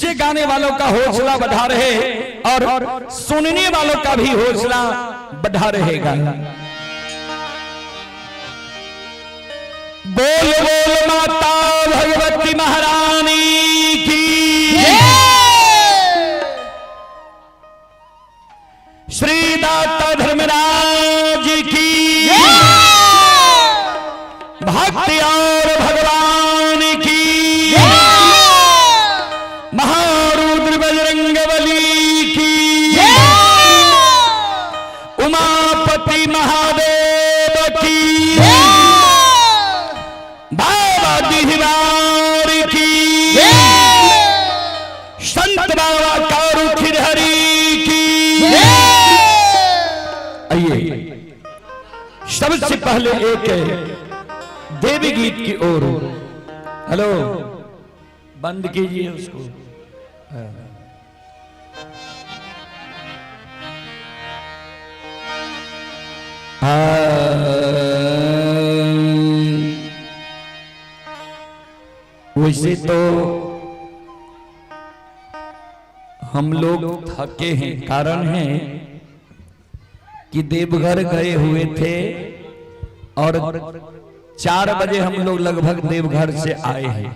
जिससे गाने वालों का हौसला बढ़ा रहे और सुनने वालों का भी हौसला बढ़ा रहेगा। बोल बोल माता भगवती महारानी की, श्री दाता धर्मराज की, भक्ति और भगवान की, महारुद्र बजरंग बली की, उमापति महादेव की, बाबा दिहवार की, संत बाबा कारू खिरहरी की। आइए सबसे पहले एक देवी गीत की ओर। हेलो, बंद कीजिए उसको। वैसे तो हम लोग थके हैं, कारण है कि देवघर गए हुए थे और 4 बजे हम लोग लगभग देवघर से आए हैं,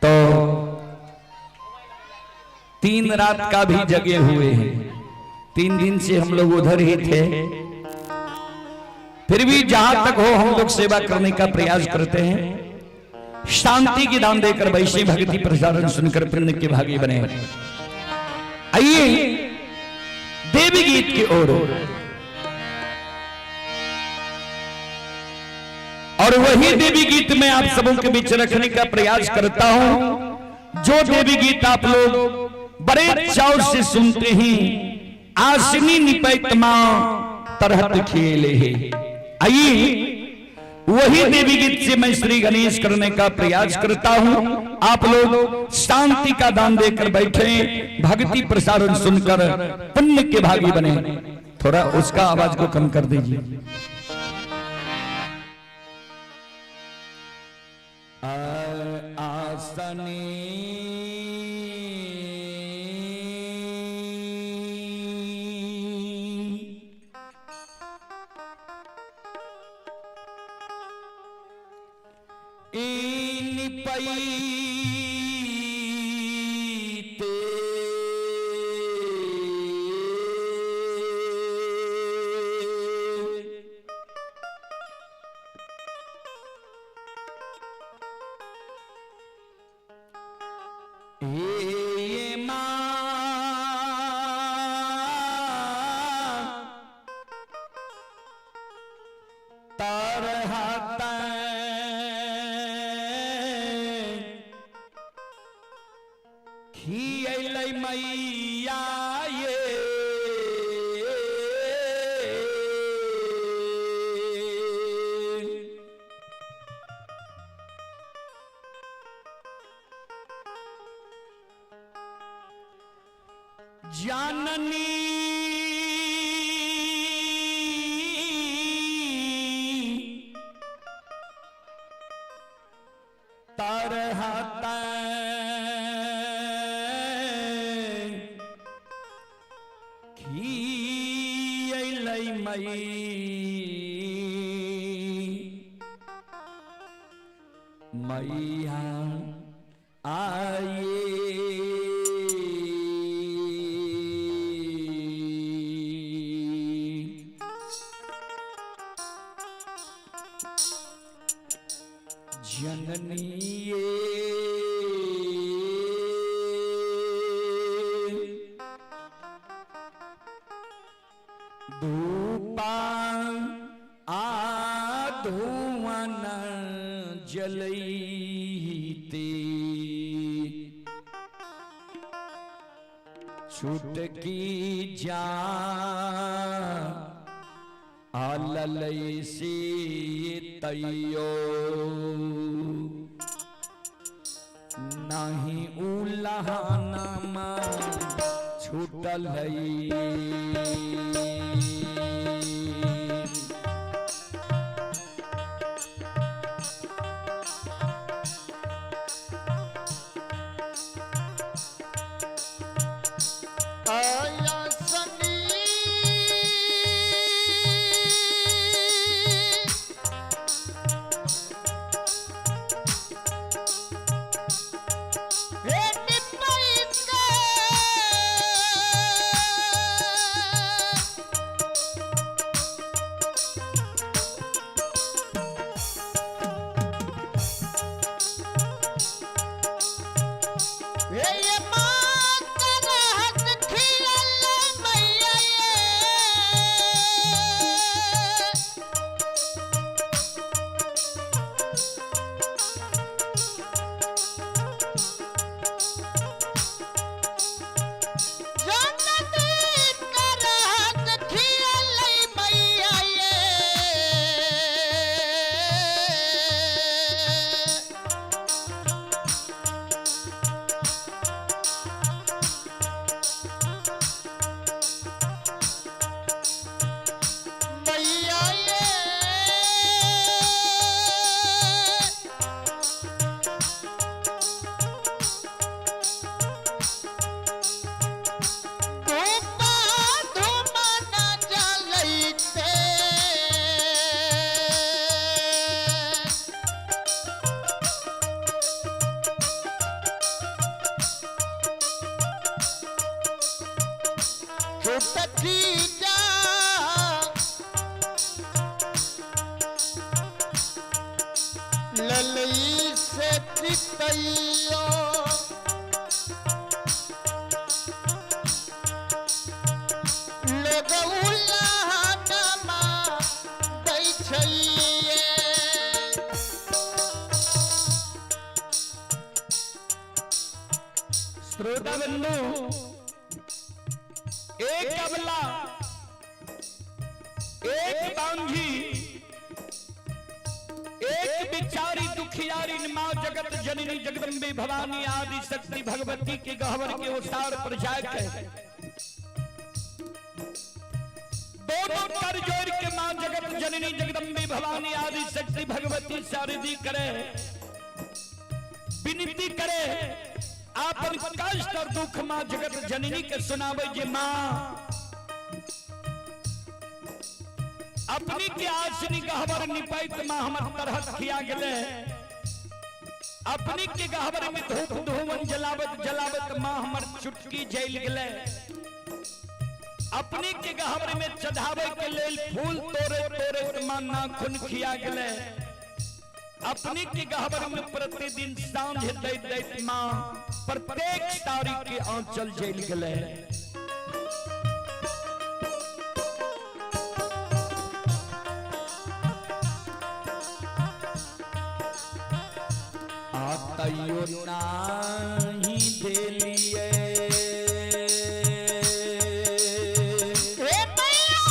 तो 3 रात का भी जगे हुए हैं। 3 दिन से हम लोग उधर ही थे। फिर भी जहां तक हो हम लोग सेवा करने का प्रयास करते हैं। शांति की दान देकर वैसे भक्ति प्रसारण सुनकर पुण्य के भागी बने। आइए देवी गीत की ओर, और वही देवी गीत मैं आप सबों के बीच रखने का प्रयास करता हूं, जो देवी गीत आप लोग बड़े चाव से सुनते हैं। आसनी निपैत मां तरहत खेले है। आइए वही देवी गीत से मैं श्री गणेश करने का प्रयास करता हूं। आप लोग शांति का दान देकर बैठे, भक्ति प्रसारण सुनकर पुण्य के भागी बने। थोड़ा उसका आवाज को कम कर दीजिए। आसनी निपैते हे मां तरहत खियलै मैया ये, जननी तरहत खियलै मैया आए। जननी धूपा आ धुवन जलैते, छुटकी जा आललई से तैयो नहीं उलहनमा छूटल। हे ये माँ तरहत खिलल मैया ये। जननी तरहत खिलल मैया ये। मैया ये। धूपा धुमन जलैते। छुटकी जा ललई से चितैयो लोग उल्लाहनमा दै छैये। श्रोता बंधु, एक अबला, एक बांझी, एक बिचारी दुखियारी माँ जगत जननी जगदम्बे भवानी आदि शक्ति भगवती के गहवर के ओसार पर जाके दोनों कर जोड़ के माँ जगत जननी जगदम्बे भवानी आदि शक्ति भगवती शारदी करे, विनती करे, आपन कष्ट और दुख माँ जगत जननी के सुनावे जे माँ अपनी के आसनी गहवर निपैत माँ हमर तरहत खिया गेले। अपनी के गहवर में धूप धूमन जलावत जलावत माँ हमर चुटकी जल गेले। अपनी के गहवर में चढ़ावे के लेल फूल तोड़े तोड़े माँ नाखून खिया गेले। अपनी के गहवर में प्रतिदिन सांझ दैत दैत माँ प्रत्येक तारीख के आंचल जल गेले। आतयो नाही देलिए हे मैया।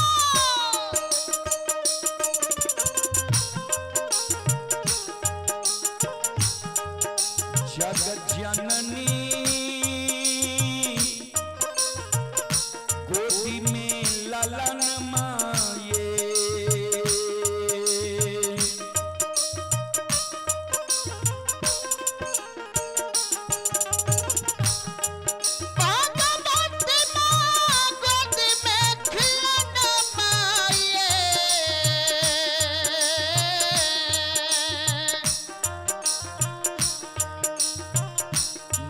जग जननी गोदी में ललन माये। भगवती माँ गोद में खिलन माये।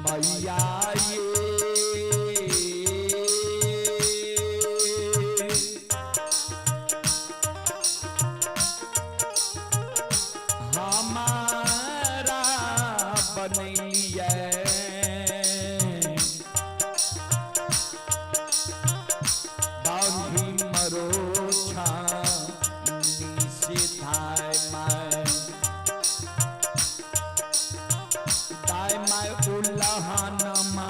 मैया ये हमारा बनैलिए बांधी मरो छानी से धाय my दाय my उल्लाहन मा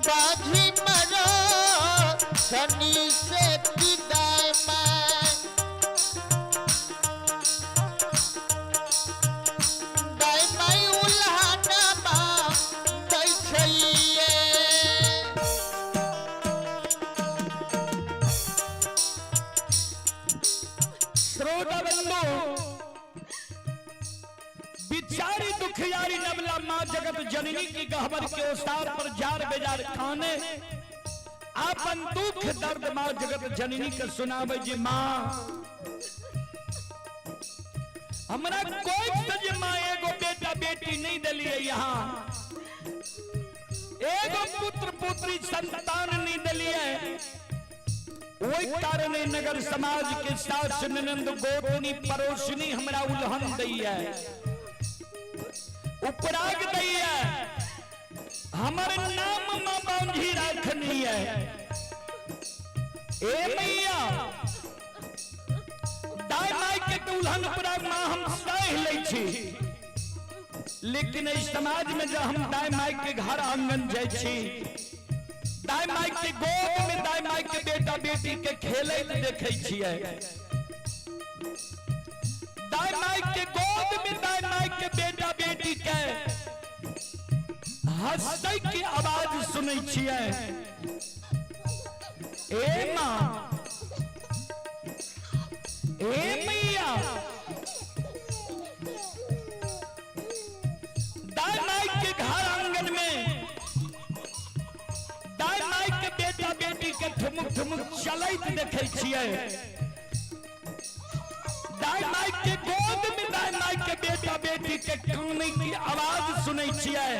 बाजी मरो शनि से दाय माय, दाय माय उल्हानमा दै छैये। श्रोता बंधु, बिचारी दुखियारी नबला माँ जगत जननी की गहबर के ओसार पर जार बेजार खाने आपन दुख दर्द माँ जगत जननी के सुनावे जी माँ हमरा कोई से जे माँ एगो बेटा बेटी नहीं दिलिए, यहाँ एगो पुत्र पुत्री संतान नहीं दिलिए। ओहि कारण नगर समाज के सास ननंद गोतनी पड़ोसनी हमरा उल्हन दैया, उपराग दैया, हमर नाम मां बांझी राखनी है। ए मैया, दाय माय के तो उल्हन उपराग मां हम सह लै छी, लेकिन एहि समाज में जब हम दाय माय के घर आंगन जाइ छी, दाय माय के गोद में दाय माय के बेटा बेटी के खेलैत देखै छियै, दाय माय के गोद में दाय माय के बेटा बेटी के हंसै के आवाज सुनै छियै। ए माँ, ए मैया, दाय माय के घर आंगन में दाय माय के बेटा बेटी के ठुमुक ठुमुक चलैत देखै छियै, दाय माय के गोद में दाय माय के बेटा बेटी के कानै की आवाज सुनै छियै।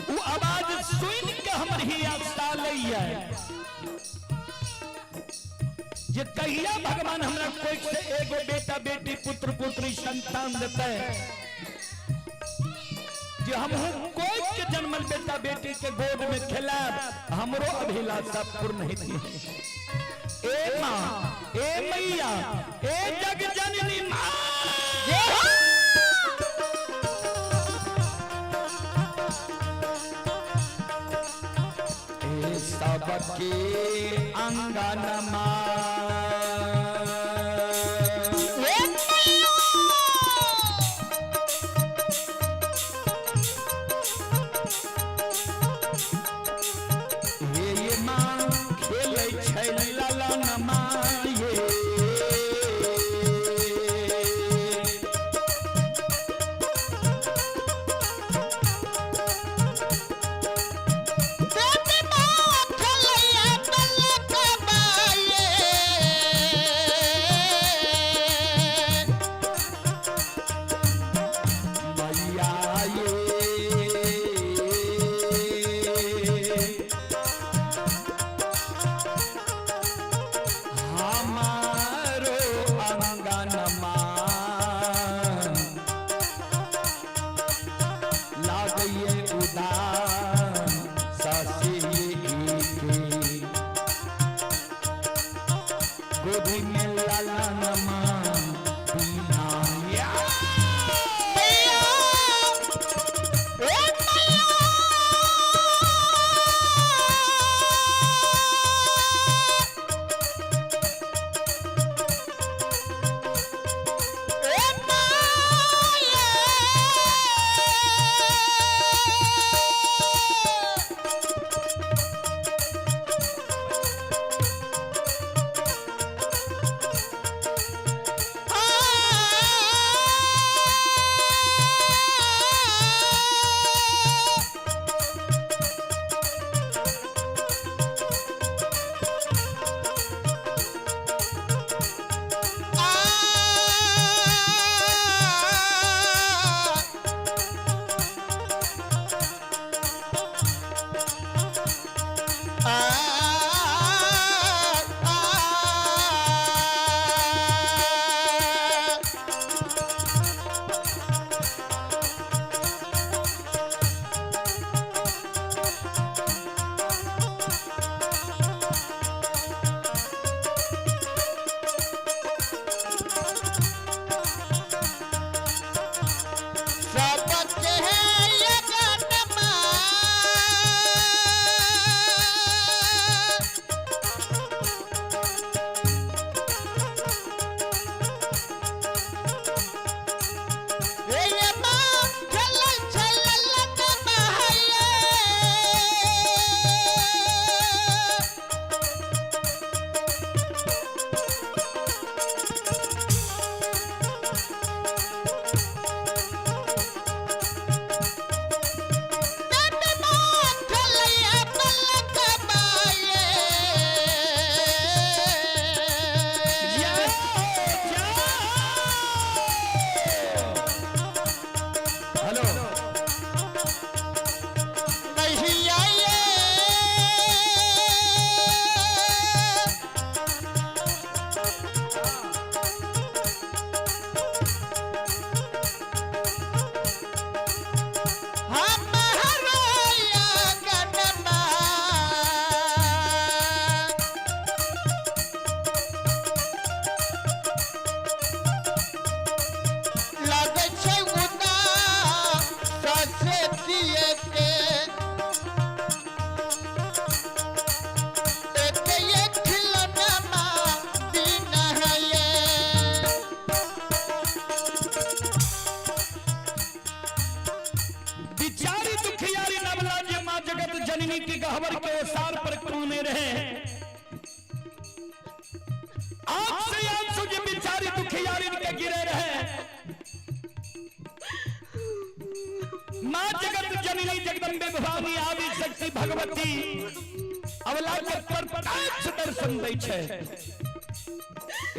उ आवाज सुन के हमर हिया सालैया जे कहिया भगवान हमरा कोई से एगो बेटा बेटी पुत्र पुत्री संतान देते जे हमहू कोई के जन्मल बेटा बेटी के गोद में खेलाब, हमरो अभिलाषा पूर्ण हेती। ए माँ, ए मैया, ए जग जननी माँ, ए सबके अंगनमा ए मैया। हे ये माँ खेलै छै ललनमा ये। बेटी माँ खेलैया बलकबाये। मैया ये, हमारो अंगनमा लागैये उदान सासी के गोदी में लालनमा बिना या। मैया, ए मैया। ए माया। आ आंख से आंसू जे बिचारी दुखियारी के गिरे रहे। माँ जगत जननी जगदम्बे भवानी आदि शक्ति भगवती अवला के प्रत्यक्ष दर्शन दै छै।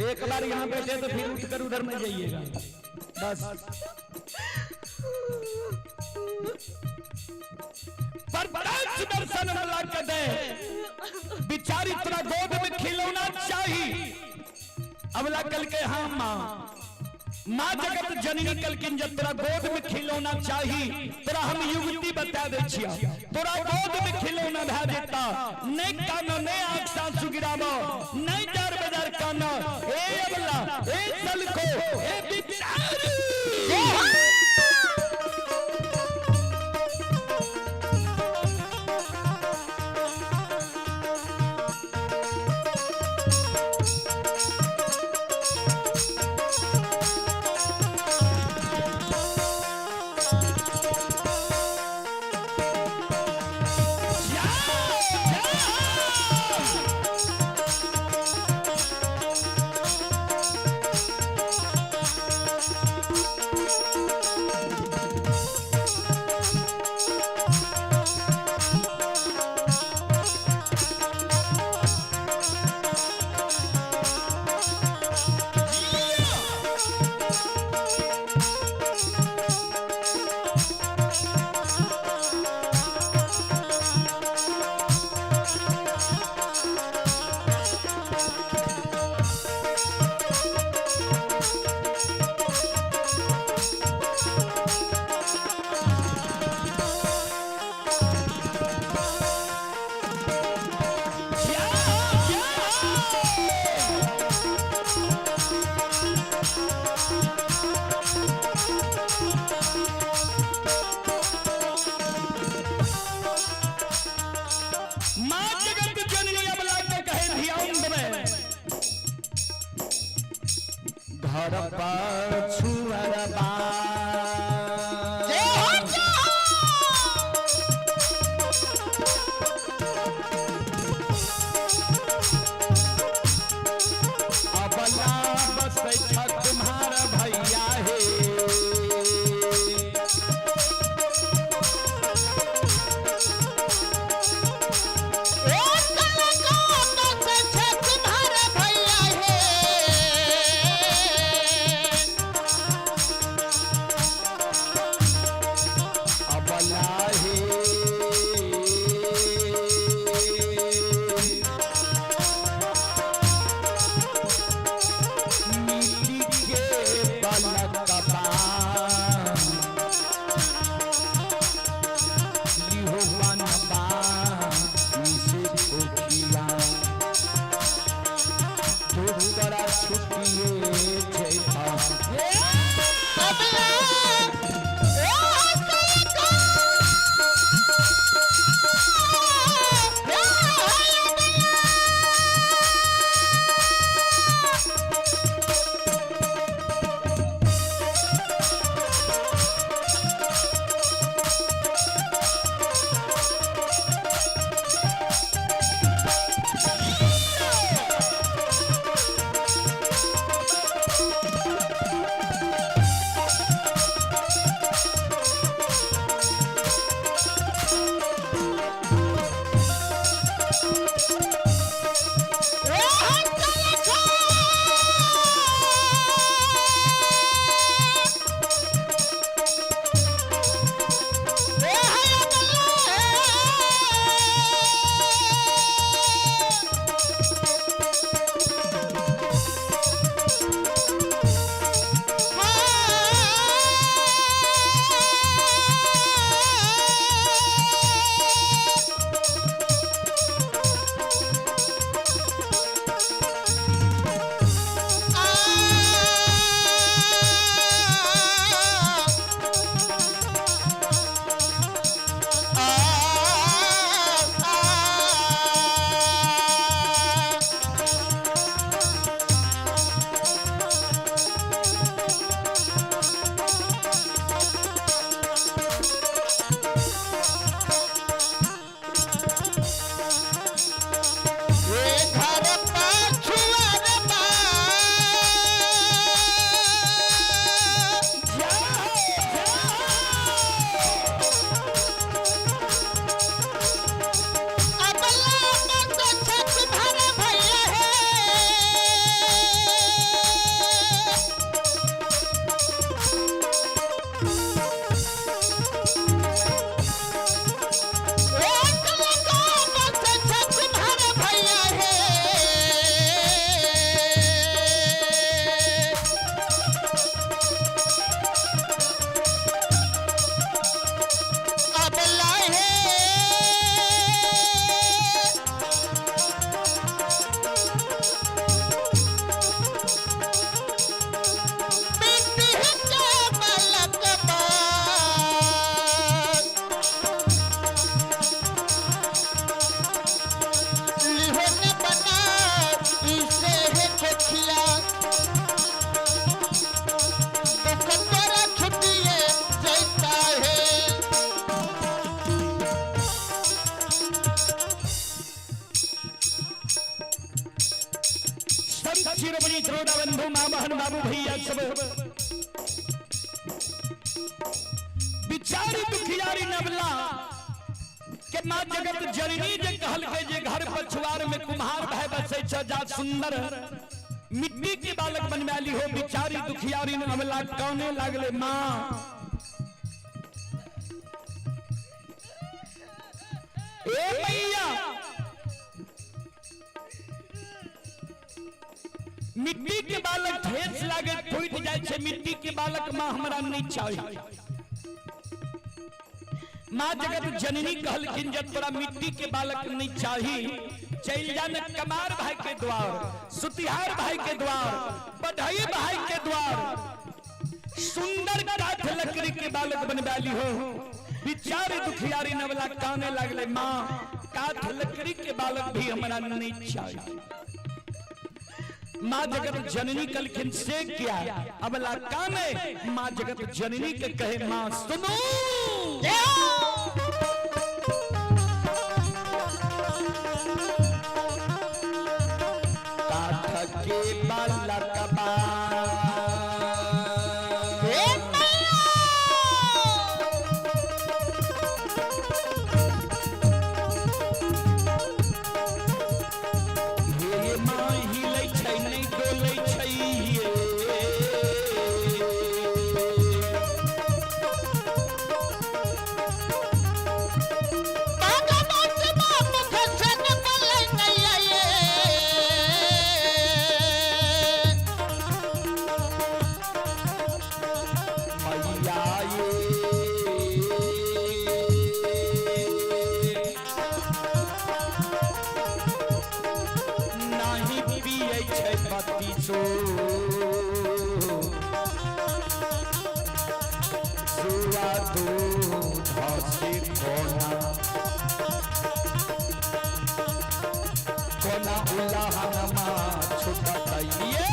एक बार यहाँ बैठे तो फिर उठकर उधर में जाइएगा बस। प्रत्यक्ष दर्शन अवला के दे बिचारी तोरा गोद में खिलौना चाही। अवला कल के हाँ माँ, माँ जगत जननी कलकिन जब तोरा गोद में खिलौना चाही तोरा हम युवती बता दे छिया, तोरा गोद में खिलौना भा देता, नहीं कानो नहीं आंख सासू गिराबो, नहीं डर बाजार कानो, ए अबला ए सलको ए बिचारी। माँ जगत जननी अबला के कहे धियाउन देवे घर पर छुअरबा। जय हो जय हो। अबला बसै छ तुम्हार भैया हे। ओ कलकत्ता से छे तुम्हारे भैया हे। संत शिरोमणि श्रोता बंधु माँ बहन बाबू भैया सब बिचारी दुखियारी नवला के माँ जगत जननी जे कहल के जे घर पछुआर में कुम्हार भाई बसे छ जा सुंदर मिट्टी के बालक बनवाली हो। बिचारी दुखियारी नवला कौने लागले माँ ए मैया मिट्टी के बालक ठेस लागे टूट जाए छे, मिट्टी के बालक माँ हमरा नहीं चाहिए। माँ जगत जननी कहलखिन जब तोरा मिट्टी के बालक नहीं चाही चल जा न कमार भाई के द्वार, सुतिहार भाई के द्वार, बढ़ई भाई के द्वार, सुंदर काठ लकड़ी के बालक बनवाली हो। बिचारी दुखियारी नवला काने लागले माँ काठ लकड़ी के बालक भी हमरा नहीं चाहिए। माँ जगत जननी कलखिन से क्या अबला काने माँ जगत जननी के कहे माँ सुनो काठ के बालक बा हे माँ हिलै छै नहि डोलै छै ये। मैया ये नाही पियै छै बत्ती सो सुआ दूध से कोना कोना उलाहनमा छुटतै ये।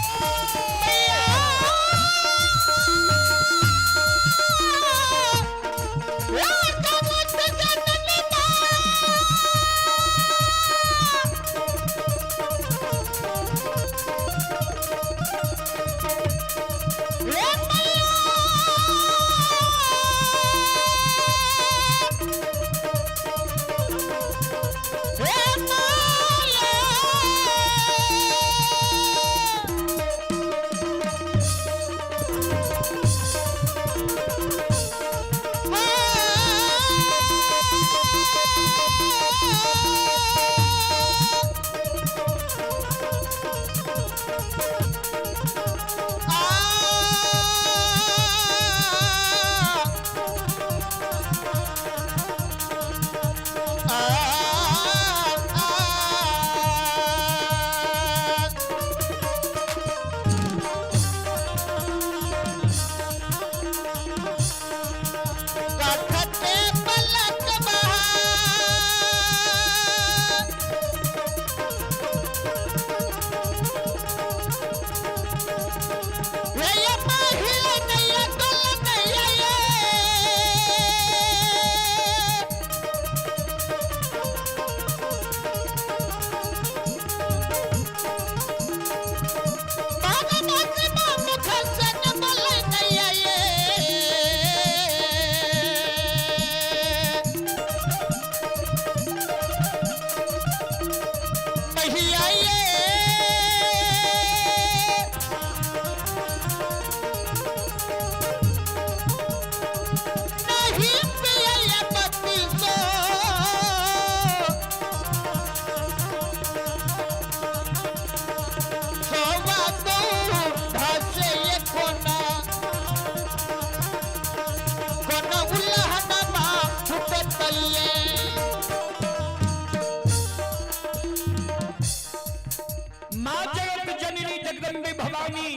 माँ जगत जननी जगदम्बे भवानी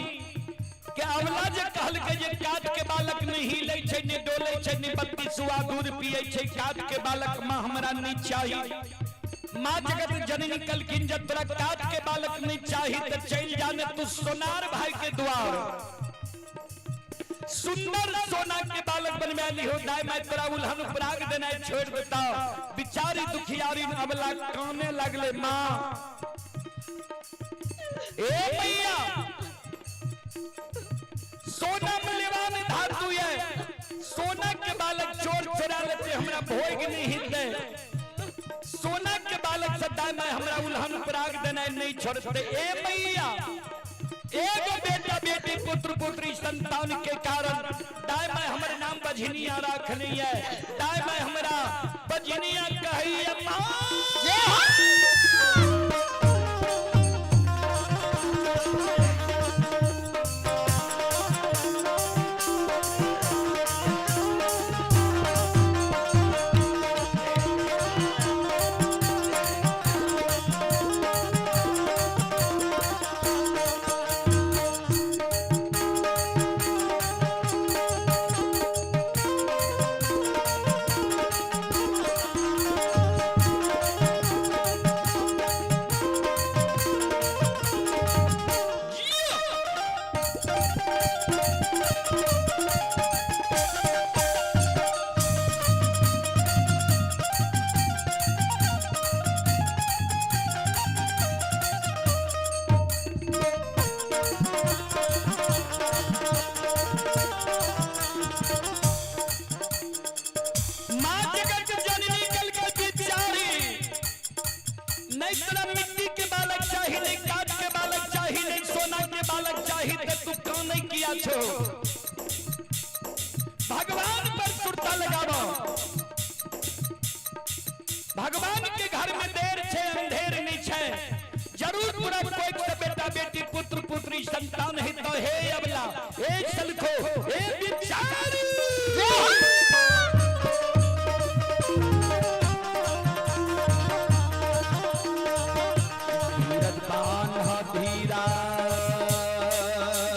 के अवला जे कहल के जे काट के बालक नहीं हिलै छै ने डोलै छै ने बत्ती सुआ दूध पियै छै, काट के बालक माँ हमरा नहीं चाही। माँ जगत जननी कलखिन जब तोरा काट के बालक नहीं चाही तो चल जाने तू सोनार भाई के द्वार, सुंदर सोना के बालक बनवाली हो। दाय मैं तोरा उल्हन उपराग देना छोड़ देता। बिचारी दुखियारी अबला काने लगले माँ ए मैया लेते हमरा भोग नहीं हिते। सोना के बालक से दाय माय हमरा उल्हन पराग देना नहीं छोड़ते। ए मैया एगो बेटा बेटी पुत्र पुत्री संतान के कारण दाय माय हमर नाम बझनिया रखनी है। दाय माय हमरा बझनिया कहिए मां। जय हो। माँ जगत जननी कल के बिचारी, नहीं तोरा मिट्टी के बालक चाही, नहीं काट के बालक चाही, नहीं सोना के बालक चाही, तो तू क्यों नहीं किया छो? भगवान पर सुरता लगावो। भगवान के घर में देर छे अंधेर नहीं छे। जरूर पूरा कोई के बेटा बेटी पुत्र पुत्री संतान है तो हे अबला हे सलखो हे बिचारी। धीरज बान्ह धीरा।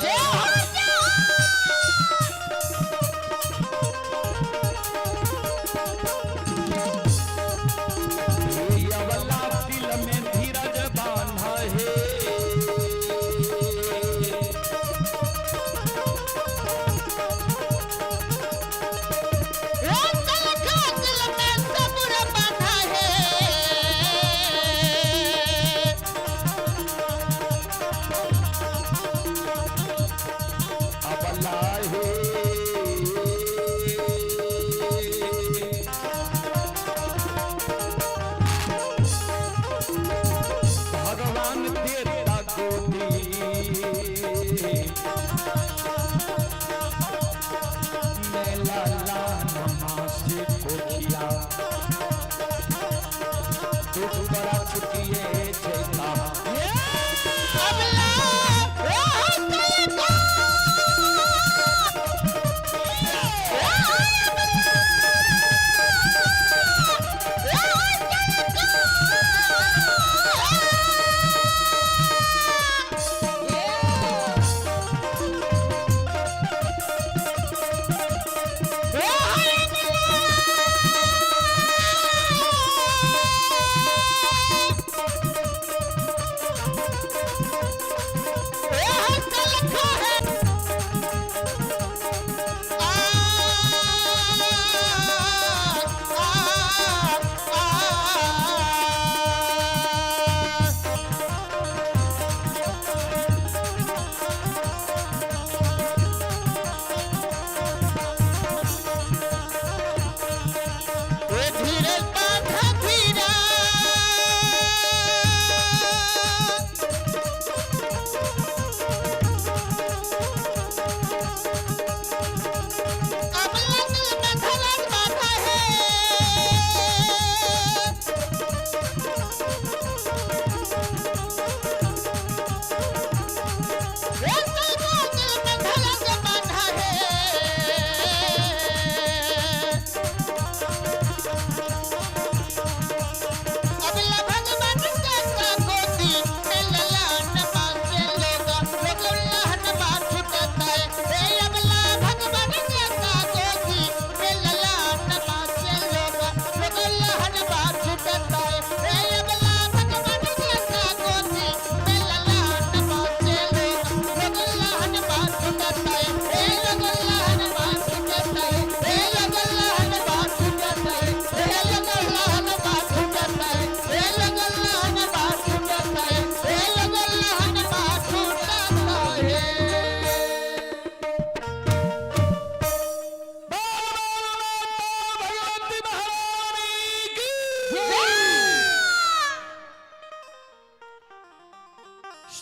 जय हो, जय हो।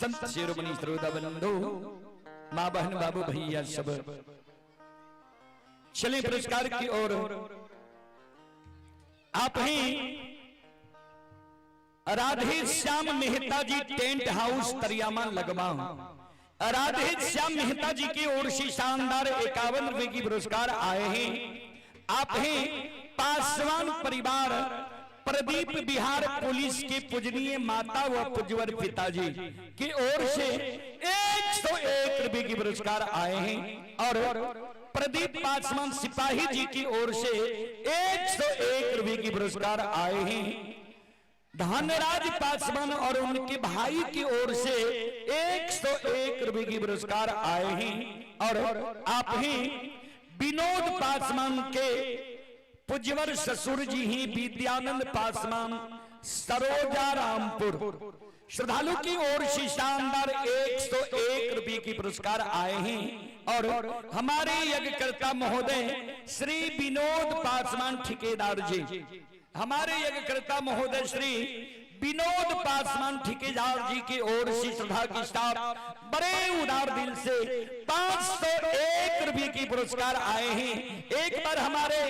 संत शिरोमणि श्रोता बंधु, माँ बहन बाबू भैया सब, चले पुरस्कार की ओर। आप ही राधे श्याम मेहता जी टेंट हाउस तरियामा लगमा, राधे श्याम मेहता जी की ओर से शानदार 51 रुपए की पुरस्कार आए हैं। आप हैं पासवान परिवार प्रदीप बिहार पुलिस के पूजनीय माता व पूज्यवर पिताजी की ओर से 101 रुपए की पुरस्कार आए हैं और प्रदीप पासवान सिपाही जी की ओर से 101 रुपए की पुरस्कार आए हैं। धनराज पासवान और उनके भाई की ओर से 101 रुपए की पुरस्कार आए हैं और आप ही विनोद पासवान के पूज्यवर ससुर जी ही विद्यानंद पासवान सरोजा रामपुर श्रद्धालु की ओर से शानदार 101 रुपए की पुरस्कार आए हैं और हमारे यज्ञकर्ता महोदय श्री विनोद पासवान ठेकेदार जी, हमारे यज्ञकर्ता महोदय श्री विनोद पासवान ठेकेदार जी की ओर से श्रद्धा की स्टाफ बड़े उदार दिल से 501 रुपए की पुरस्कार आए हैं। एक बार हमारे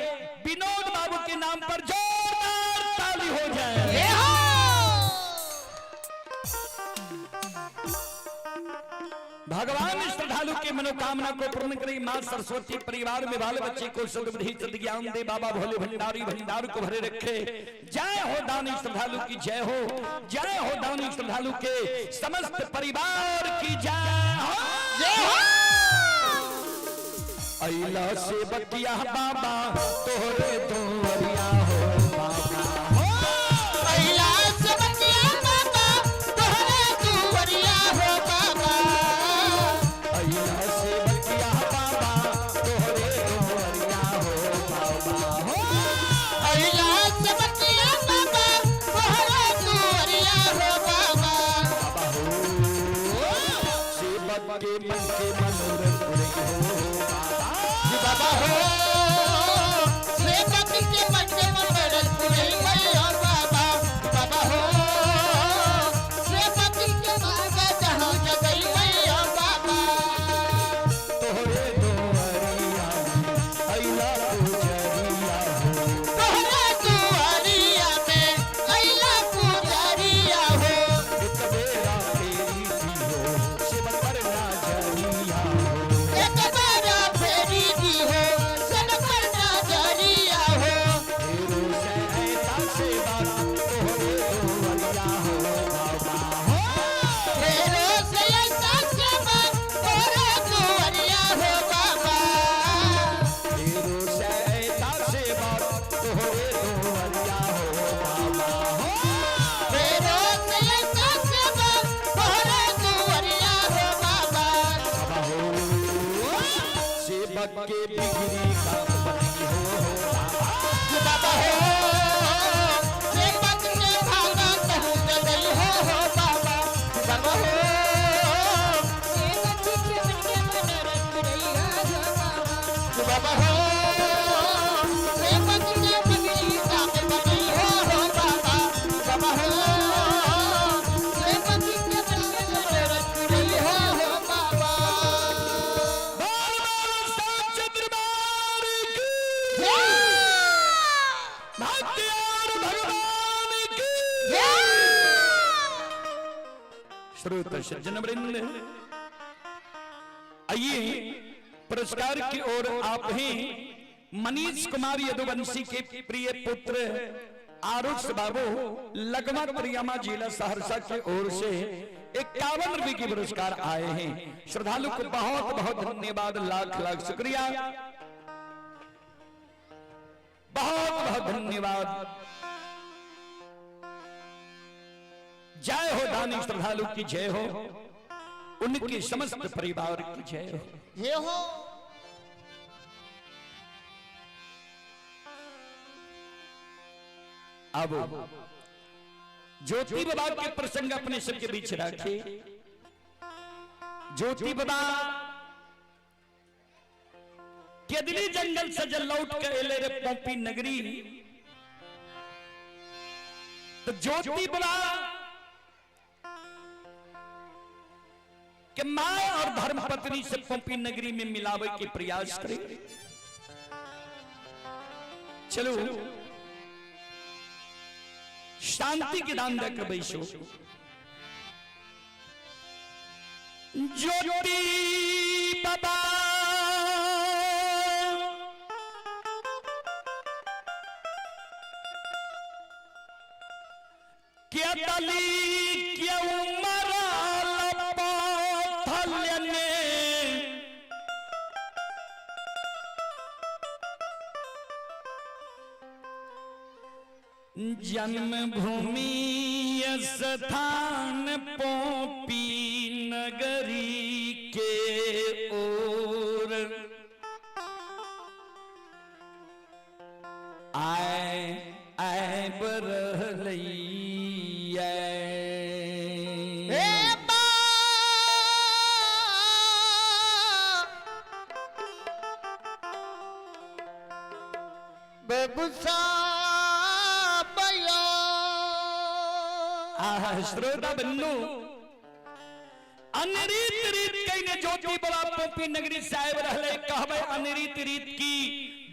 विनोद बाबू के नाम पर जोरदार ताली हो जाए। भगवान श्रद्धालु की मनोकामना को पूर्ण करे। मां सरस्वती परिवार में बाल बच्चे को सद्बुद्धि सद्ज्ञान दे। बाबा भोले भंडारी भंडार को भरे रखे। जय हो दानी श्रद्धालु की जय हो, जय हो दानी श्रद्धालु के समस्त परिवार की जय हो। अइला से बतिया बाबा तोहरे दुआरिया हो बाबा। अइला से बतिया बाबा तोहरे दुआरिया हो बाबा। अइला से बतिया बाबा तोहरे दुआरिया हो बाबा हो। अइला से बतिया बाबा तोहरे दुआरिया हो बाबा। बाबा हो, सेवक के मन के मनोरथ पूरे हो बाबा। जी बाबा हो, सेवक के मन के मनोरथ पूरे हो बाबा। बाबा हो, सेवक के भाग जहाँ जगई हो बाबा। तोहरे दुआरिया में अइला पुजरिया हो। तोहरे दुआरिया में अइला पुजरिया हो। एक बेरा तेरी थी हो सेवक पर ना जरिया हो। एक बार फेरी दी हो सेवक पर ना जरिया हो। तेरो सहायता सेवा तोहरे दुआरिया हो बाबा हो। फेरो से ऐसा सेवा तोहरे दुआरिया हो बाबा। तेरो सहायता सेवा तोहरे दुआरिया हो बाबा हो। फेरो से ऐसा सेवा तोहरे दुआरिया हो बाबा। बाबा हो, सेवक के बिगड़ी काम बनी हो बाबा। बाबा हो, सेवक के भागा कहूँ जगई हो बाबा। बाबा हो, सेवक के मन के मनोरथ पुरैया हो बाबा। बाबा हो, सेवक के बिगड़ी काम बनई हो बाबा। बाबा हो, सेवक के मन के मनोरथ पुरैया हो बाबा। बार बार साच दरबार की, भक्तियार भगवान की। श्रोत सज्जन वृंद, आइए पुरस्कार की ओर। आप ही मनीष कुमार यदुवंशी के प्रिय पुत्र आरुष बाबू लगमा प्रियामा जिला सहरसा की ओर से 51 रुपए के पुरस्कार आए हैं। श्रद्धालु को बहुत बहुत धन्यवाद, लाख लाख शुक्रिया, बहुत बहुत धन्यवाद। जय हो दानी श्रद्धालु की जय हो, उनके समस्त परिवार की जय हो। ये हो। अब ज्योति बाबा के प्रसंग अपने सबके बीच रखे। ज्योति बाबा केदली जंगल से जल लौट के एले रे पोपी नगरी, तो ज्योति बाबा कि माँ और धर्म पत्नी से पोपी नगरी में मिलावे के प्रयास करे। चलो शांति के दान देकर बैसो। ज्योति बाबा क्या दली क्यों मरल पाथल ने जन्मभूमि स्थान पोपी नगरी के ओर आए आए बरहलैया। ए बा बेबुसा बया। आह श्रोता बंधु, अनरीत रीत कईने ज्योति बाबा पोपी नगरी साहेब रहले। कहबे अनरीत रीत की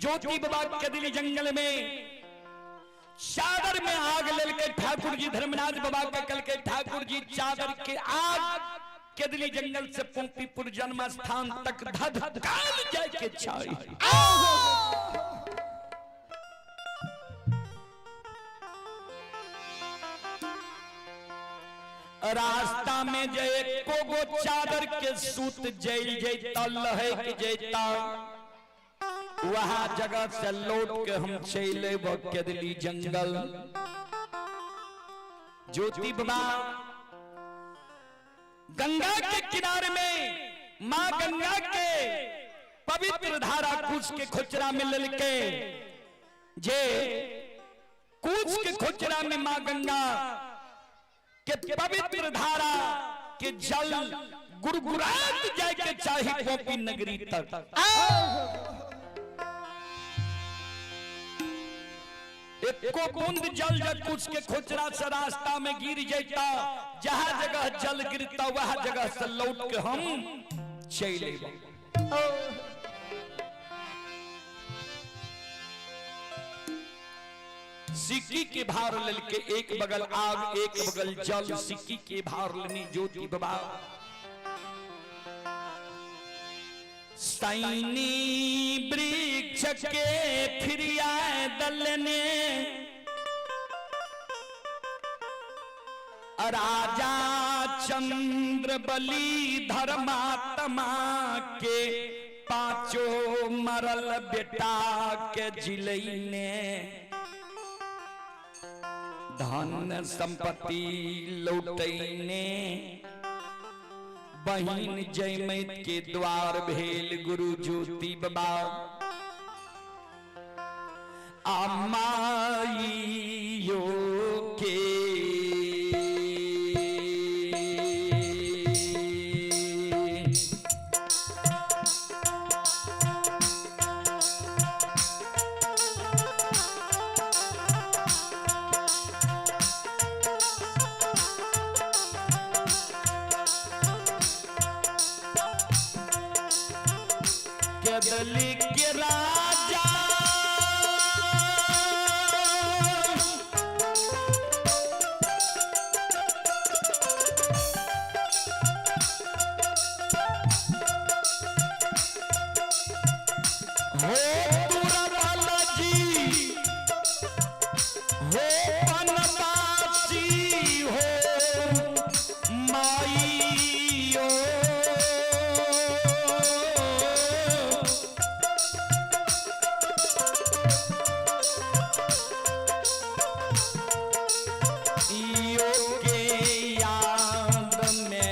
ज्योति बाबा कदली जंगल में चादर में आग ललके ठाकुर जी धर्मराज बाबा के कल के ठाकुर जी चादर के आग केदली जंगल से पोपीपुर जन्म स्थान तक धध काल जाय के छाई। रास्ता में जे एको गो चादर के सूत जल जैता लहक जैता, वहां जगह से लौट के हम चले केदली जंगल। ज्योति बाबा गंगा के किनारे में मां गंगा के पवित्र धारा कुछ के खोचरा में ललके, जे कुछ के खोचरा में मां गंगा के पवित्र धारा के जल गुड़गुड़ात जाए के चाही पोपी नगरी तक। एको बूंद जल जब कुछ के खोचरा से रास्ता में गिर जाता, जहां जगह जल गिरता वहां जगह से लौट के हम चले। सिक्की के भार ललके एक बगल आग एक बगल जल, सिक्की के भार लनी ज्योति बाबा। सैनी वृक्ष के फिरिया दलने राजा चंद्र बलि धर्मात्मा के पांचों मरल बेटा के जिलैने धन संपत्ति लौटैने बहिन जयमैत के द्वार भेल गुरु ज्योति बाबा। अमाइयो के केदली के राजा हो तुरबल जी हो बनवासी हो माइयो इयो के याद में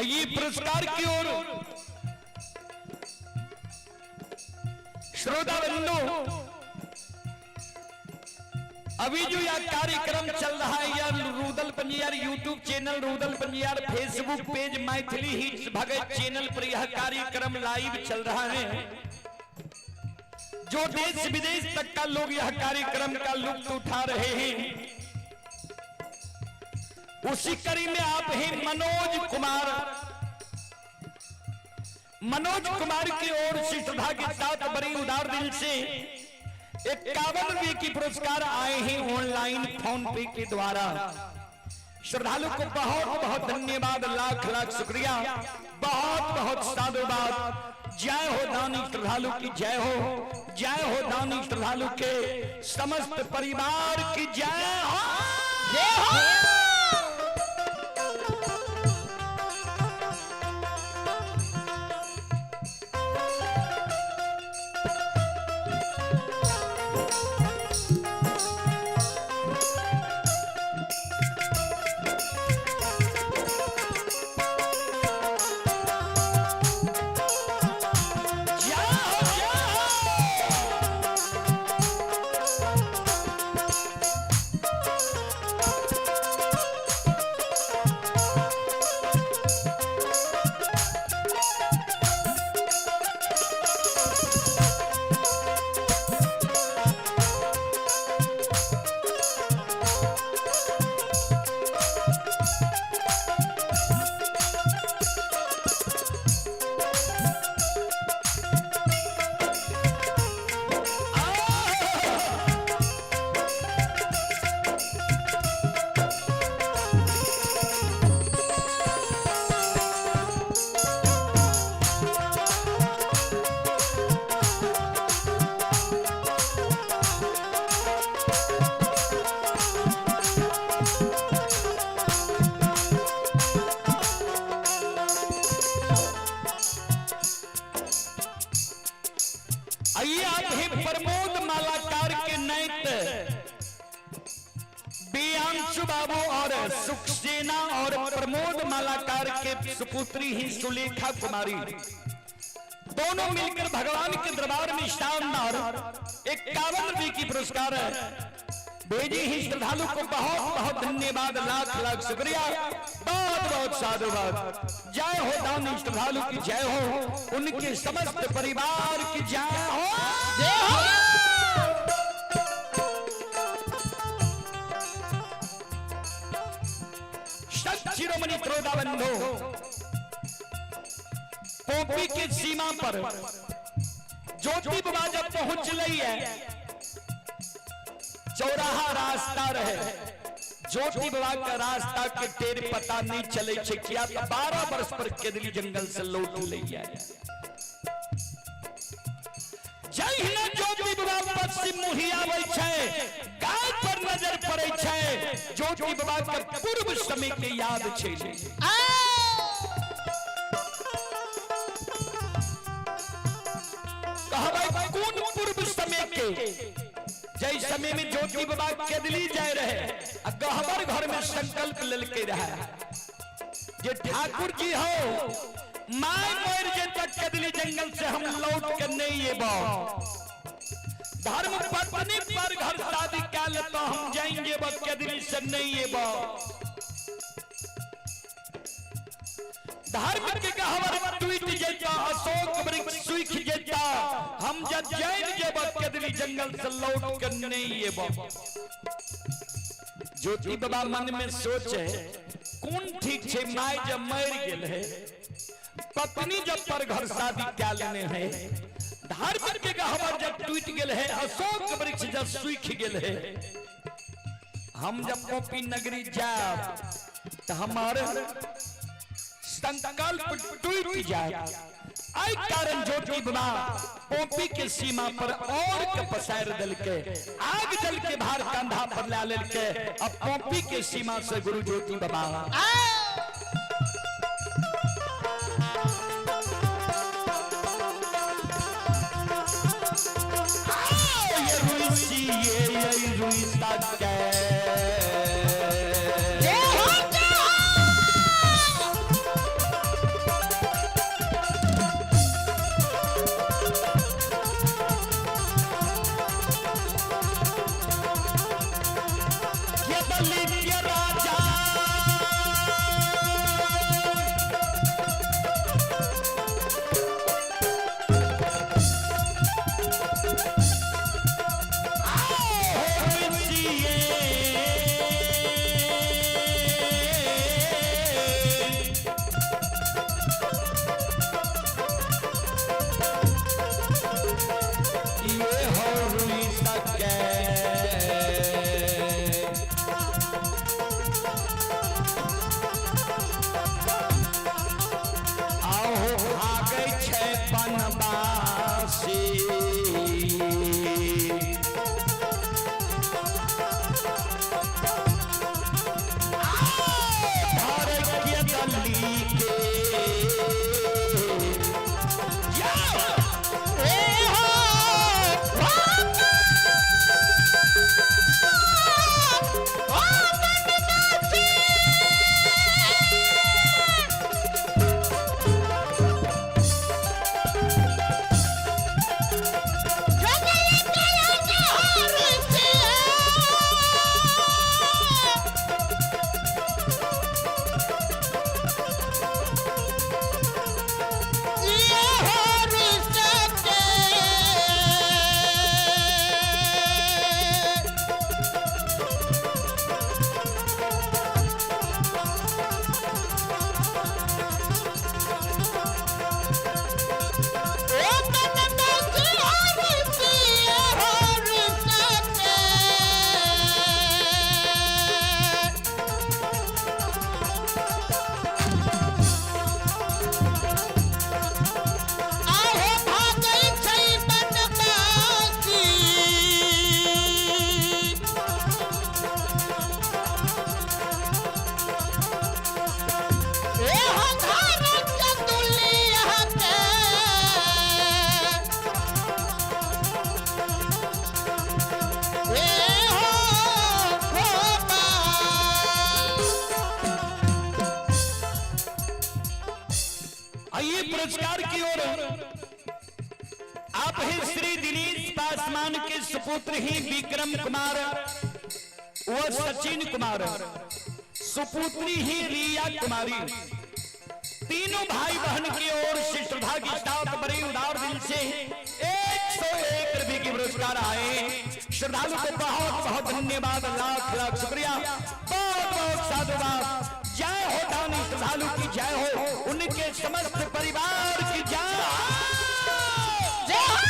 आइए पुरस्कार की ओर श्रोता बंधु, अभी जो यह कार्यक्रम चल रहा है, यह Rudal Panjiyar YouTube channel, Rudal Panjiyar Facebook page, Maithili hits Bhagat channel पर यह कार्यक्रम लाइव चल रहा है। जो देश विदेश तक का लोग यह कार्यक्रम का लुत्फ उठा रहे हैं, उसी कड़ी में आप हैं मनोज कुमार। मनोज कुमार की ओर से श्रद्धा के साथ बड़ी उदार दिल से 51 रुपए की पुरस्कार आए हैं ऑनलाइन फोन पे के द्वारा। श्रद्धालु को बहुत बहुत धन्यवाद, लाख लाख शुक्रिया, बहुत बहुत साधुवाद। जय हो दानी श्रद्धालु की जय हो, जय हो दानी श्रद्धालु के समस्त परिवार की जय हो, जय हो। जय हो, जय हो। आइए आप हैं प्रमोद मालाकार के नैत बेयांशु बाबू और सुखसेना और प्रमोद मालाकार के सुपुत्री ही सुलेखा कुमारी, दोनों मिलकर भगवान के दरबार में शानदार 51 रुपए की पुरस्कार है भेजी ही श्रद्धालु को बहुत बहुत धन्यवाद, लाख लाख शुक्रिया, बहुत बहुत साधुवाद। जय हो दानी श्रद्धालु की जय हो, उनके समस्त परिवार की जय हो, जय हो। सत शिरोमणि त्रोदा बंधु, पोपी के सीमा पर ज्योति बाबा जब पहुंच रही है, चौराहा रास्ता रहे, ज्योति बाबा का रास्ता के टेर पता नहीं चले छे किया तो 12 वर्ष पर केदली जंगल से लौट ले आए। जहिना ज्योति बाबा पश्चिम मुही आबै छै, गाय पर नजर पड़े छै, ज्योति बाबा के पूर्व समय के याद छै। कहबै कोन पूर्व समय के, जै समय में ज्योति बाबा केदली जाय रहे आ गहबर घर में संकल्प लेलके रहे जे ठाकुर जी हो, my मर जे तक केदली जंगल से हम लौट के नहीं एबो। धर्म पत्नी पर घर शादी क्या लेता हम जाएंगे बस केदली से नहीं एबो। धर्म के गहवर टूट जेता, अशोक वृक्ष सूख जेता, हम जब जैन जेब केदली जंगल से लौट के नहीं एबो। ज्योति बाबा मन में सोचे कौन ठीक छे, my जब मर गेल है, पत्नी जब पर घर शादी क्या लेने है, धर्म के गहवर जब टूट गेल है, अशोक वृक्ष जब सूख गेल है, हम जब पोपी नगरी जाब तो हमारे संकल्प टूट जाए। आई कारण ज्योति बाबा पोपी के सीमा पर और के पसार दल के आग जल के भार कंधा पर ला लेल के अब पोपी के सीमा से गुरु ज्योति बाबा ये रुई ये रुई के जय हो, जय हो। के राजा। आओ ऋषिये। ये हो रुई सके। आहो भागै छै बनवासी। धर के दली के या। ए हो ओ बनवासी। जगल के राजा हो ऋषिया। ये हो ऋषि। ओ बनवासी हो ऋषि, हो ऋषि। आहो भागै छै बनवासी। ए हो धारक चतुलिया के। ए हो हो बा। आइए पुरस्कार की ओर आप ही श्री दिनेश पासवान के सुपुत्र ही विक्रम कुमार व सचिन कुमार, सुपुत्री ही रिया कुमारी, तीनों भाई बहन की ओर से श्रद्धा के साथ बड़े उदार दिल से 101 रुपए के पुरस्कार आए। श्रद्धालु को बहुत बहुत धन्यवाद, लाख लाख शुक्रिया, बहुत बहुत साधुवाद। जय हो दानी श्रद्धालु की जय हो, उनके समस्त परिवार की जय हो। जय हो।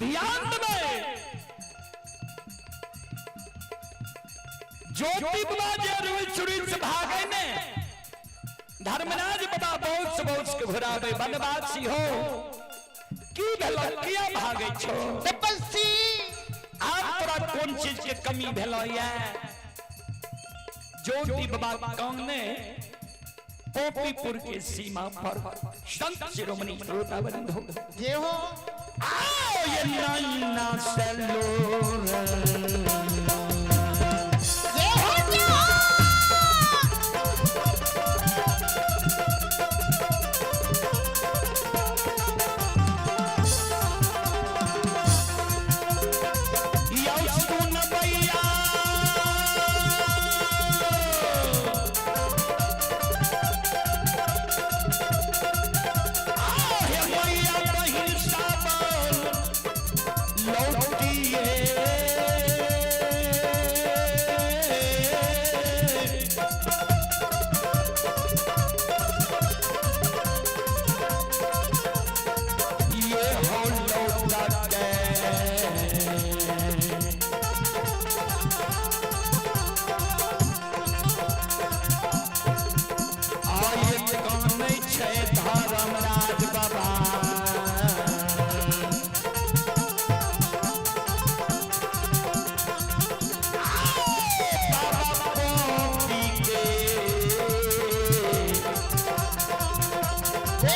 ध्यान में ज्योति बाबा जे रुई चुरी से भागे ने धर्मराज बाबा बहुत बहुत के घुरावे वनवासी हो की भेलो किया भागे छो तपस्वी। आप तोरा कोन चीज के कमी भेलो या? ज्योति बाबा कौन ने पोपीपुर के सीमा पर संत शिरोमणि श्रोता बंधु जय हो। आओ ये नैना सेलोर। जय हो जय हो। यौ सुन भैया आओ हे मैया बहिन सावन लौटिए। ये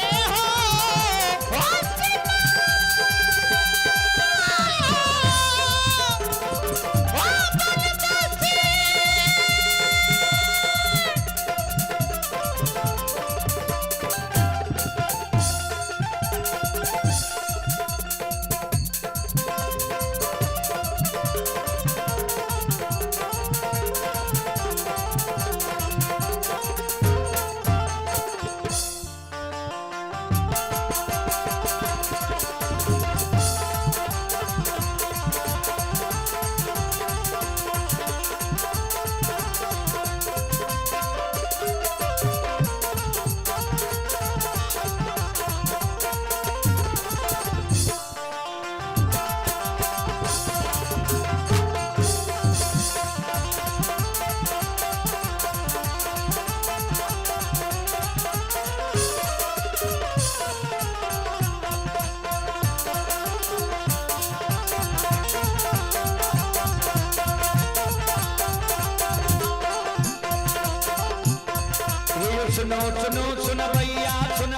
सुनो सुनो सुन भैया सुन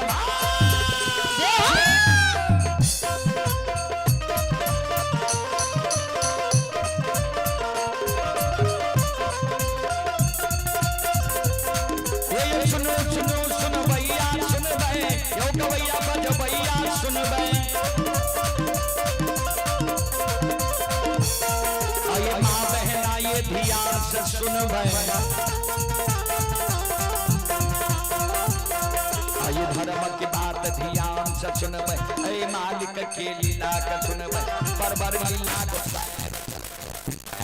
ये सुनो सुनो सुन भैया सुन बे यो कवैया बज भैया सुन बे। आये माँ बहना ये ध्यान से सुन बे। आये धर्म की बात ध्यान से सुन बे। ऐ मालिक के लीला का सुन बे। पर बर लीला को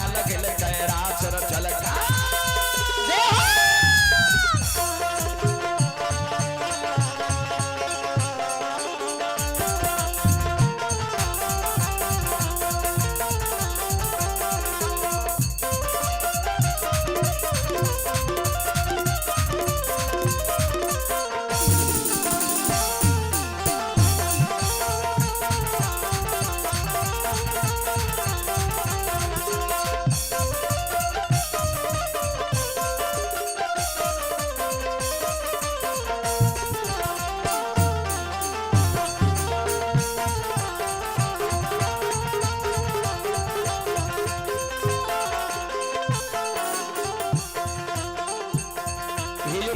अलग कैरास रचल का।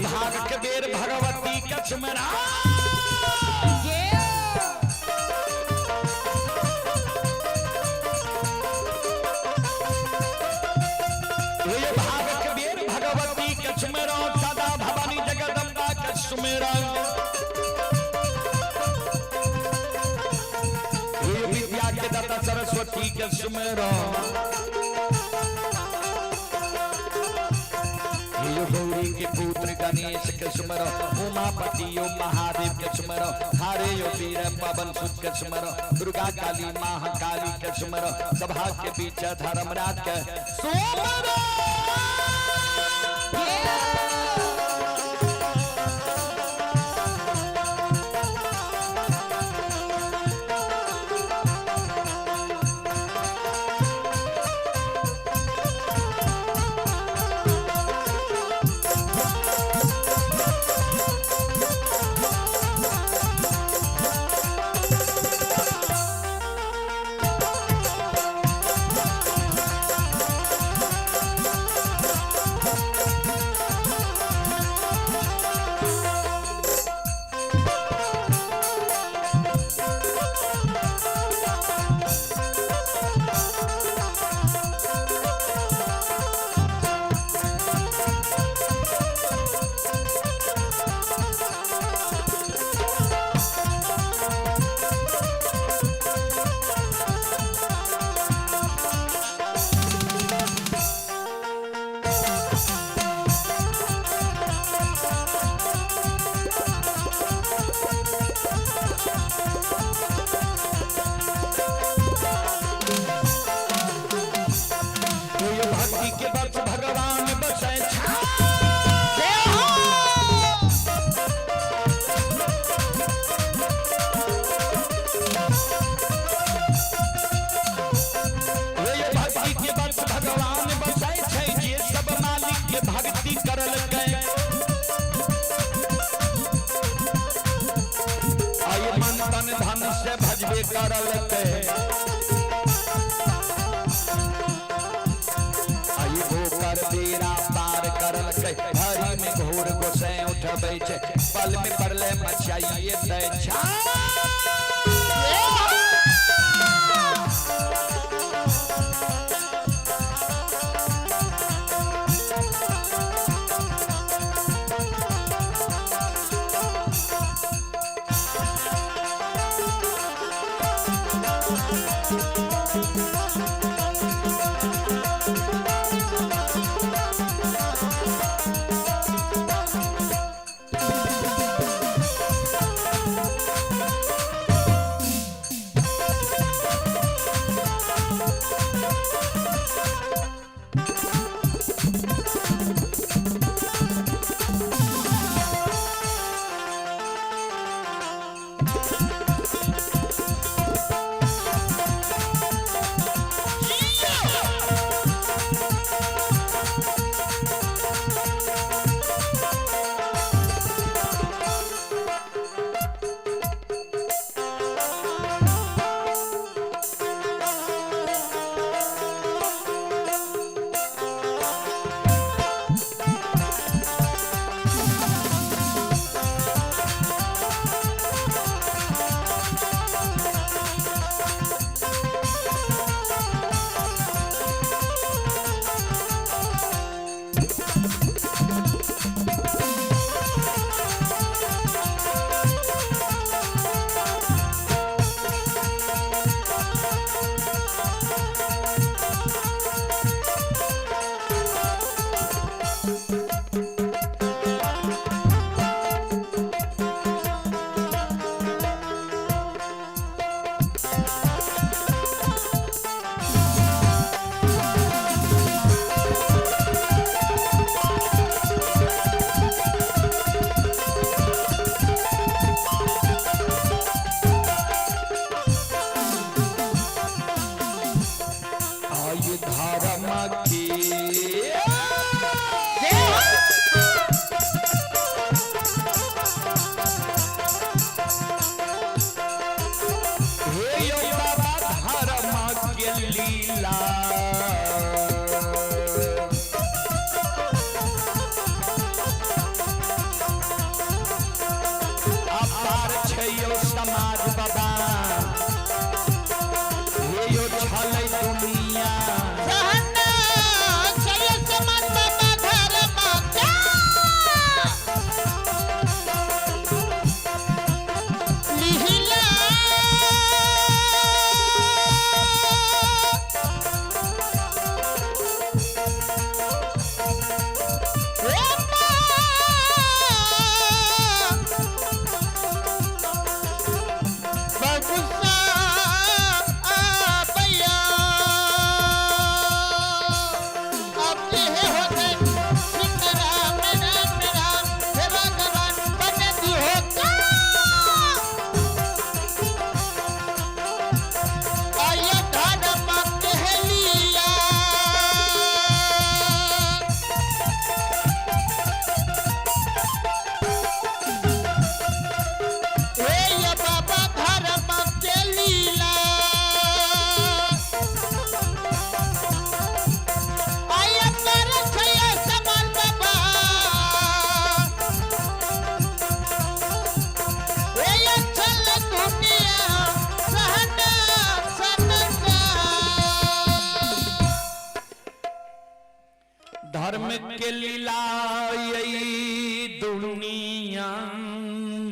भाग के बेर भगवती कछमरा भाग के बेर भगवती कछमरा सदा भवानी जगदम्बा कछमेरा। विद्या के दाता सरस्वती के सुमेरा। गौरी के पुत्र गणेश के सुमरो, उमापति यो महादेव के सुमरो, हरे यो वीर पवन सुत के सुमरो, दुर्गा काली महाकाली के सुमरो, सभा के बीच धर्मराज के सुमरो। धन से भजबे करलकै। अइबो कर बेड़ा पार करलकै, भरी में घोर गोसै उठबै छै, पल में पड़ले मचाइए दै छै। आय धर्म के हे यो बाबा धर्म के लीला। अपार छै यो समाज बाबा, हे यो छलै दुनिया। सहना छय समाज बाबा धर्म के लीला। बाबा धर्म के लीला आया कर छया समान बाबा, ए चल दुनिया सहना सनसा। धर्म के लीला यही दुनिया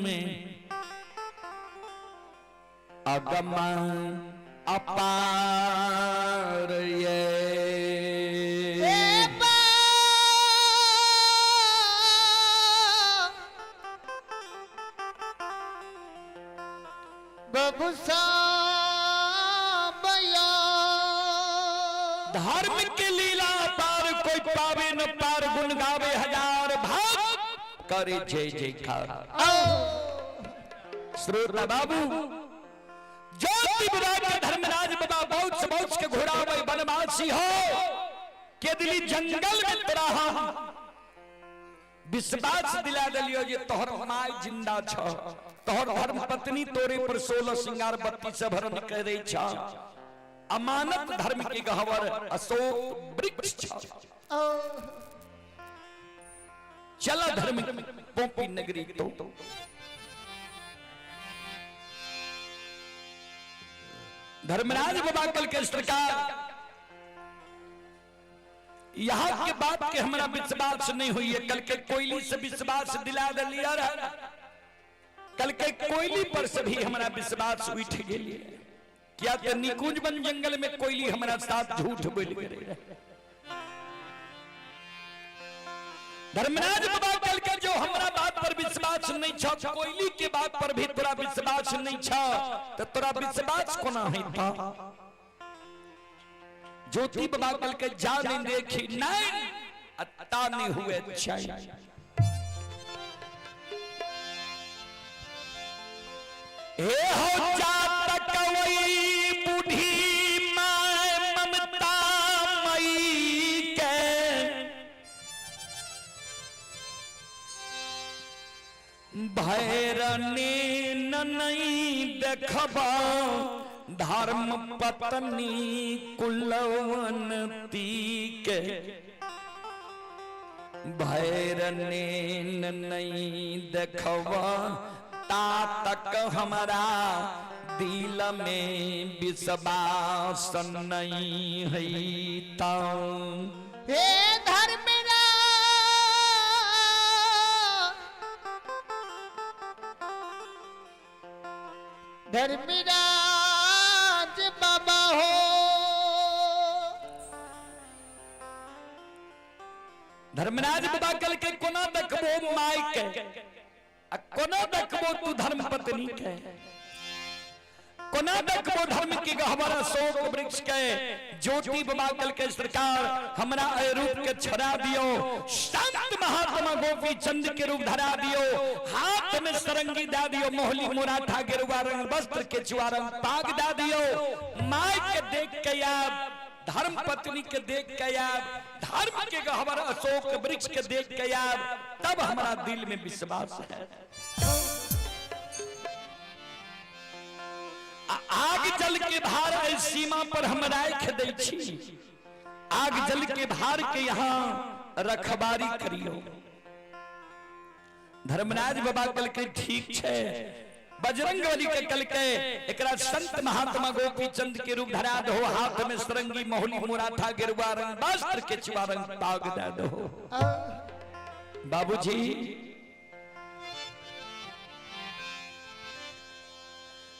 में अगम अपार ये। ए बा बबुसा बया। धर्म के लीला पार कोई पावे न पार, गुण गावे हजार भाग करे जय जयकार। आओ श्रोता बाबू ज्योति विराज धर्मराज बाबा बहुत से बहुत के घोड़ा वही बनवासी हो के दिली जंगल में तोरा हम विश्वास दिला दिलियो जे तोहर माय जिंदा छ, तोहर धर्म पत्नी तोरे पर 16 श्रृंगार 32 भरण करे छ, अमानत धर्म के गहवर अशोक वृक्ष छ। चला धर्म पोपी नगरी तो धर्मराज बाबा कल के सरकार यहाँ के बात के हमरा विश्वास नहीं हुई है। कल के कोयली से विश्वास दिला दिलिया रहा, कल के कोयली पर से भी हमरा विश्वास उठ गेलिए। क्या तो निकुंज वन जंगल में कोयली हमरा साथ झूठ बोल गए। धर्मराज बाबा कल के जो हमरा बात पर विश्वास नहीं छ, कोयली के बात पर भी तोरा विश्वास नहीं छ, तो तोरा विश्वास कोना है था? ज्योति बाबा कल के जा नहीं देखी नहीं अत्ता नहीं हुए चाहिए। हे हो जात कवई बूढ़ी my ममता मई के, भैरने नहीं देखबा धर्म पत्नी कुलवंती के, भैरने नहीं देखबा ता तक हमारा दिल में विश्वास नहीं है। ता हे धर्मराज धर्मराज बाबा हो, धर्मराज बाबा कल के कोना देखबो my के, आ कोना देखबो तू धर्म पत्नी के, कोना देखबो धर्म के गहवर अशोक वृक्ष के। ज्योति बाबा कल के सरकार हमरा ए रूप के छड़ा दियो, संत महात्मा गोपी चंद के रूप धरा दियो, हाथ में सरंगी दा दियो, मोहली मोराठा गेरुआ रंग वस्त्र के चुआ रंग पाग दा दियो। My के देख के आब, धर्म पत्नी के देख के आब, धर्म के गहवर अशोक वृक्ष के देख के आब, तब हमारा दिल में विश्वास है। आग जल के भार एहि सीमा पर हम राख दै छी, आग जल के भार के यहाँ रखबारी करियो। धर्मराज बाबा कल के ठीक छै, बजरंग बली के कल के एकरा संत महात्मा गोपी चंद के रूप धरा दो, हाथ में सरंगी मोहली मुराठा गेरुआ रंग वस्त्र के चुआ रंग पाग दे दो। बाबूजी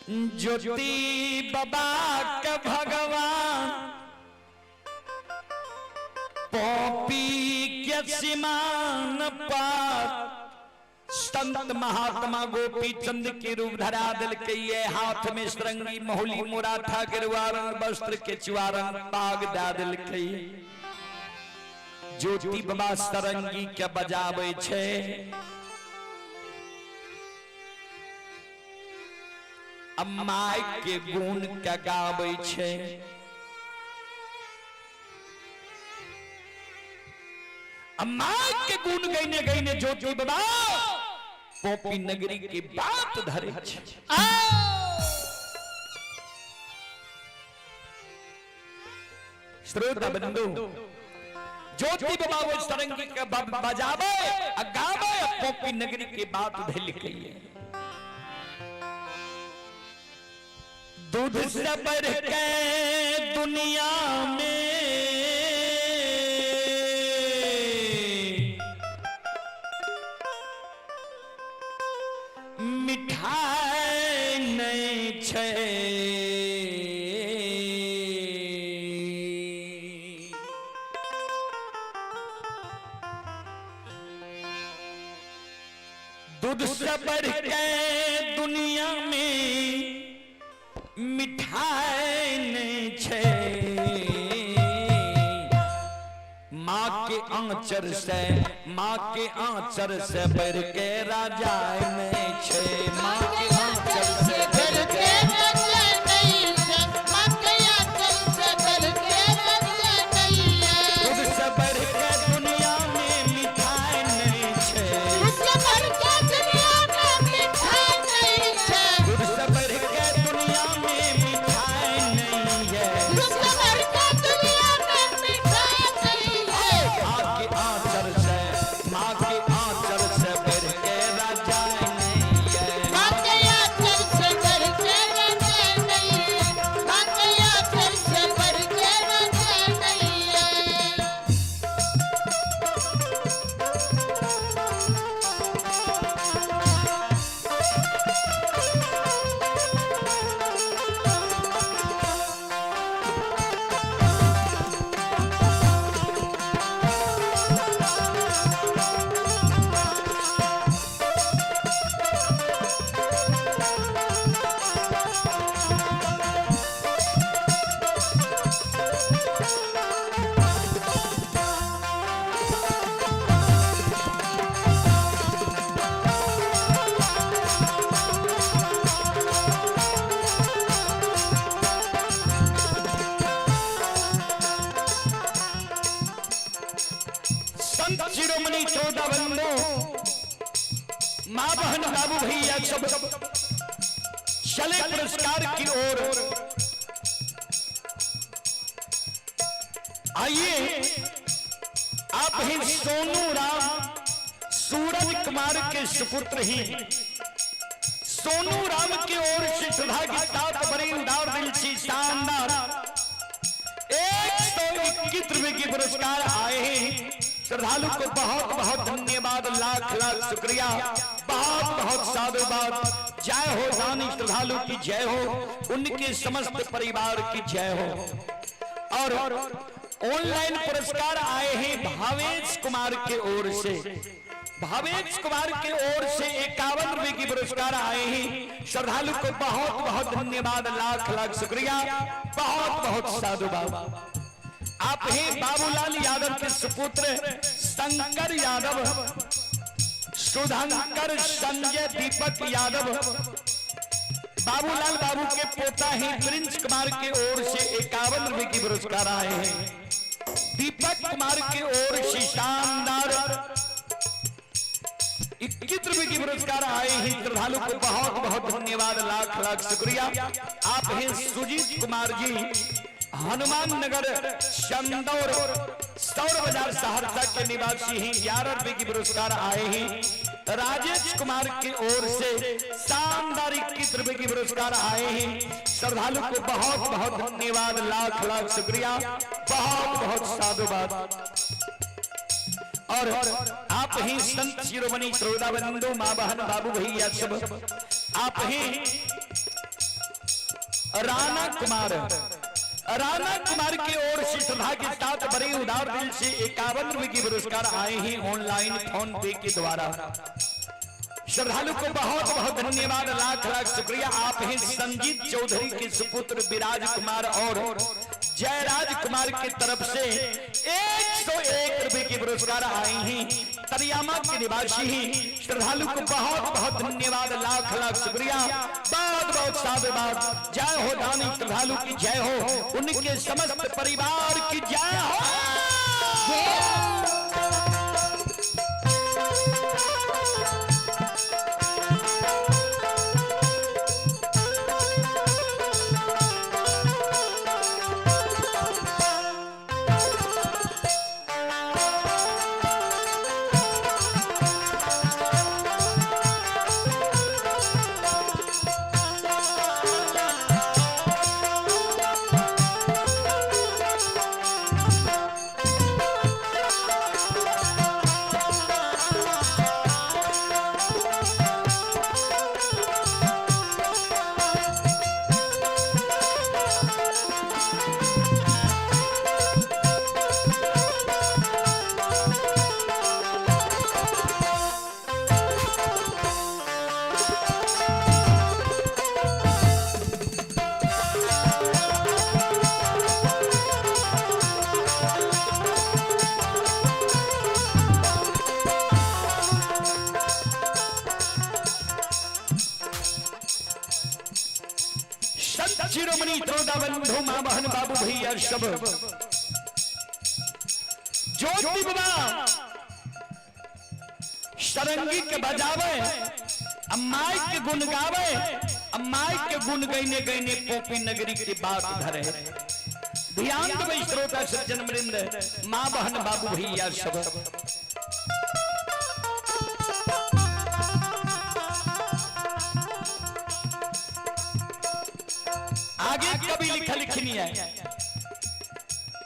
ज्योति बाबा के भगवान पॉपी के सीमान पर संत महात्मा गोपी चंद के रूप धरा दिल के ये हाथ में सरंगी मोहली मुराठा गिरुआ रंग वस्त्र के चुआ रंग पाग दा दिल के। ज्योति बाबा सरंगी के बजावे छे, अम्माई के गुण के गावे छे। अम्माई के गुण गईने गईने ज्योति बाबा पोपी नगरी के बात धरे छे। श्रोता बंधु ज्योति बाबा वो सरंगी के बजावे आ गावे पोपी नगरी के बात धर गई। दूध से बढ़ के दुनिया में मिठाई नहीं छे, दूध से बढ़ के दुनिया में मिठाई नहीं छे। माँ के आंचर से, माँ के आंचर से बढ़ के राजा नहीं छे, माँ के आंचर से बढ़ के राजा नहीं छे, माँ के आंचर से बढ़ के राजा नहीं है। दूध से बढ़ के दुनिया में मिठाई नहीं छे, पुरस्कार की ओर आइए। आप ही सोनू राम सूरज कुमार के सुपुत्र ही सोनू राम की ओर से श्रद्धा के साथ बड़े उदार दिल से शानदार 121 रुपए के पुरस्कार आए हैं। श्रद्धालु को बहुत बहुत धन्यवाद, लाख लाख शुक्रिया, बहुत बहुत साधुवाद। जय हो दानी श्रद्धालु की जय हो, उनके समस्त परिवार की जय हो। और ऑनलाइन पुरस्कार आए हैं भावेश कुमार के ओर से, भावेश कुमार के ओर से 51 रुपए की पुरस्कार आए हैं। श्रद्धालु को बहुत बहुत धन्यवाद, लाख लाख शुक्रिया, बहुत बहुत साधुवाद। आप हैं बाबूलाल यादव के सुपुत्र शंकर यादव, सुधांकर संजय दीपक यादव, बाबूलाल बाबू के पोता हैं प्रिंस कुमार के ओर से 51 रुपए की पुरस्कार आए हैं। दीपक कुमार के ओर से शानदार 21 रुपए की पुरस्कार आए हैं। श्रद्धालु को बहुत बहुत धन्यवाद, लाख लाख शुक्रिया। आप हैं सुजीत कुमार जी, हनुमान नगर चंदौर सौर बाजार सहरसा के निवासी हैं, 11 रुपए की पुरस्कार आए हैं। राजेश कुमार की ओर से शानदार 21 रुपए की पुरस्कार आए हैं। श्रद्धालु को बहुत बहुत धन्यवाद, लाख लाख शुक्रिया, बहुत बहुत साधुवाद। और आप ही संत शिरोमणि श्रोता बंधु माँ बहन बाबू भैया सब, आप ही राणा कुमार, राणा कुमार की ओर से श्रद्धा के साथ बड़े उदार दिल से 51 रुपए की पुरस्कार आए हैं ऑनलाइन फोन पे के द्वारा। श्रद्धालु को बहुत बहुत धन्यवाद, लाख लाख शुक्रिया। आप हैं संजीत चौधरी के सुपुत्र विराज कुमार और जयराज कुमार की तरफ से 101 रुपए के पुरस्कार आए हैं। तरियामा के निवासी हैं। श्रद्धालु को बहुत बहुत धन्यवाद, लाख लाख शुक्रिया, बहुत बहुत साधुवाद। जय हो दानी श्रद्धालु की जय हो, उनके समस्त परिवार की जय हो। संत शिरोमणि त्रोदा बंधु मां बहन बाबू भैया सब, ज्योति बाबा सरंगी के बजावे, अब माइक के गुण गावे, अब माइक के गुण गईने गईने पोपी नगरी की बात धरे। ध्यान दो श्रोता सज्जन वृंद, मां बहन बाबू भैया सब। आगे कवि लिखल लिखनी है,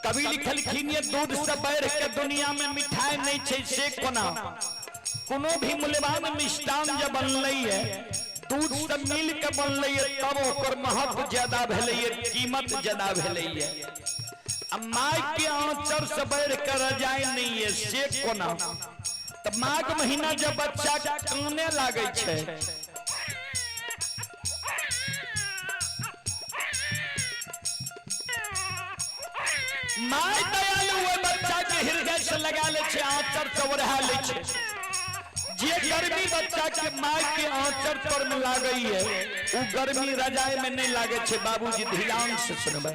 कवि लिखल लिखनी है, दूध से बढ़ के दुनिया में मिठाई नहीं छे से कोना। कोनो भी मूल्यवान मिष्टान जब बनलै है दूध से मिल के बनलै है तब ओकर महत्व ज्यादा भेलै है, कीमत ज्यादा भेलै है। अब माय के आंचर से बढ़ के रजाई नहीं है से कोना। तो माघ महीना जब बच्चा काने लागे छे, my दयालु ओहि बच्चा के हृदय से लगा ले छे, आंचर से ओढ़ा ले छे। जे गर्मी बच्चा के my के आंचर पर में लागई है उ गर्मी रजाई में नहीं लागे छे। बाबूजी ध्यान से सुनबै।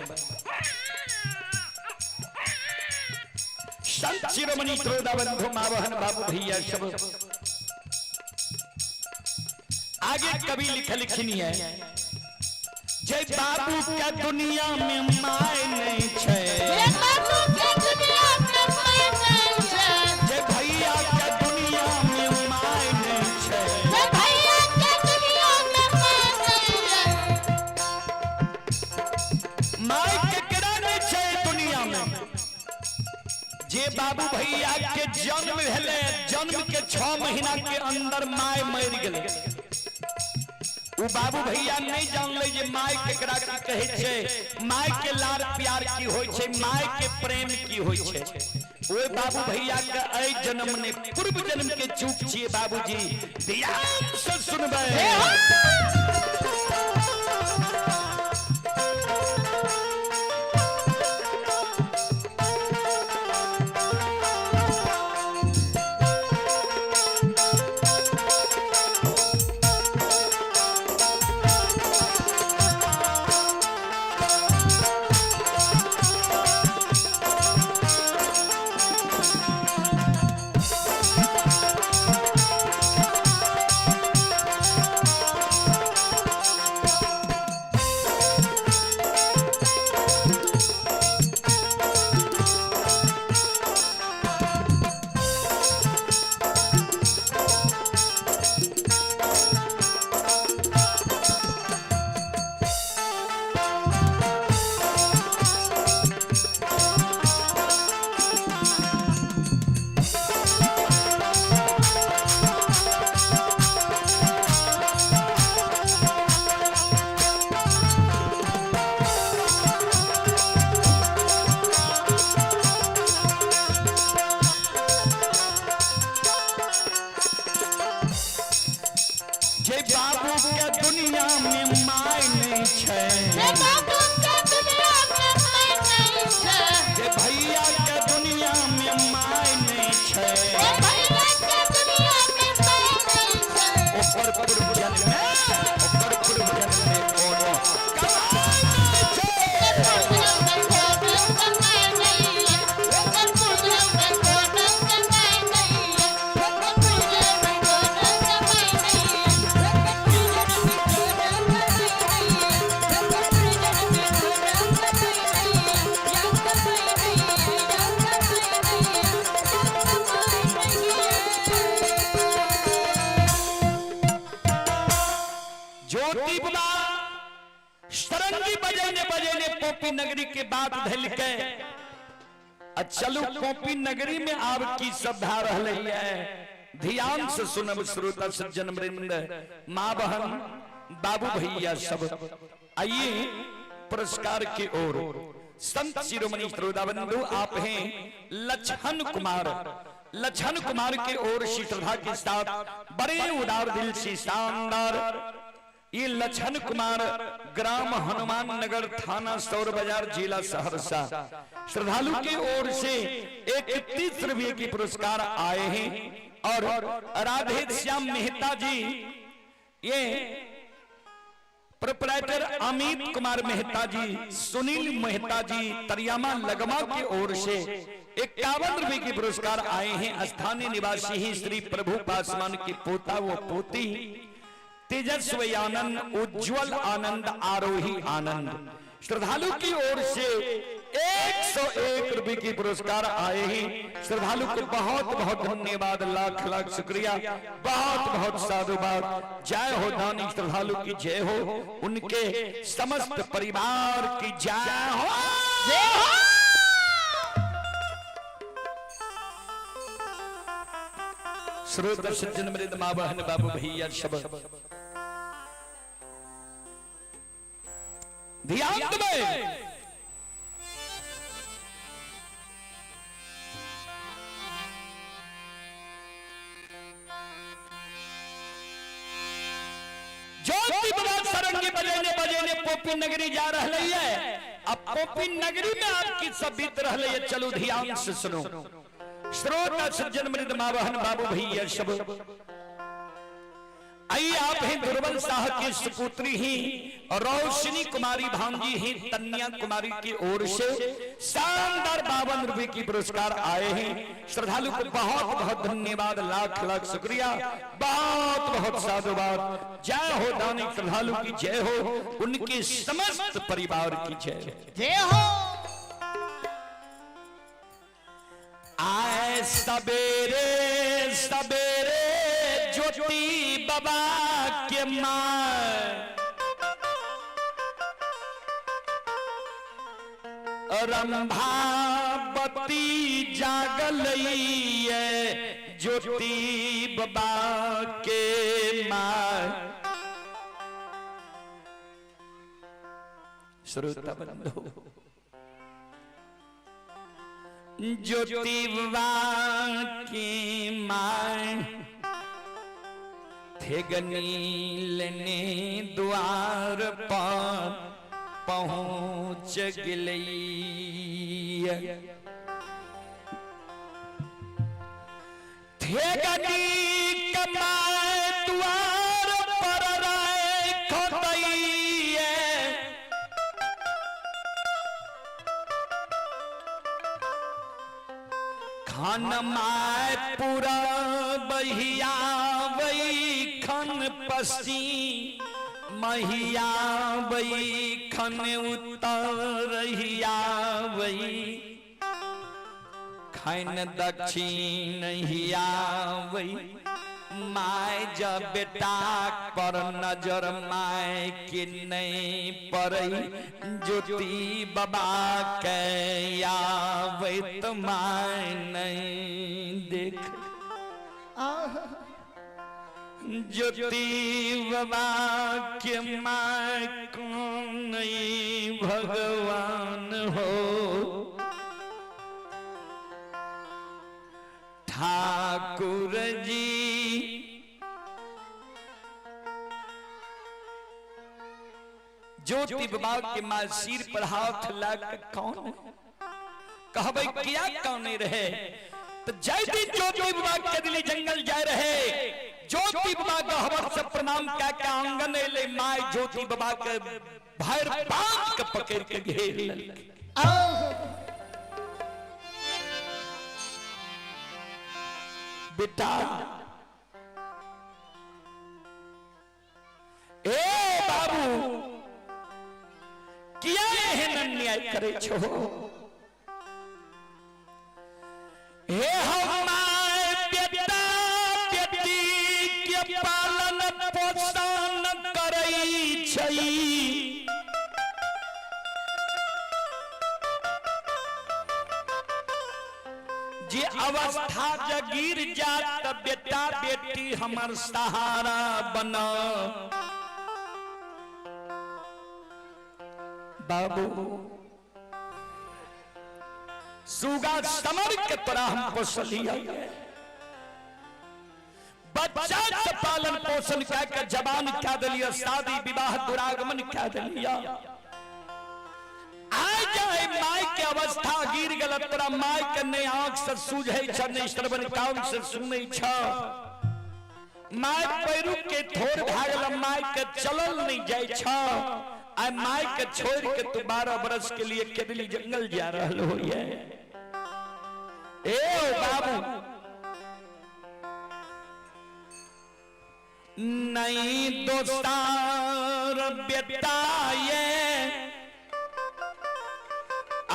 संत शिरोमणि त्रोदा बंधु माँ बहन बाबू भैया सब, आगे कवि लिख लिखनी है, जे बाबू के दुनिया में my नहीं छै, जे बाबू के दुनिया में my नहीं छै, जे भैया के दुनिया में my नहीं छै, जे भैया के दुनिया में my नहीं छै। My केकरा नहीं छै दुनिया में? जे बाबू भैया के जन्म भेले, जन्म के 6 महीना के अंदर my मर गेले, उ बाबू भैया नहीं जानले जे my केकरा की कहै छै, my के लार प्यार की होय छै, my के प्रेम की होय छै। ओए बाबू भैया के एहि जन्म ने पूर्व जन्म के चूक छियै बाबूजी, ध्यान से सुनबै। जे बाबू के दुनिया में my नहीं छै, जे बाबू के दुनिया में my नहीं छै, जे भैया के दुनिया में my नहीं छै, जे भैया के दुनिया में my नहीं छै। ओकर पूर्व जन्म में, ओकर पूर्व जन्म में कोनो कमाई नहीं छै। ज्योति बाबा सरंगी बजेने बजेने पोपी नगरी के बात धलके, आ चलू पोपी नगरी में आब की सब भा रहले है, ध्यान से सुनब श्रोता सज्जन वृंद, माँ बहन बाबू भैया सब। आइए पुरस्कार की ओर। संत शिरोमणि श्रोता बंधु, आप हैं लक्षण कुमार, लक्षण कुमार के ओर से श्रद्धा के साथ बड़े उदार दिल से शानदार ये लक्षण कुमार, ग्राम हनुमान नगर, थाना सौर बाजार, जिला सहरसा, श्रद्धालु की ओर से 31 रुपये की पुरस्कार आए हैं। और राधे श्याम मेहता जी, ये प्रोपराइटर अमित कुमार मेहता जी, सुनील मेहता जी, तरियामा लगमा की ओर से 51 रुपए के पुरस्कार आए हैं। स्थानीय निवासी ही श्री प्रभु पासवान के पोता व पोती तेजस्वी आनंद, उज्जवल आनंद, आरोही आनंद, श्रद्धालु की ओर से 101 रुपए के पुरस्कार आए हैं। श्रद्धालु को बहुत बहुत धन्यवाद, लाख लाख शुक्रिया, बहुत बहुत साधुवाद। जय हो दानी श्रद्धालु की जय हो, उनके समस्त परिवार की जय हो। जय हो। श्रोता सज्जन मृद माँ बहन बाबू भैया सब ध्यान देबै। ज्योति बाबा सरंगी बजेने बजेने पोपी नगरी जा रही है। अब पोपी नगरी में आपकी सब बीत रही है। चलो ध्यान से सुनो श्रोता सज्जन मृद माँ बहन बाबू भैया सब। आइए आप हैं दुर्बल शाह की सुपुत्री ही रोशनी कुमारी भांजी ही तन्या कुमारी की ओर से शानदार 52 रुपए की पुरस्कार आए हैं। श्रद्धालु को बहुत बहुत धन्यवाद, लाख लाख शुक्रिया, बहुत बहुत साधुवाद। जय हो दानी श्रद्धालु की जय हो, उनके समस्त परिवार की जय हो। जय हो। आए सवेरे सवेरे ज्योति बाबा के माँ रंभावती जागल ज्योति बाबा के माँ। श्रोता बंधु, ज्योति बाबा की माँ ठेगनी लेने द्वार पर पहुंच गई। ठेगनी कमाए द्वार पर राख। खन my पूरा बहिया वही खन पसी महिया वही खन उतरहिया वही खन दक्षिण हिया वही। My जब बेटा पर नजर my के नहीं पड़ई, ज्योति बाबा के आवे तो my नहीं देख। ज्योति बाबा के my कौन नहीं भगवान हो, ठाकुर जी। ज्योति बाबा के मां सिर पर हाथ लग कौन कहबे किया कौन नहीं रहे, तो जय दिन ज्योति बाबा के दिली जंगल जाए रहे। ज्योति बाबा गहबर से प्रणाम क्या क्या आंगन एले, my ज्योति बाबा के भैर बांध के पकड़ के घेर लेलकै। बेटा ए बाबू, किया एहन अन्याय करे छो? हे हमार बेटा बेटी के पालन पोषण करै छै, जे अवस्था जगीर जात बेटा बेटी हमर सहारा बना। बाबू सुगा समर के तोरा हम पोसलिया, बच्चा के पालन पोषण कह के जवान क्या दिलिया, शादी विवाह दुरागमन क्या दिलिया। आय जाए my के अवस्था गिर गल, तोरा my के नहीं आंख से सूझे छ, नहीं श्रवण कान से सुनै छ, my पैरू के थोर भागल, my के चलल नहीं जाय छ। आय my के छोड़ के तू 12 बरस के लिए केदली जंगल जा रहल हो। ये ए बाबू नहीं दोस्तार बेटा ये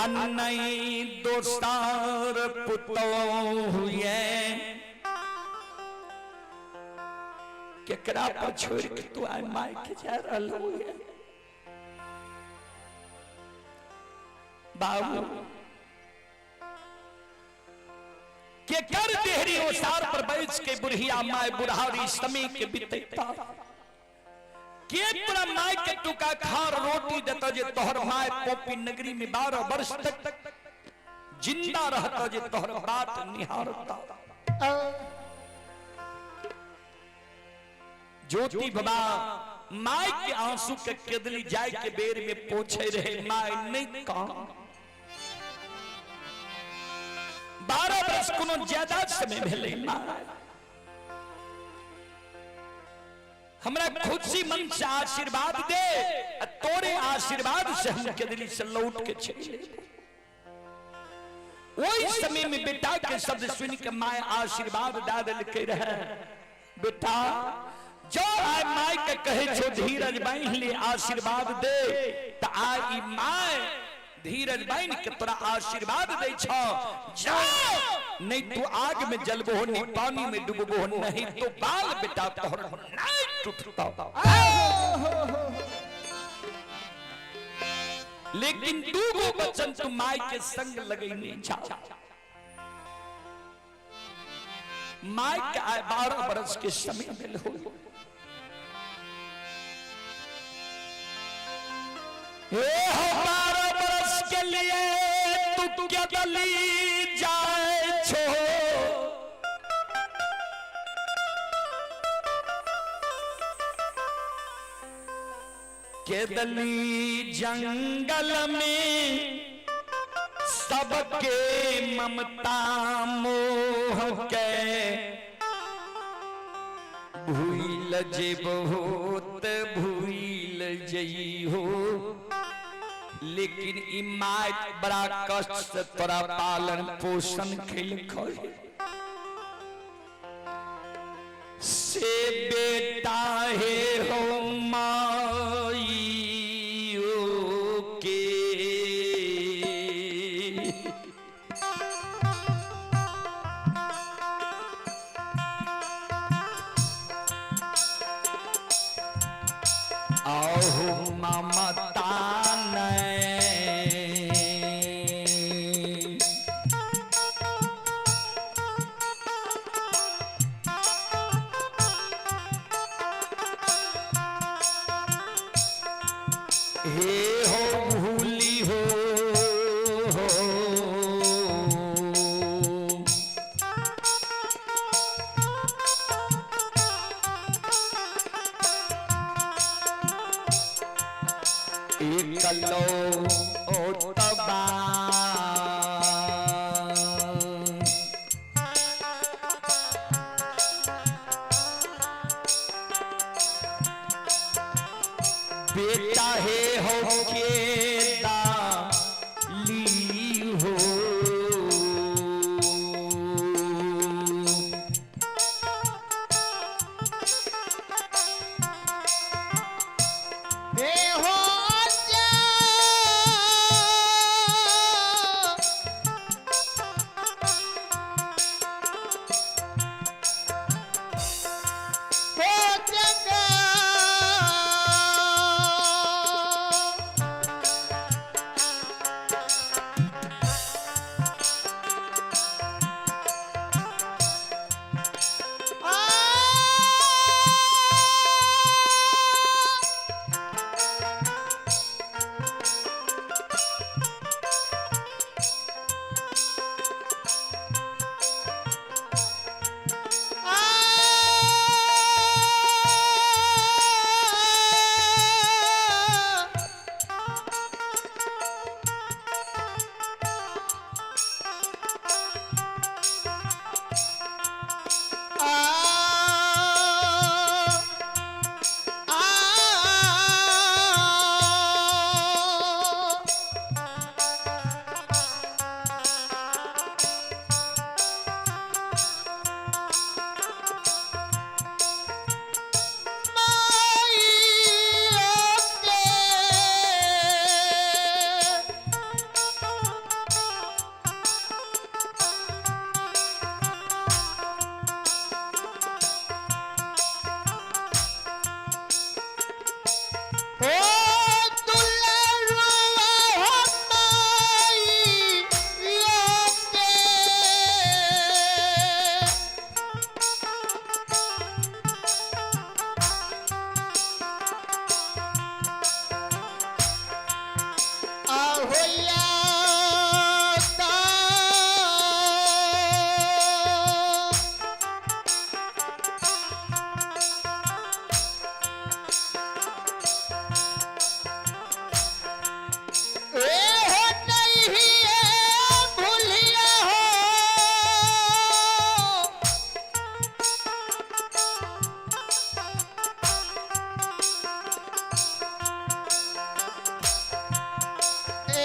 नहीं दोस्तार पुतोह ये, केकरा पर छोड़ के तू आय my के जा रहल हो? बाबू के कर देहरी ओसार पर बैठ के बुढ़िया my बुढ़ारी समय के बितेता? के तोरा my के टुका खार रोटी देता जे तोहर my poppy नगरी में 12 वर्ष तक जिंदा रहता, जे तोहर बात निहारता? ज्योति बाबा my के आंसू के केदली जाय के बेर में पोछे रहे, my नहीं काम। 12 वर्ष कोनो ज्यादा समय भेलै my? हमरा खुशी मन से आशीर्वाद दे आ तोरे आशीर्वाद से हम केदली से लौट के चले। ओहि समय में बेटा के शब्द सुन के my आशीर्वाद दा देलकै रहे, बेटा जो आय my के कहे छो धीरज बांध ले आशीर्वाद दे, त आय ई my धीरज बांध के तोरा आशीर्वाद दे छो, जा नहीं तू आग में जलबो नहीं पानी में डूबबो नहीं तो बाल बेटा तोहर नहीं टूटता। लेकिन दू गो वचन तू my के संग लगैने जा। My के आय 12 बरस के समय भेल हो। हे हो 12 बरस के लिए तू क्या दली जाए छो, केदली जंगल में सबके ममता मोह के भूल जे बहुत भूल जई हो, लेकिन ई my बड़ा कष्ट से तोरा पालन पोषण केलकै से बेटा हे हो माई के। आहो ममता ने हे हो भूली हो, एकलो ओतबा बेटा हे हो के ली हो। हे हो जा। हो जगा। आ।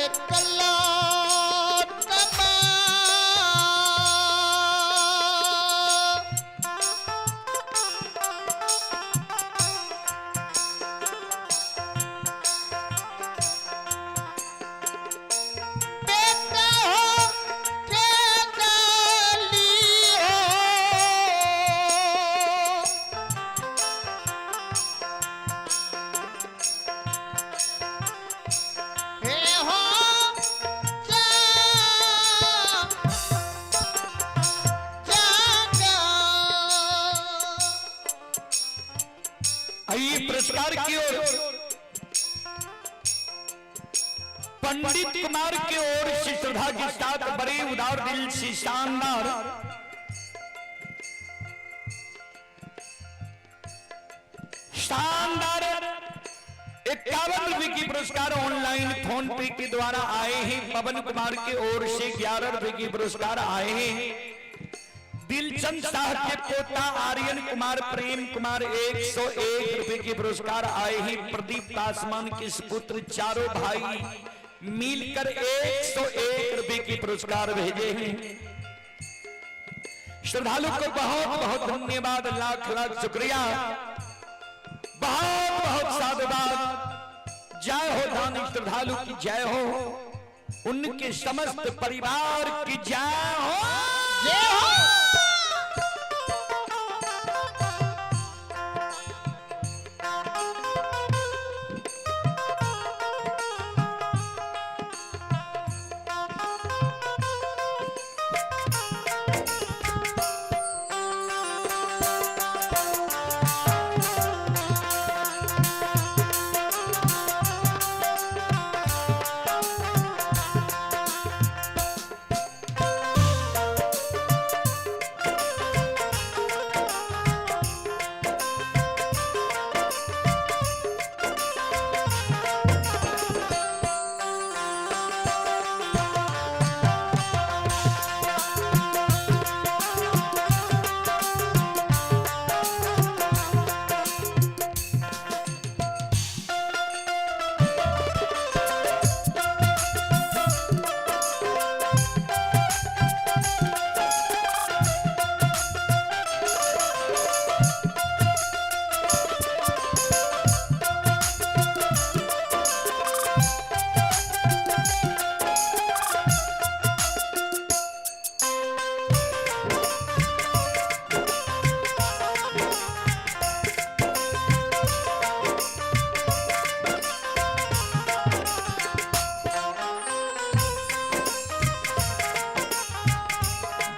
कला कमा। बेटा हो के डाली हो। हे हो जा जा। आइए पुरस्कार की ओर पंडित कुमार की ओर से श्रद्धा के साथ बड़े उदार दिल से शानदार शानदार 51 रुपए की पुरस्कार ऑनलाइन फोन पे के द्वारा आए हैं। पवन कुमार की ओर से 11 रुपए की पुरस्कार आए हैं। दिलचंद शाह के पोता आर्यन कुमार प्रेम कुमार 101 रुपए के पुरस्कार आए हैं। प्रदीप पासवान के पुत्र चारों भाई मिलकर 101 रुपए के पुरस्कार भेजे हैं। श्रद्धालु को बहुत बहुत धन्यवाद, लाख लाख शुक्रिया, बहुत बहुत साधुवाद। जय हो दानी श्रद्धालु की जय हो, उनके समस्त परिवार की जय हो। जय हो।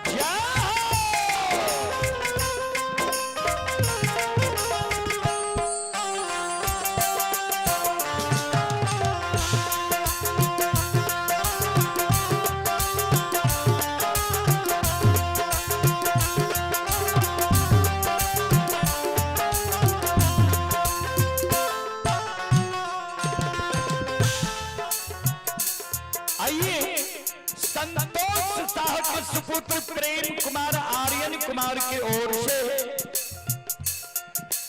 जय हो। आइए संतोष शाह के सुपुत्र प्रेम कुमार आर्यन कुमार की ओर से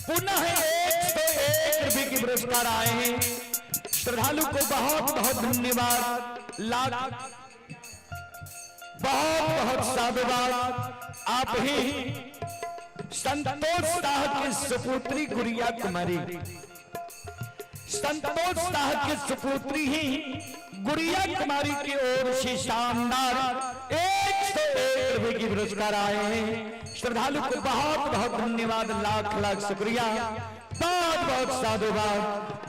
पुनः 101 रुपए के पुरस्कार आए हैं। श्रद्धालु को बहुत बहुत धन्यवाद, लाख बहुत बहुत साधुवाद। आप ही संतोष शाह की सुपुत्री गुड़िया कुमारी, संतोष शाह की सुपुत्री ही गुड़िया कुमारी की ओर से शानदार 101 रुपए की पुरस्कार आए हैं। श्रद्धालु को बहुत बहुत धन्यवाद, लाख लाख शुक्रिया, बहुत बहुत साधुवाद।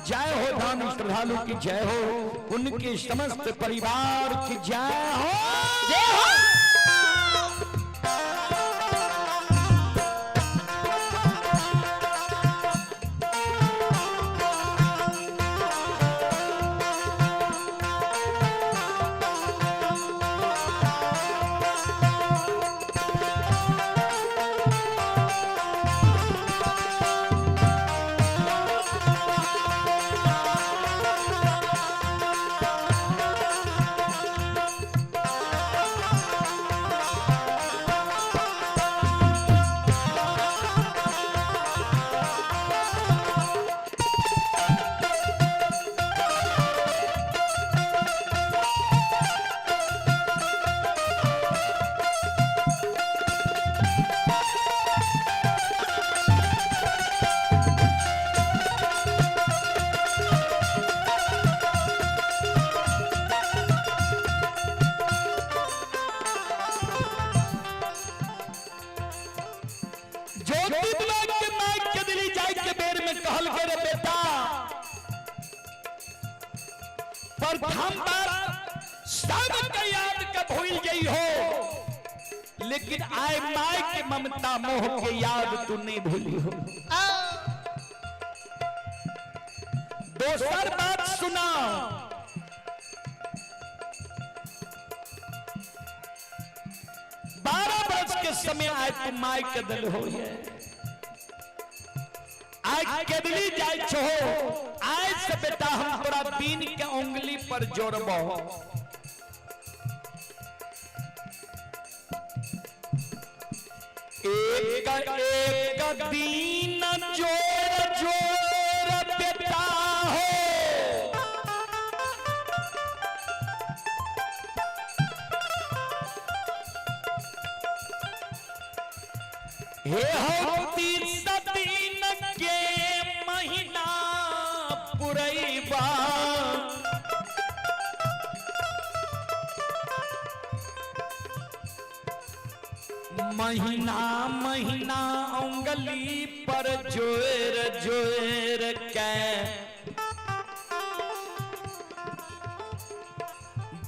जय हो दान श्रद्धालु की जय हो, उनके समस्त परिवार की जय हो। जय हो। जय प्रथम बात सबके याद के भूल गई हो, लेकिन आय माय के ममता मोह के याद तू नहीं भूली हो। दोसर बात सुना, 12 वर्ष के समय आए तू माय के दिल हो, आय केदली जाय छो, आय से बेटा हम तोरा दिन के उंगली पर जोड़बो। एक एक दिन जोड़ जोड़ बेटा हो, हे हो 30 दिन के महीना पुरैबा, महीना महीना उंगली पर जोर जोर के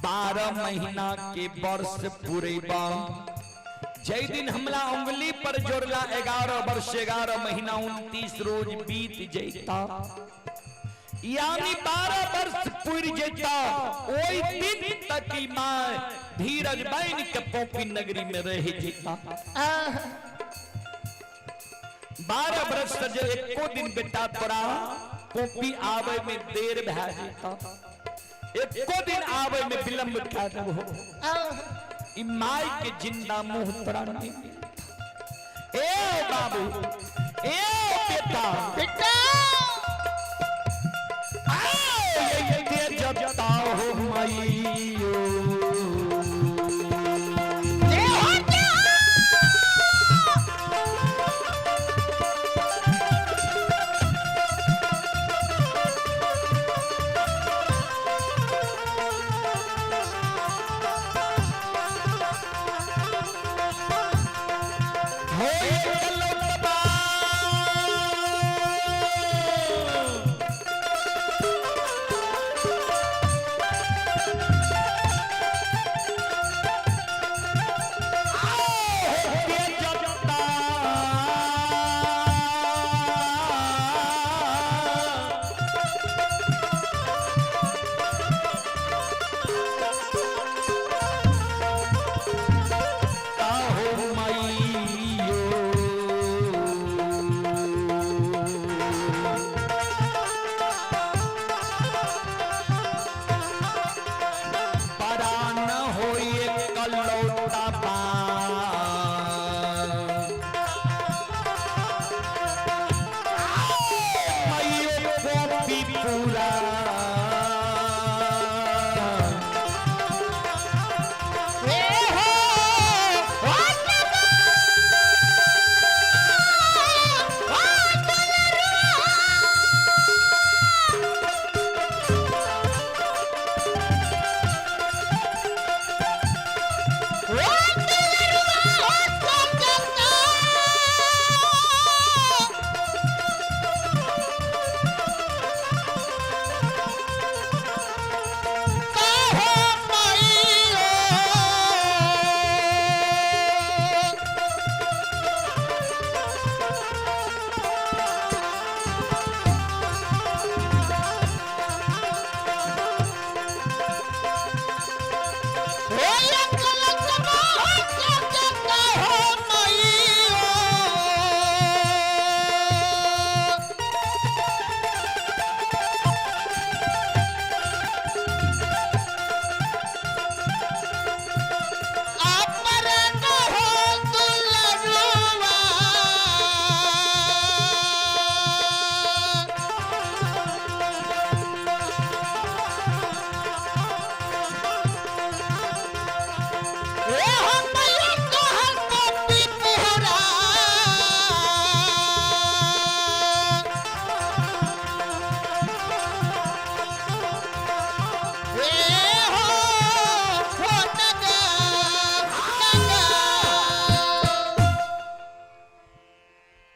12 महीना के वर्ष पुरैबा। जय दिन हमला उंगली पर जोड़ला 11 वर्ष 11 महीना 29 रोज बीत जैता, यानी 12 वर्ष पुर जैता, ओई दिन तक ही मां धीरज बन के पोपी नगरी में रह जैता। 12 वर्ष से जे एको दिन बेटा तोरा पोपी आवे में देर भा जैता, एको दिन आवे में विलंब भा हो, ई माई के जिंदा मुंह तोरा नहीं मिलता। ए बाबू, ए बेटा, बेटा आओ ये जता हो मईयो। जय हो जय हो। हो लौटबा। आओ के जता। ताहो मईयो। परान होए कलौता पान। मईयो गोपी पूरा। ए हो ओ बाबा, ओ दुलरुआ। ओ दुलरुआ, ओ सजना। काहो मईयो।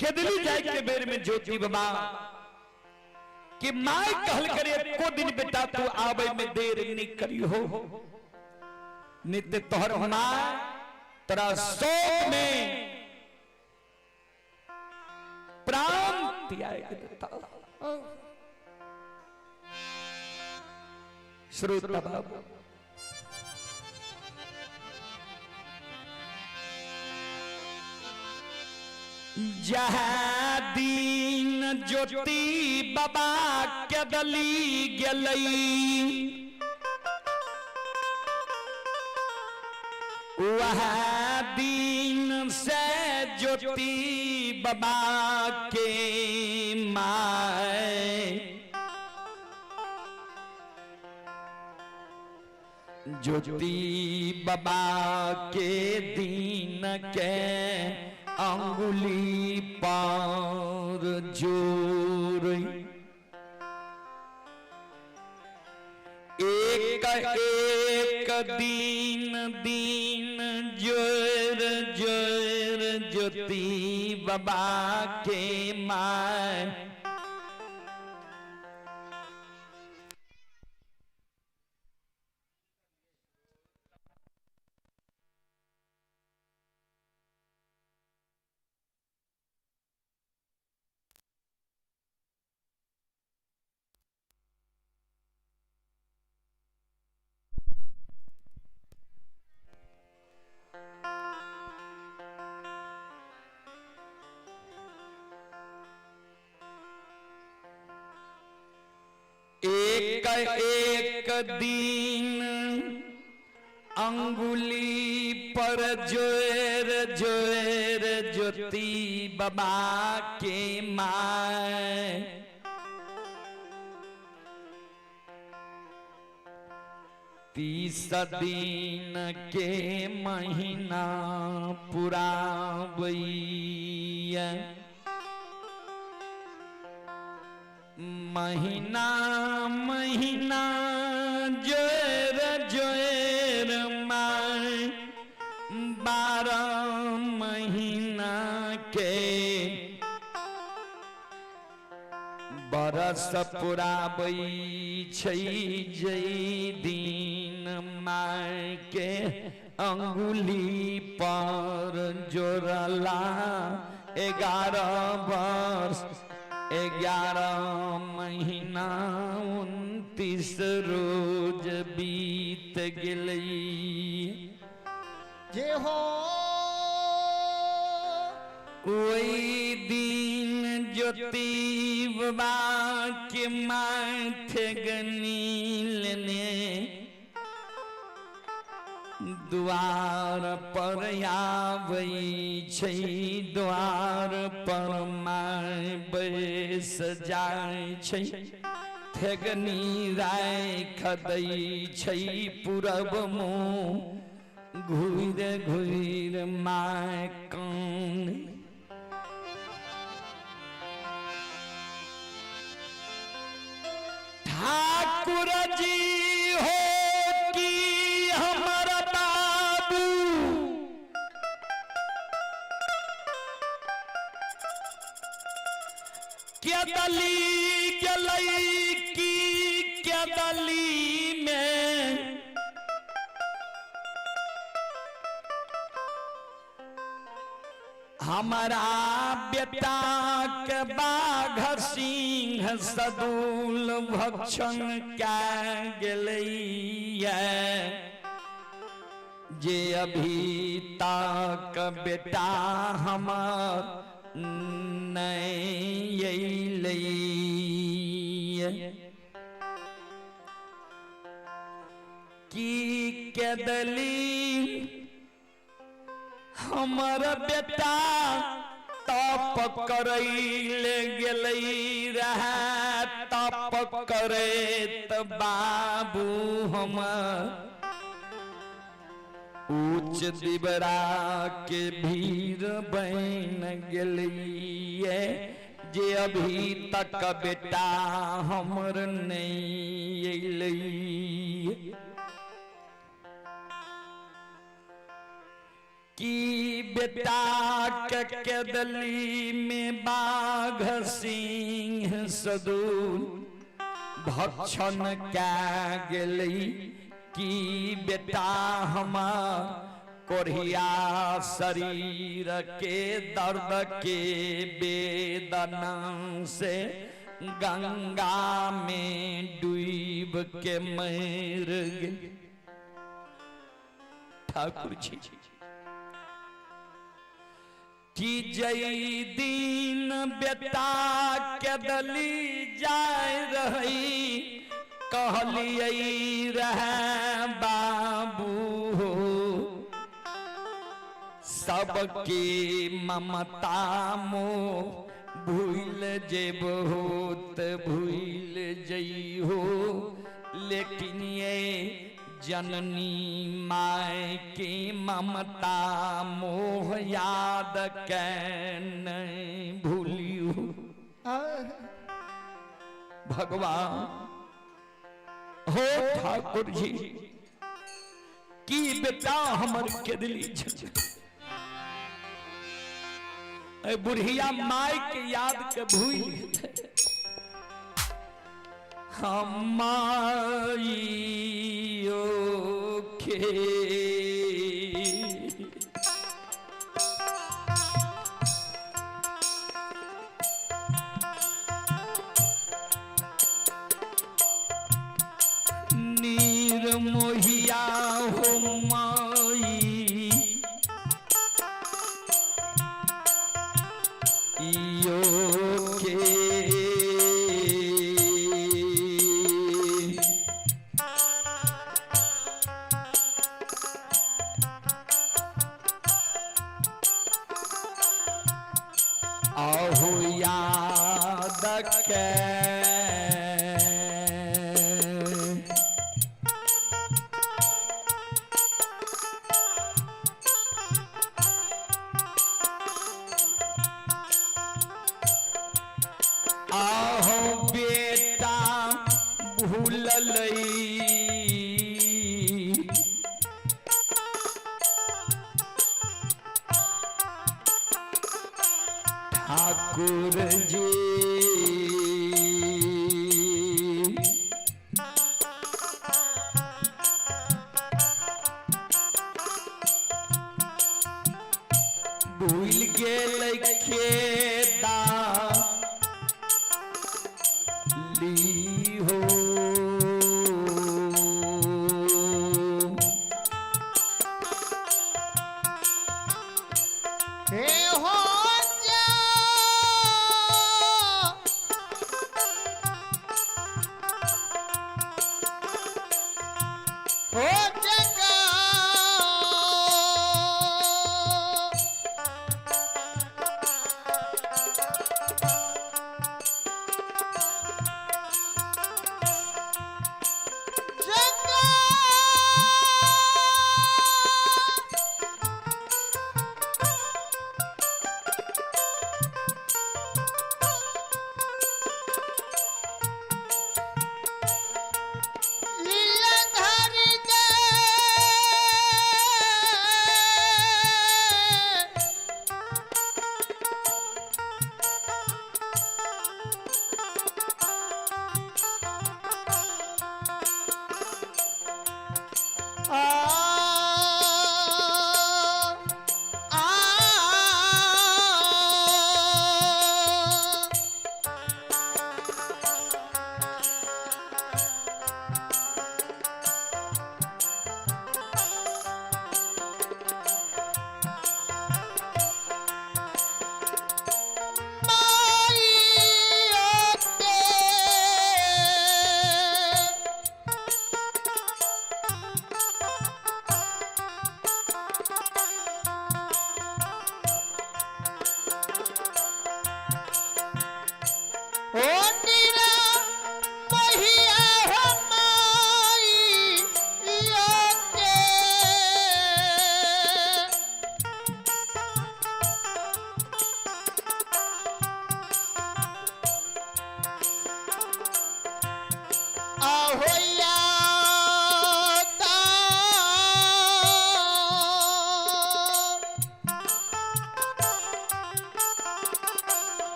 केदली जाए के बेर में ज्योति बाबा कि माय कहल करे एको दिन बेटा तू आवे में देर नहीं करियो, नित्य तोहर होना तोरा शोक में प्राण त्याग देता। श्रोता बाबू, जहाँ दिन ज्योति बाबा के दली गेलई, वह दिन से ज्योति बाबा के माए ज्योति बाबा के दिन के अंगुली पर जोर, एक एक दिन दिन जोर जोर ज्योति बाबा के माए। एक एक दिन अंगुली पर जोर जोर ज्योति बाबा के माए, 30 दिन के महीना पुराबैया, महीना महीना जोर जोर माए, 12 महीना के बरस पुराबै छै जै दिन माय के अंगुली पर जोड़ला 11 वर्ष 11 महीना 29 रोज बीत गेलै। जे हो ओहि दिन ज्योति बाबा के माथे गनी लेने द्वार पर आबै छै, द्वार पर my बैस जाइ छै, ठेगनी राख दै छै पूरब मुँह घुरि घुरि my कान। ठाकुर जी हो कि हमर बाबू, केदली गेलै की केदली में, हमारा बेटा के बाघ सिंह सदुल भक्षण कै गेलैया, जे अभी तक बेटा हमर नहीं अयलैया। की केदली हमर बेटा तप करैले गेलै रहे, तप करैत बाबू हमर ऊंच दिबरा के भीड़ बन गेलिए, जे अभी तक बेटा हमर नहीं अयलै। की बेटा के केदली में बाघ सिंह सदूल भक्षण कै गेलै कि बेटा हमर कोढ़िया शरीर के दर्द के वेदना से गंगा में डूब के मर गेल। ठाकुर जी कि जई दिन बेटा के दली जाय रही कहलियै रहे बाबू हो सबके ममता मोह भूल जेबहो त भूल जइहो, लेकिन ये जननी my के ममता मोह याद के नहीं भूलियो। भगवान हो ठाकुर जी की बेटा हमर के दिली बुढ़िया माय के याद के भूल हम माइयो के नीर मोहिया हो माई यो के आहो याद के आहो बेटा भूललई ठाकुर जी भूल गेल खेदा ली हो। हे हो जा हो जगा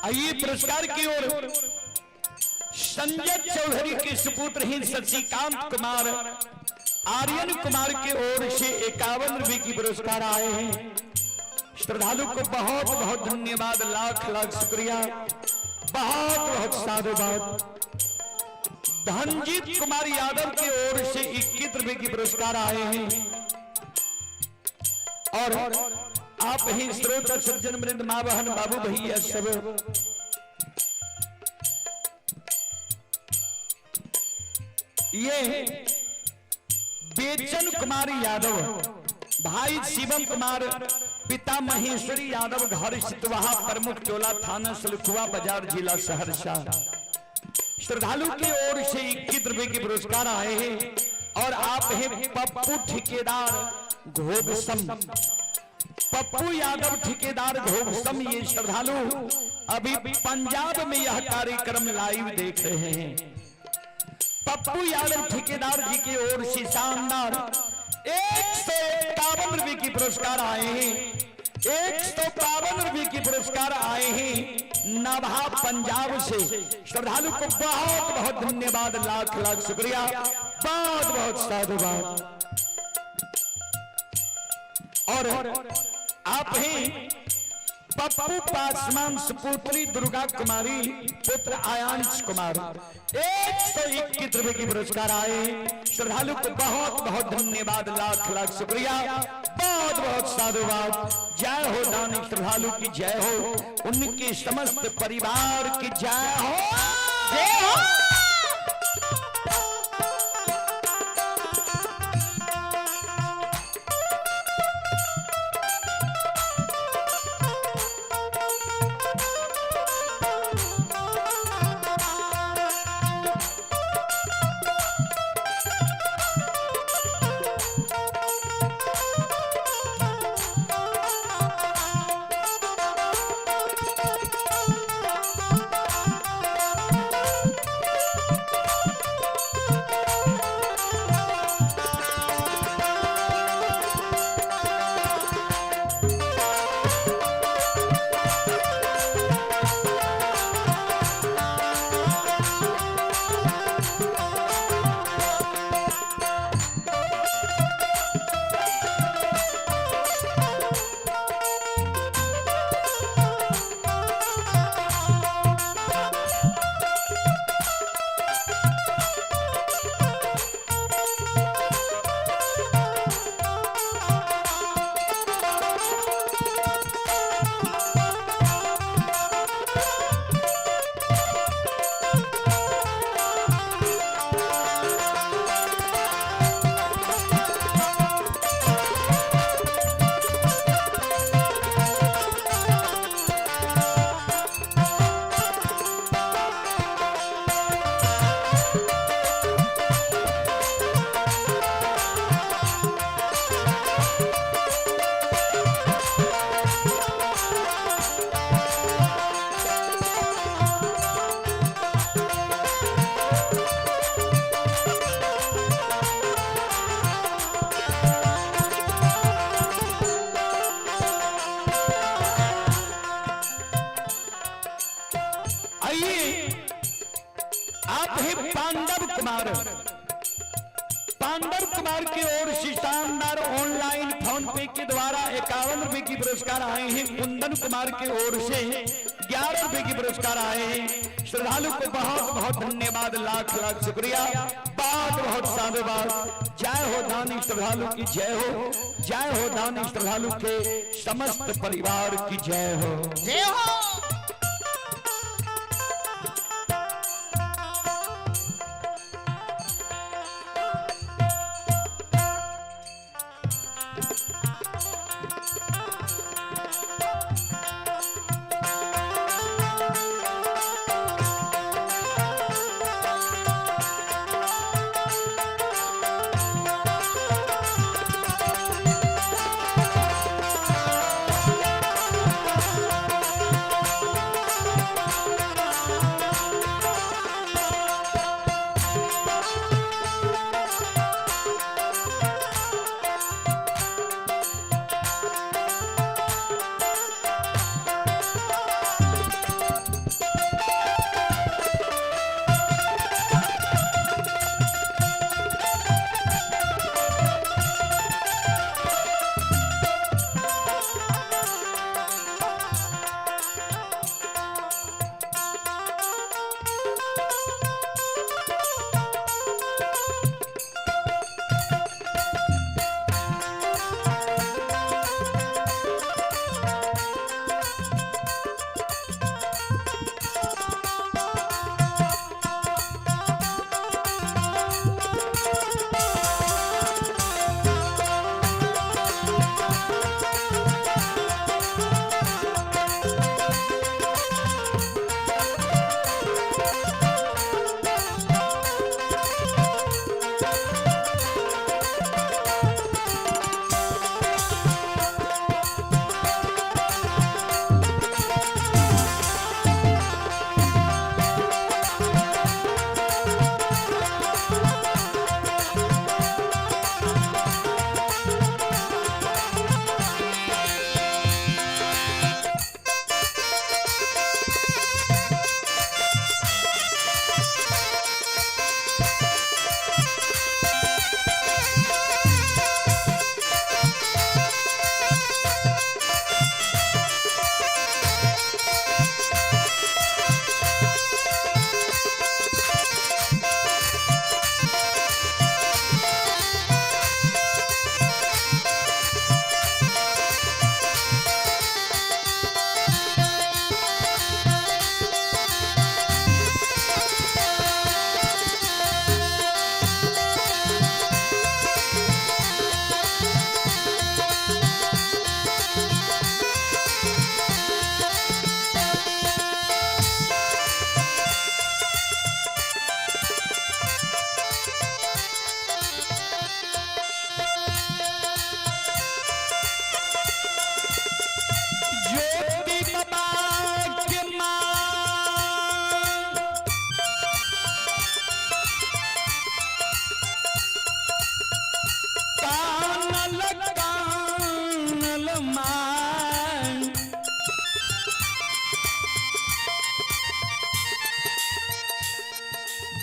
आइए पुरस्कार की ओर संजय चौधरी के सुपुत्र ही शशिकांत कुमार आर्यन कुमार के ओर से 51 रुपए की पुरस्कार आए हैं। श्रद्धालु को बहुत बहुत धन्यवाद, लाख लाख शुक्रिया, बहुत बहुत साधुवाद। धनजीत कुमार यादव की ओर से 21 रुपए की पुरस्कार आए हैं। और आप ही श्रोता सज्जन वृंद, माँ बहन, बाबू भैया सब, ये बेचन कुमार यादव, भाई शिवम कुमार, पिता महेश्वरी यादव, घर सितवाहा, प्रमुख टोला, थाना सलखुआ बाजार, जिला सहरसा। श्रद्धालु की ओर से 21 रुपए के पुरस्कार आए हैं। और आप हैं पप्पू ठेकेदार घोगसम, पप्पू यादव ठेकेदार घोगसम, ये श्रद्धालु अभी पंजाब में यह कार्यक्रम लाइव देख रहे हैं। पप्पू यादव ठेकेदार जी की ओर से शानदार 151 रुपए की पुरस्कार आए हैं। 152 रुपए की पुरस्कार आए हैं नाभा पंजाब से। श्रद्धालु को बहुत बहुत धन्यवाद, लाख लाख शुक्रिया, बहुत बहुत साधुवाद। और आप हैं पप्पू पासवान सुपुत्री दुर्गा कुमारी, पुत्र आयांश कुमार, 121 रुपए की पुरस्कार आए। श्रद्धालु को बहुत बहुत धन्यवाद, लाख लाख शुक्रिया, बहुत बहुत साधुवाद। जय हो दानी श्रद्धालु की जय हो, उनके समस्त परिवार की जय हो। जय हो। आइए, आप हैं पांडव कुमार, पांडव कुमार की ओर से शानदार ऑनलाइन फोन पे के द्वारा 51 रुपए की पुरस्कार आए हैं। कुंदन कुमार की ओर से 11 रुपए की पुरस्कार आए हैं। श्रद्धालु को बहुत बहुत धन्यवाद, लाख लाख शुक्रिया, बहुत बहुत साधुवाद। जय हो दानी श्रद्धालु की जय हो, जय हो दानी श्रद्धालु के समस्त परिवार की जय हो। जय हो। आइए।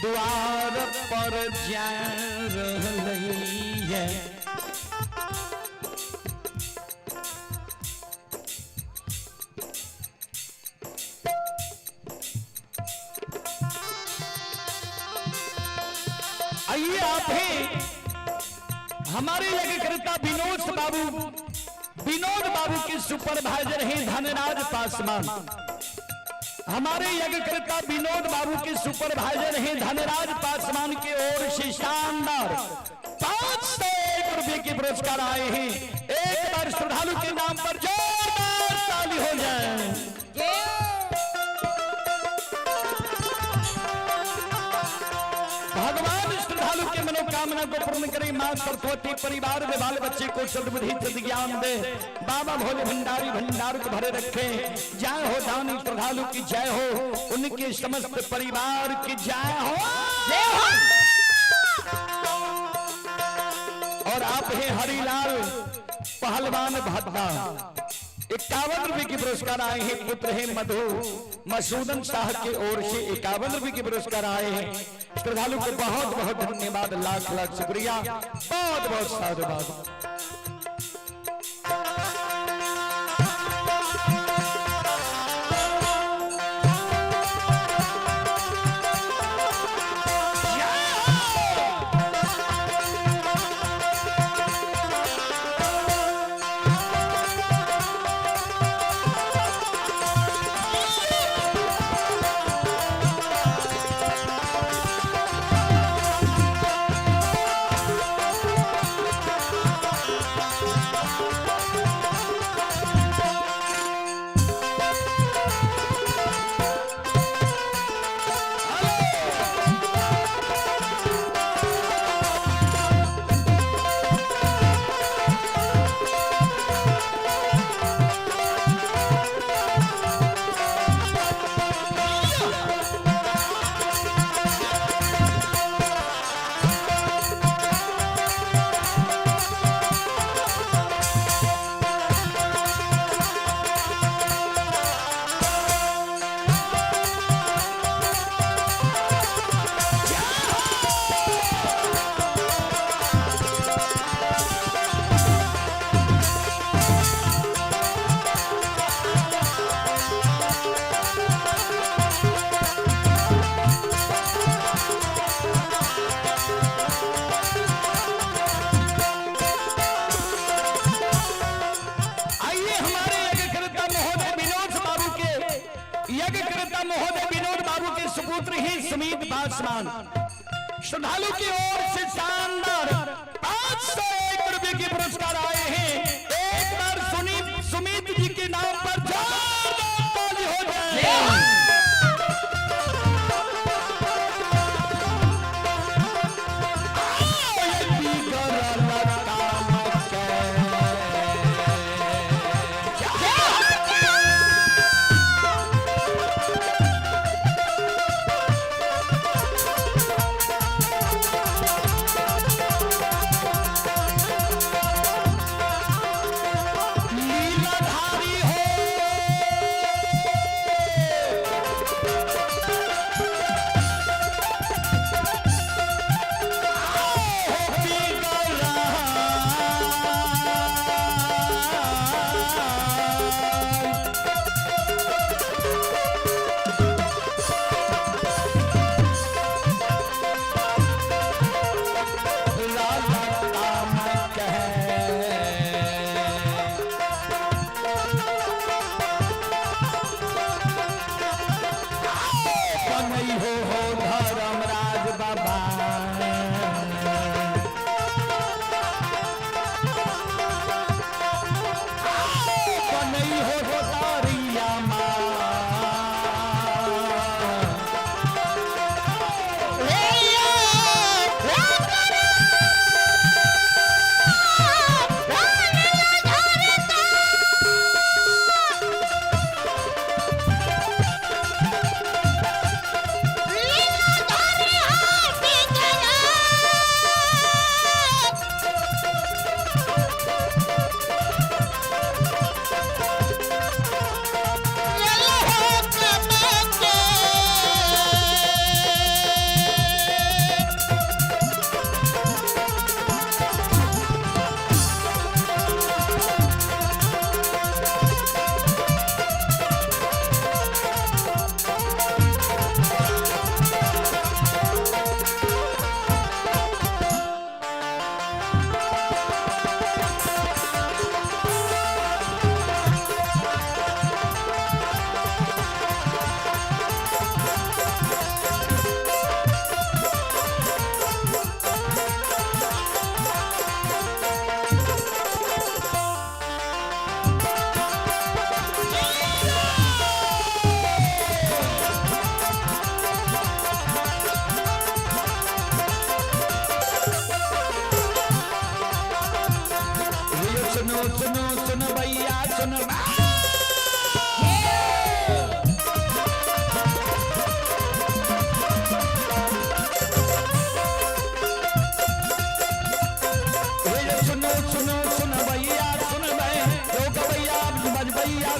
द्वार पर जा रहलैया। आइए आप हैं हमारे यज्ञकर्ता विनोद बाबू, विनोद बाबू के सुपरवाइजर हैं धनराज पासवान। हमारे यज्ञकर्ता विनोद बाबू के सुपरवाइजर हैं धनराज पासवान के ओर से शानदार 501 रुपए के पुरस्कार आए हैं। एक बार श्रद्धालु के नाम पर जोरदार ताली हो जाए। भगवान श्रद्धालु के मनोकामना को पूर्ण करे। मां सरस्वती परिवार में बाल बच्चे को सद्बुद्धि सद्ज्ञान दे। बाबा भोले भंडारी भंडार को भरे रखे। जय हो दानी श्रद्धालु की जय हो, उनके समस्त परिवार की जय हो। और आप हैं हरिलाल पहलवान भट्टा, 51 रुपए के पुरस्कार आए हैं। पुत्र हैं मधु मसूदन शाह के ओर से 51 रुपए के पुरस्कार आए हैं। श्रद्धालु को बहुत बहुत धन्यवाद, लाख लाख शुक्रिया, बहुत बहुत साधुवाद। आइए हमारे यज्ञकर्ता महोदय विनोद बाबू के, यज्ञकर्ता महोदय विनोद बाबू के सुपुत्र ही सुमित पासवान श्रद्धालु की ओर से शानदार 501 रुपए के पुरस्कार आए हैं। एक बार सुनी सुमित जी के नाम पर जोरदार ताली हो जाए। लीलाधारी हो।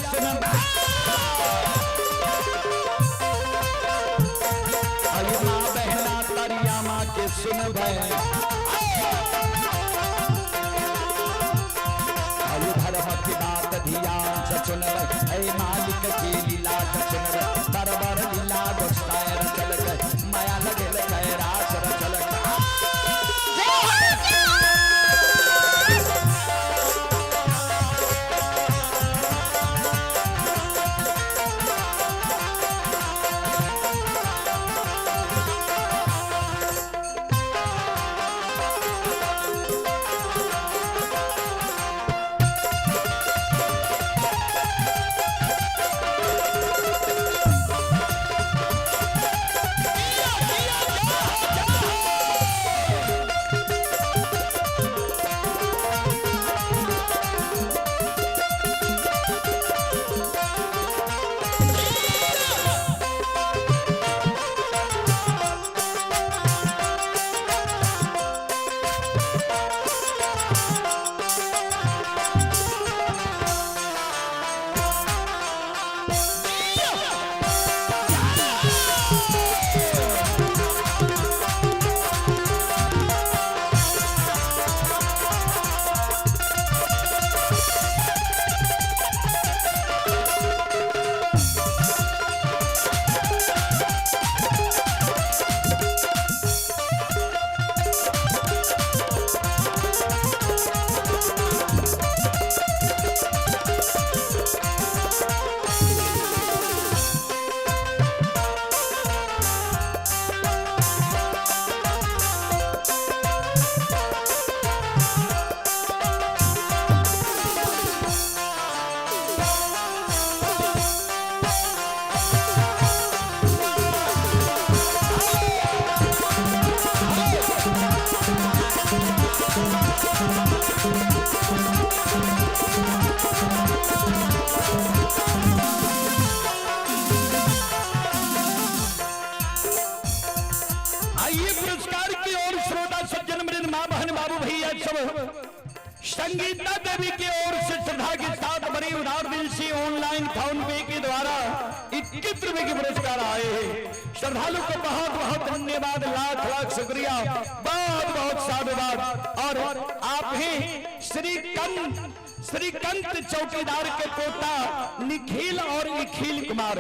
सुन अरे माँ बहना तरिया माँ के सुन अरे धर्म की बात ध्यान से सुन ऐ मालिक की लीला के सुन बरबर लीला गोसाय रचल के माया लगे कैरास रचल आइए पुरस्कार की ओर श्रोता सज्जन मृद माँ बहन बाबू भैया सब संगीता देवी की ओर से श्रद्धा के साथ बड़ी उदार दिल से ऑनलाइन फोन पे के द्वारा 21 रुपए के पुरस्कार आए हैं। श्रद्धालु को बहुत बहुत धन्यवाद, लाख लाख शुक्रिया, बहुत बहुत साधुवाद। और आप ही श्रीकंत चौकीदार के पोता निखिल और निखिल कुमार,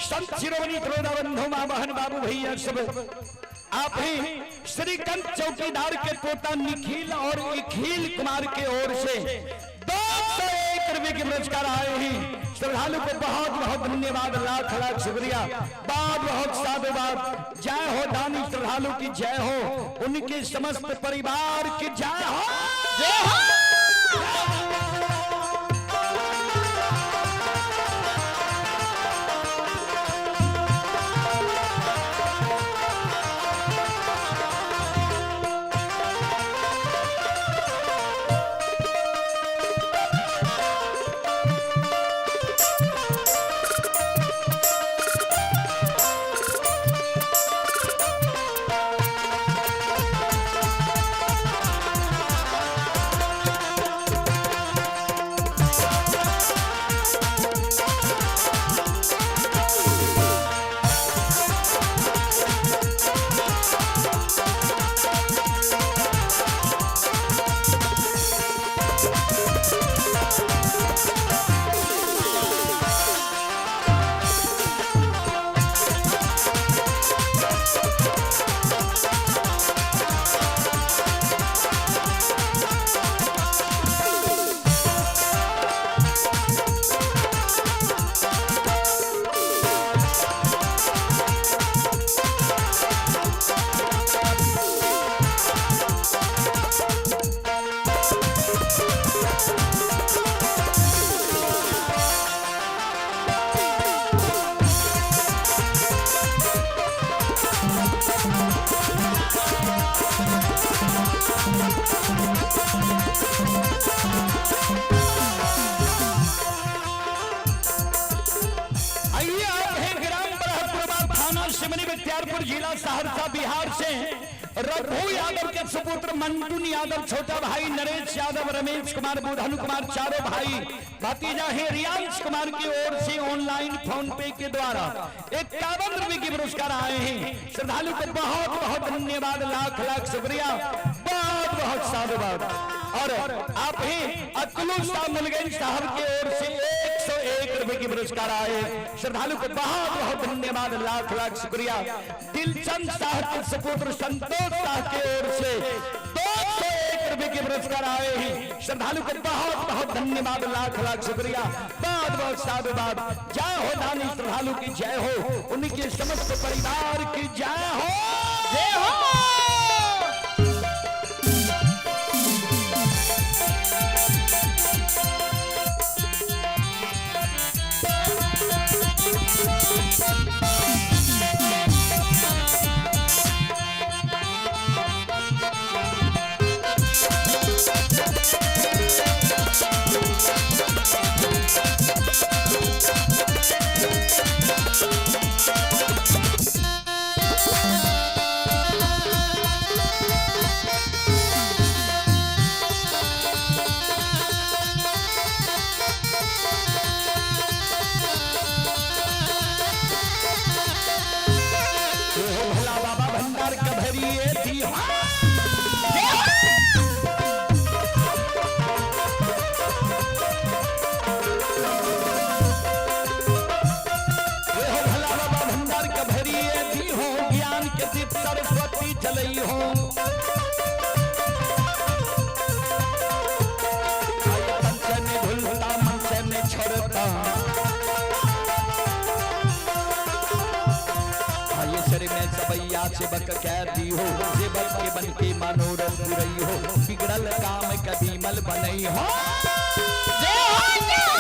संत शिरोमणि श्रोता बंधु माँ बहन बाबू भैया सब आप ही श्रीकंत चौकीदार के पोता निखिल और निखिल कुमार के ओर से 201 रुपए के पुरस्कार आए हैं। श्रद्धालु को बहुत बहुत धन्यवाद, लाख लाख शुक्रिया, बहुत बहुत साधुवाद। जय हो दानी श्रद्धालु की जय हो, उनके समस्त परिवार की जय हो, जय हो। आइए आप हैं ग्राम बरहपुरवा, थाना सिमरी बख्तियारपुर, जिला सहरसा, बिहार से रघु यादव के सुपुत्र मंटून यादव, छोटा भाई नरेश यादव, रमेश कुमार, बुधन कुमार, चारों भाई भतीजा है रियांश कुमार की ओर से ऑनलाइन फोन पे के द्वारा 51 रुपए के पुरस्कार आए हैं। श्रद्धालु को बहुत बहुत धन्यवाद, लाख लाख शुक्रिया, बहुत बहुत साधुवाद। और आप ही अतलू साहब मुलगंज साहब की ओर से 101 रुपए के पुरस्कार आए। श्रद्धालु को बहुत बहुत धन्यवाद, लाख लाख शुक्रिया। दिलचंद साहब के सुपुत्र संतोष साहब की ओर से 201 रुपए के पुरस्कार आए हैं। श्रद्धालु को बहुत बहुत धन्यवाद, लाख लाख शुक्रिया, बहुत बहुत साधुवाद। जय हो दानी श्रद्धालु की जय हो, उनके समस्त परिवार की जय हो, जय हो। हो भोला बाबा भंडार कभरिए थी। हो भोला बाबा भंडार कभरिए थी हो, ज्ञान के दीप सरस्वती जलई हो। तन से नहीं भूलता, मन से नहीं छोड़ता, ये शरीर में सबैया सेवक कह दी हो, सेवक के बन के मनोरथ पुरई हो, बिगड़ल काम कभी मल बनई हो। जय हो, जय हो।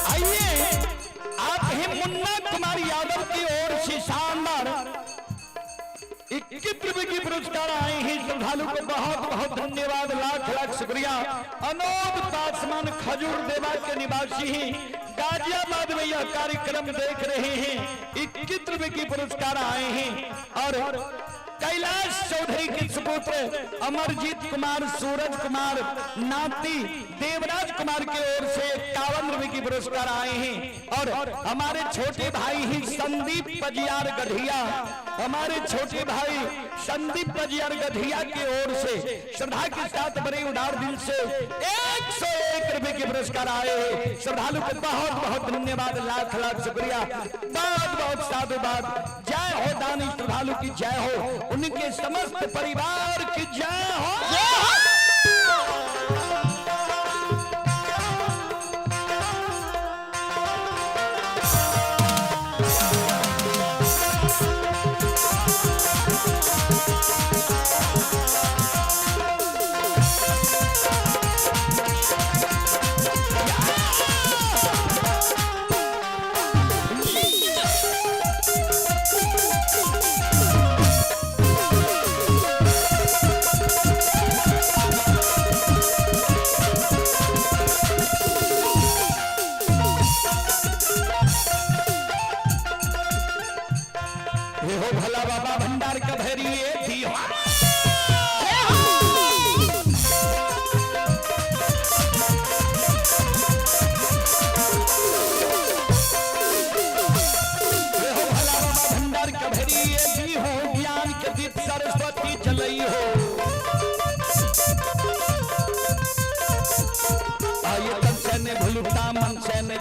आइए आप ही मुन्ना कुमार यादव की ओर से शानदार 21 रुपए की पुरस्कार आए हैं। श्रद्धालु को बहुत बहुत धन्यवाद, लाख लाख शुक्रिया। अनोद पासवान खजूर देवा के निवासी हैं, गाजियाबाद में यह कार्यक्रम देख रहे हैं। 21 रुपए की पुरस्कार आए हैं। और कैलाश चौधरी के सुपुत्र अमरजीत कुमार, सूरज कुमार, नाती देवराज कुमार की ओर से 51 रुपए की पुरस्कार आए हैं। और हमारे छोटे भाई ही संदीप पजियार गढ़िया, हमारे छोटे भाई संदीप पजियार गढ़िया की ओर से श्रद्धा के साथ बड़े उदार दिल से 101 रुपए के पुरस्कार आए हैं। श्रद्धालु को बहुत बहुत धन्यवाद, लाख लाख शुक्रिया, बहुत बहुत साधुवाद। जय हो दानी श्रद्धालु की जय हो, उनके समस्त परिवार की जय हो। जय हो। जय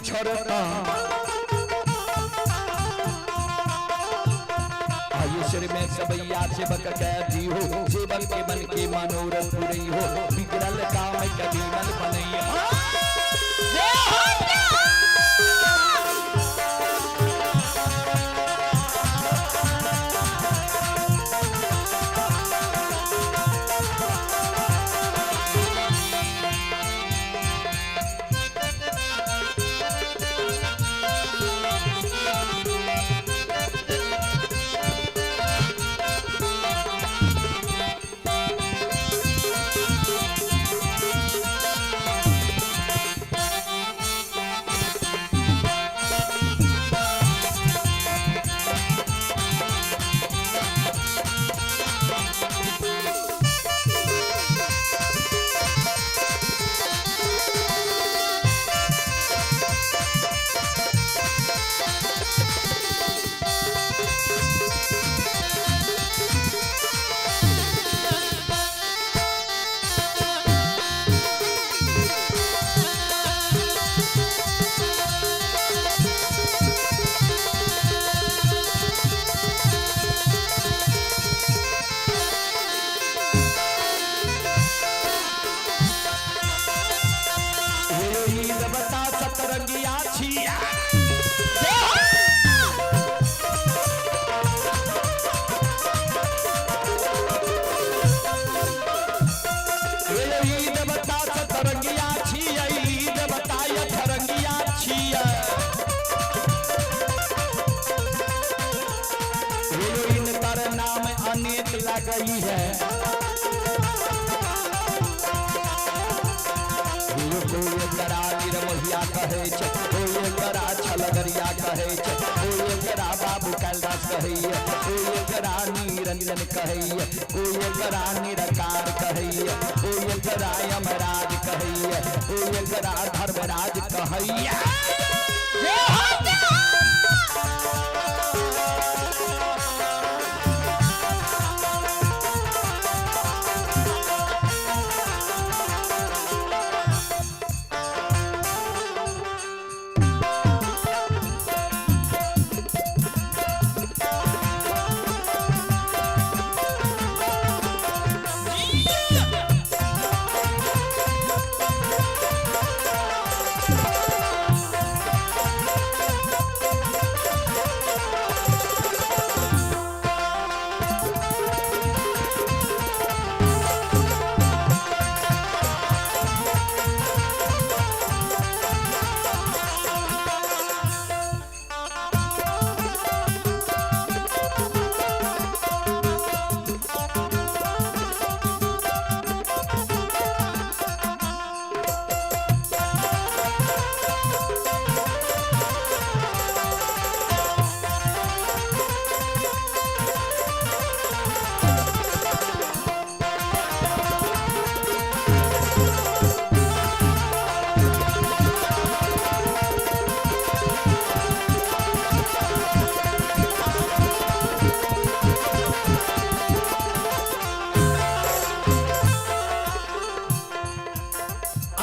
बिछड़ता। आयुष्य में सबैया सेवक कह दी हो, सेवक के मन के मनोरथ पुरई हो, बिगड़ल काम कभी मन बनई हो। हे देवता सतरंगिया छिया। हे देवता सतरंगिया छिया, ई देवता अठरंगिया छिया। हे इनकर नाम अनेक लगई है। कोई एकरा निरमोहिया कहै छै, कोई एकरा छलगरिया कहै छै, कोई एकरा बाबू कैलाश कहैए, कोई एकरा निरंजन कहैए, कोई एकरा निरकार कहैए, कोई एकरा यमराज कहैए, कोई एकरा धर्मराज कहैए।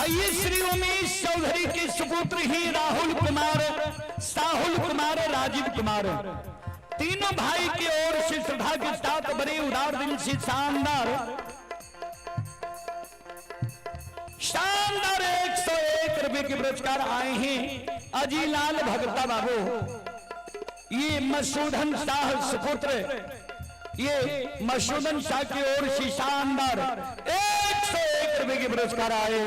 आइए श्री उमेश चौधरी के सुपुत्र ही राहुल कुमार, साहुल कुमार, राजीव कुमार, तीनों भाई की ओर से श्रद्धा के साथ बड़े उदार दिल से शानदार शानदार 101 रुपए के पुरस्कार आए हैं। अजीलाल भगता बाबू, ये मसूदन शाह सुपुत्र, ये मसूदन शाह की ओर से शानदार 101 रुपए के पुरस्कार आए।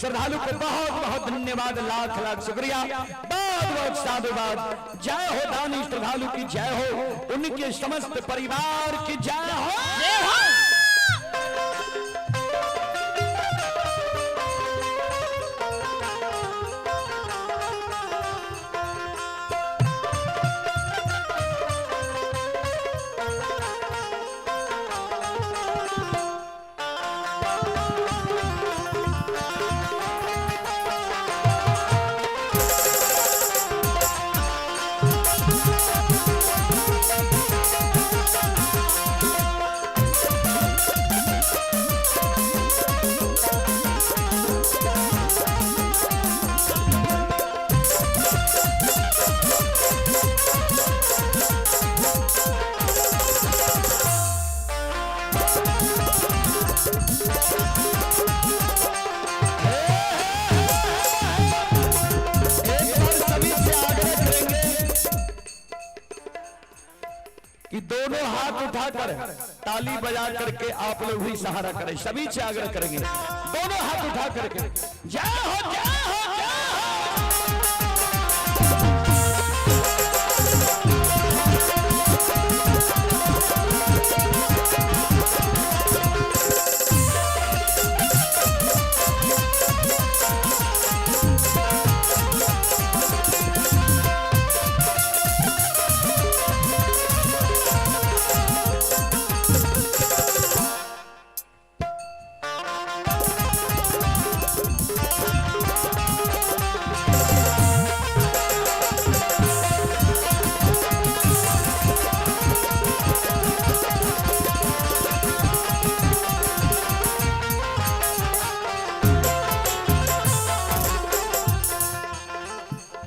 श्रद्धालु को बहुत बहुत धन्यवाद, लाख लाख शुक्रिया, बहुत बहुत साधुवाद। जय हो दानी श्रद्धालु की जय हो, उनके समस्त परिवार की जय हो। जय उठाकर ताली बजा करके आप लोग भी सहारा करें, सभी से आग्रह करेंगे दोनों हाथ उठा करके जय हो जय हो जय हो।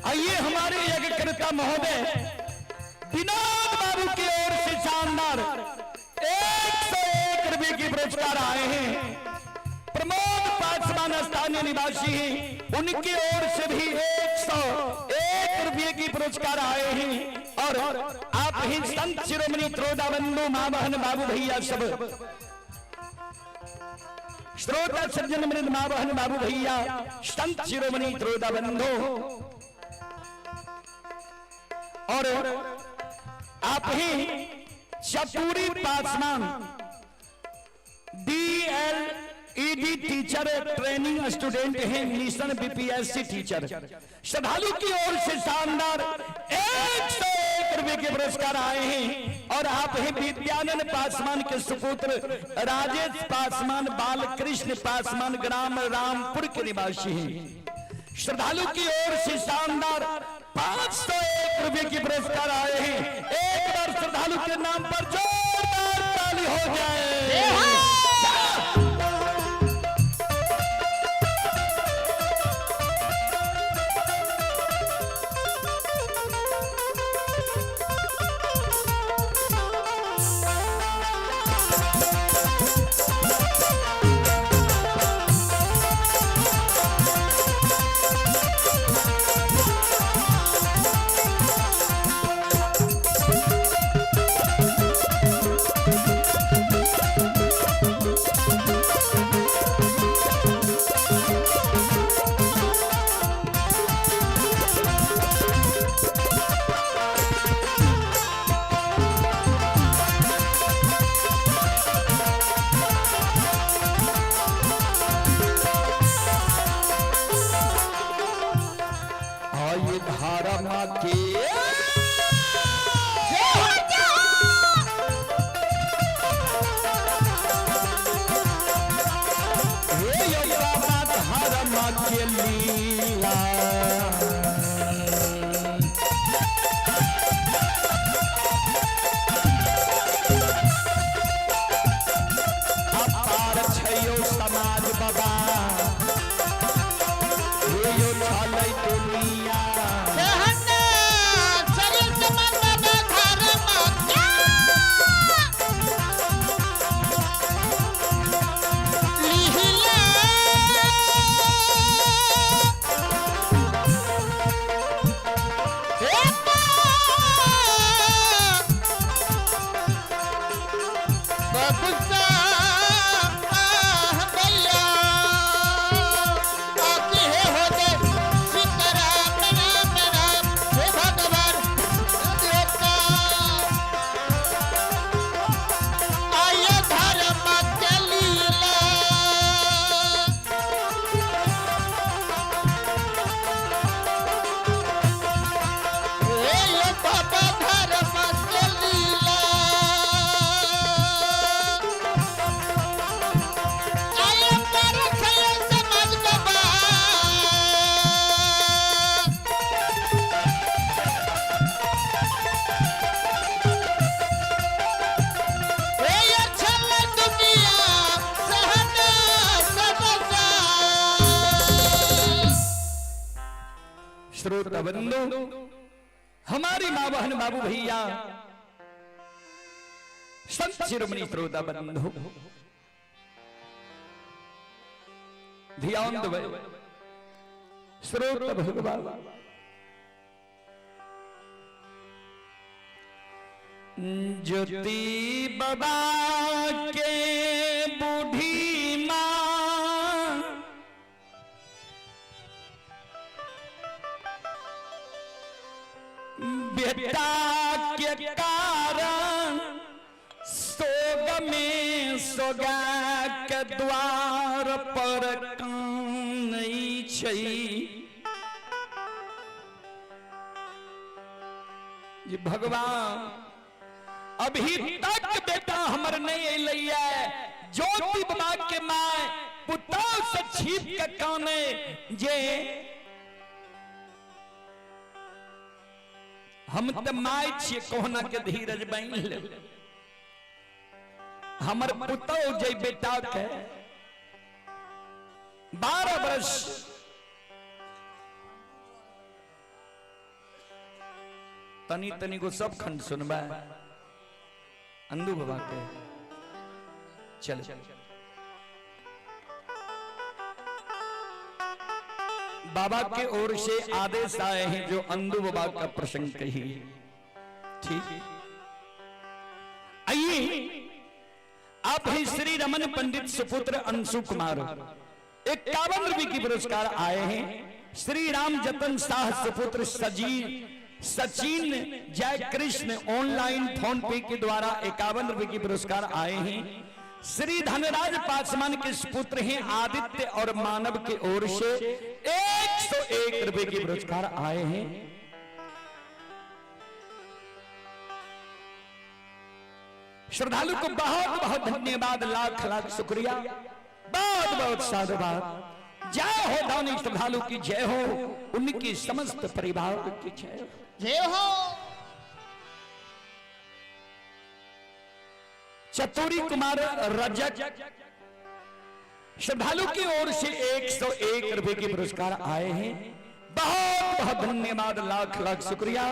आइए हमारे यज्ञकर्ता महोदय विनोद बाबू की ओर से शानदार 101 रुपए के पुरस्कार आए हैं। प्रमोद पासवान स्थानीय निवासी हैं, उनकी ओर से भी 101 रुपए की पुरस्कार आए हैं। और आप ही संत शिरोमणि त्रोदा बंधु माँ बहन बाबू भैया सब श्रोता सज्जन मृद माँ बहन बाबू भैया संत शिरोमणि त्रोदा बंधु और आप ही Chaturi Paswan DLED teacher training student हैं, मिशन बीपीएससी टीचर। श्रद्धालु की ओर से शानदार 101 रुपए के पुरस्कार आए हैं। और आप ही विद्यानंद पासवान के सुपुत्र राजेश पासवान बालकृष्ण पासवान ग्राम रामपुर के निवासी हैं। श्रद्धालु की ओर से शानदार 501 रुपए के पुरस्कार आए हैं। एक बार श्रद्धालु के नाम पर जोरदार ताली हो जाए। आइए धारा माँ के हे यो बाबा धारा माँ के लीला। अपार छयो समाज बाबा हे यो छलै दुनिया। श्रोता बंधु हमारी माँ बहन बाबू भैया संत शिरोमणि श्रोता बंधु ध्यान दो श्रोता भगवान। ज्योति बाबा के बूढ़ी माँ बेटा के कारण सोग में सोगा के द्वार पर कानै छै। जे भगवान अभी तक बेटा हमर नहीं अयलैया। ज्योति बाबा के my पुतौ से छिप के काने जे हम त my छियै, कोहना के धीरज बनि ले हमर पुतौ जे बेटा के 12 वर्ष तनी तनी को सब खंड सुनबा अंदू बाबा के। चल बाबा के ओर से आदेश आए हैं जो अंदू बाबा का प्रसंग कही। ठीक, आइए आप ही श्री रमन पंडित सुपुत्र अंशु कुमार 51 रुपए की पुरस्कार आए हैं। श्री राम जतन शाह सुपुत्र सचिन जय कृष्ण ऑनलाइन फोन पे के द्वारा 51 रुपए की पुरस्कार आए हैं। श्री धनराज पासवान के सुपुत्र हैं आदित्य और मानव के ओर से 101 रुपए के पुरस्कार आए हैं। श्रद्धालु को बहुत बहुत धन्यवाद, लाख लाख शुक्रिया, बहुत बहुत साधुवाद। जय हो दानी श्रद्धालु की जय हो, उनकी समस्त परिवार की जय हो। जय हो। चतुरी कुमार रजक श्रद्धालु की ओर से 101 रुपए के पुरस्कार आए हैं। बहुत बहुत धन्यवाद, लाख लाख शुक्रिया,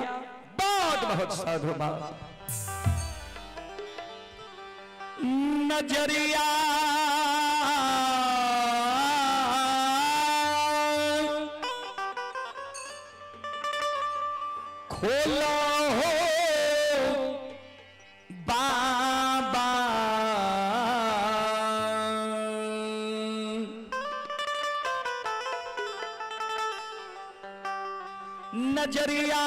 बहुत बहुत साधुवाद। नजरिया खोलो हो बाबा, नजरिया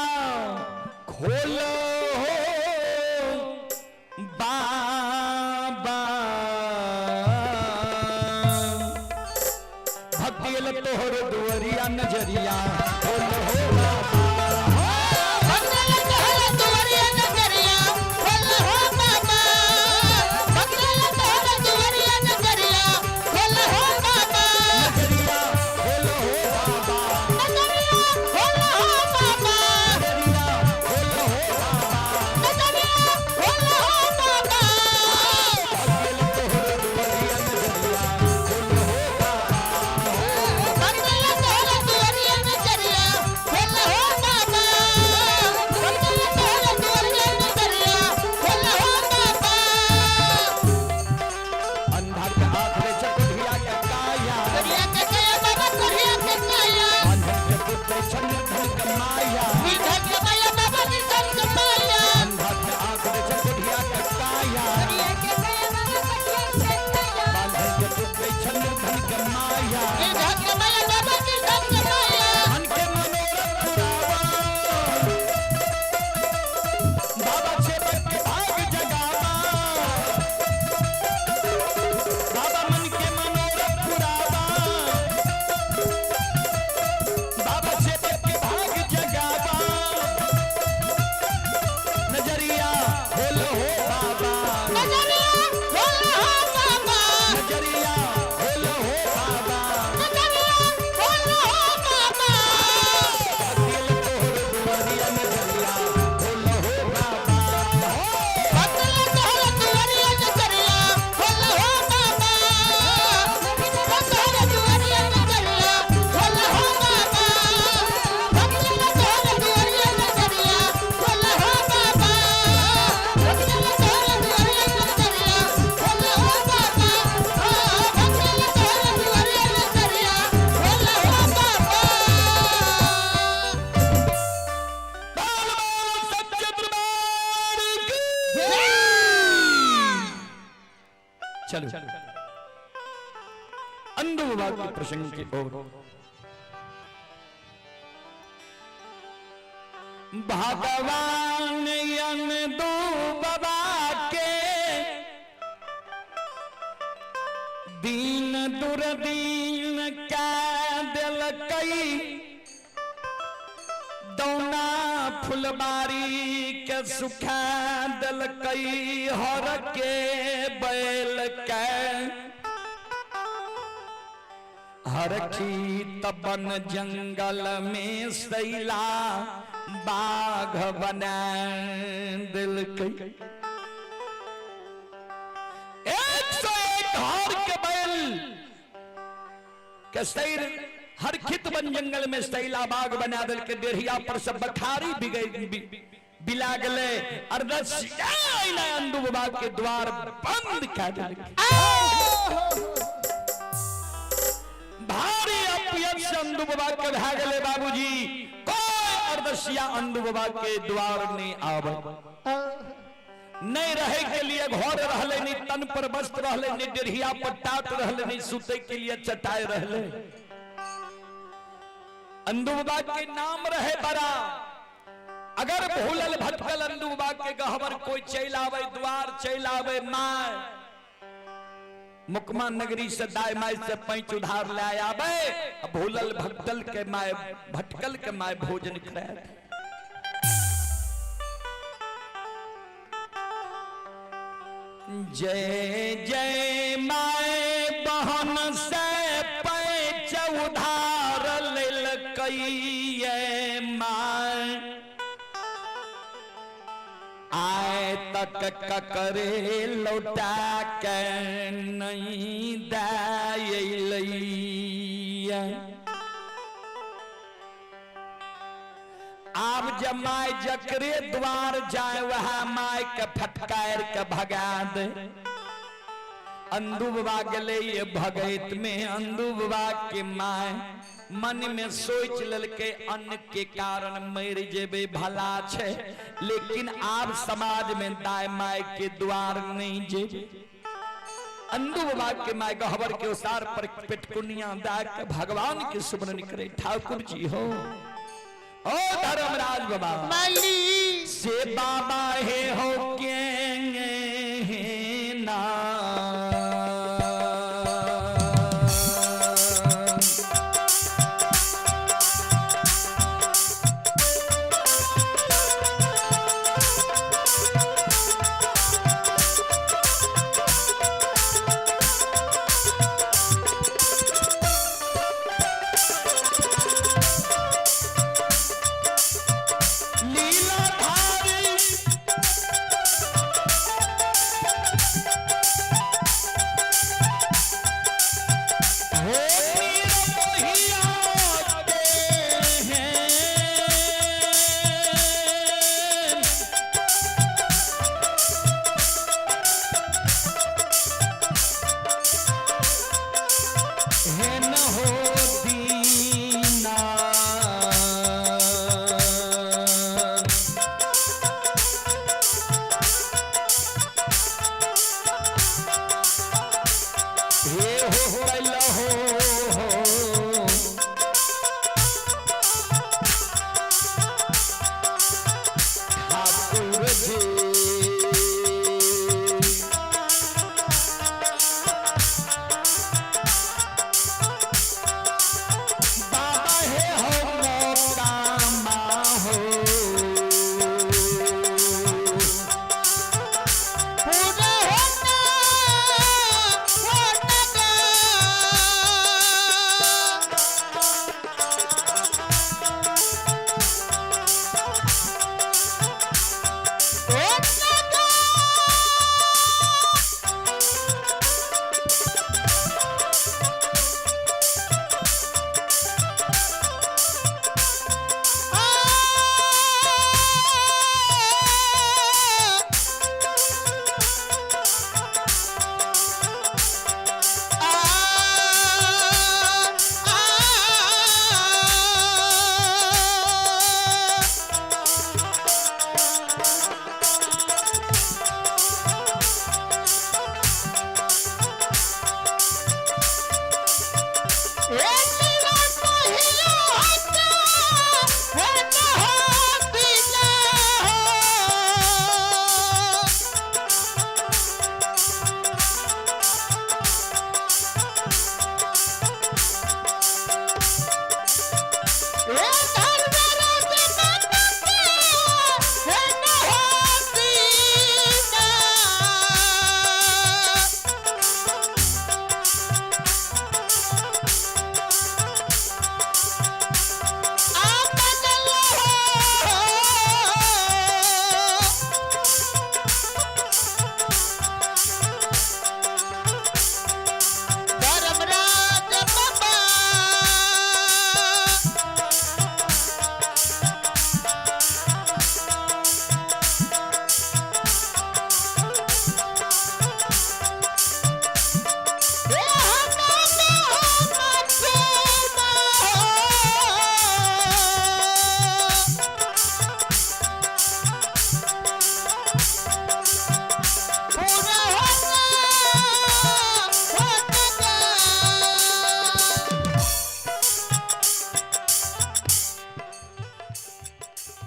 खोलो हो बाबा, भक्ति तोहर दुअरिया नजरिया खोलो हो बाबा। भक्तल तोहर दुआरिया नजरिया खोल हो बाबा। भक्तल तोहर दुआरिया नजरिया खोल हो बाबा। नजरिया खोलो हो बाबा, नजरिया खोल हो बाबा। नजरिया खोलो हो बाबा, नजरिया खोल हो बाबा। तोहर दुअरिया नजरिया खोलो हो बाबा। भक्तल तोहर दुआरिया नजरिया खोल हो बाबा। चलो अंधु बाबा के प्रसंग की ओर। भगवान अंधु बाबा के दीन दुर्दीन का दिलकई, दौना फुलबारी के सुखा दिलकई, हर के बैल के हरखी तबन जंगल में सैला बाघ बना दिलकई। 101 हर के बैल के सैर हर खित बन जंगल में सैला बाघ बना दिल के, डेढ़िया पर सब बखारी बिगई बिला गले, अंदू बाबा के द्वार बंद कर दिल। भारी अपयश अंदू बाबा के भा गले बाबूजी, कोई अर्दसिया अंदू बाबा के द्वार नहीं आवे। नहीं रहे के लिए घर रहले, नहीं तन पर वस्त्र रहले, नहीं डेढ़िया पर टाट रहले, नहीं सुते के लिए चटाई रहले। अंदू बाबा के नाम रहे बड़ा, अगर भूलल भटकल अंदू बाबा के गहबर कोई चल आवे, द्वार चल आवे, my मुकमा नगरी से दाय my से पैंच उधार ले आवे, भूलल भटकल के my भटकल के my भोजन कराए। जय जय my बहन से पैंच उधार लेलकई my, आए तक ककरे लौटा के नहीं दायलैया। आब जब my जकरे द्वार जाए वह my के फटकार के भगा दे। अंदू बाबा गेले ये भगैत में, अंदू बाबा के my मन में सोच ललके अन्न के कारण मर जेबे भला छे, लेकिन आब समाज में दाय my के द्वार नहीं जेबे। अंदू बाबा के my गहबर के उसार पर पेटकुनिया दा के भगवान के सुमरन करे, ठाकुर जी हो ओ धर्मराज बाबा माली से बाबा हे हो के ना। लीलाधारी हे धर्मराज बाबा के हे न होती ना। आप बदल हो। धर्मराज बाबा। हे हमारे हो पूरा होना होता।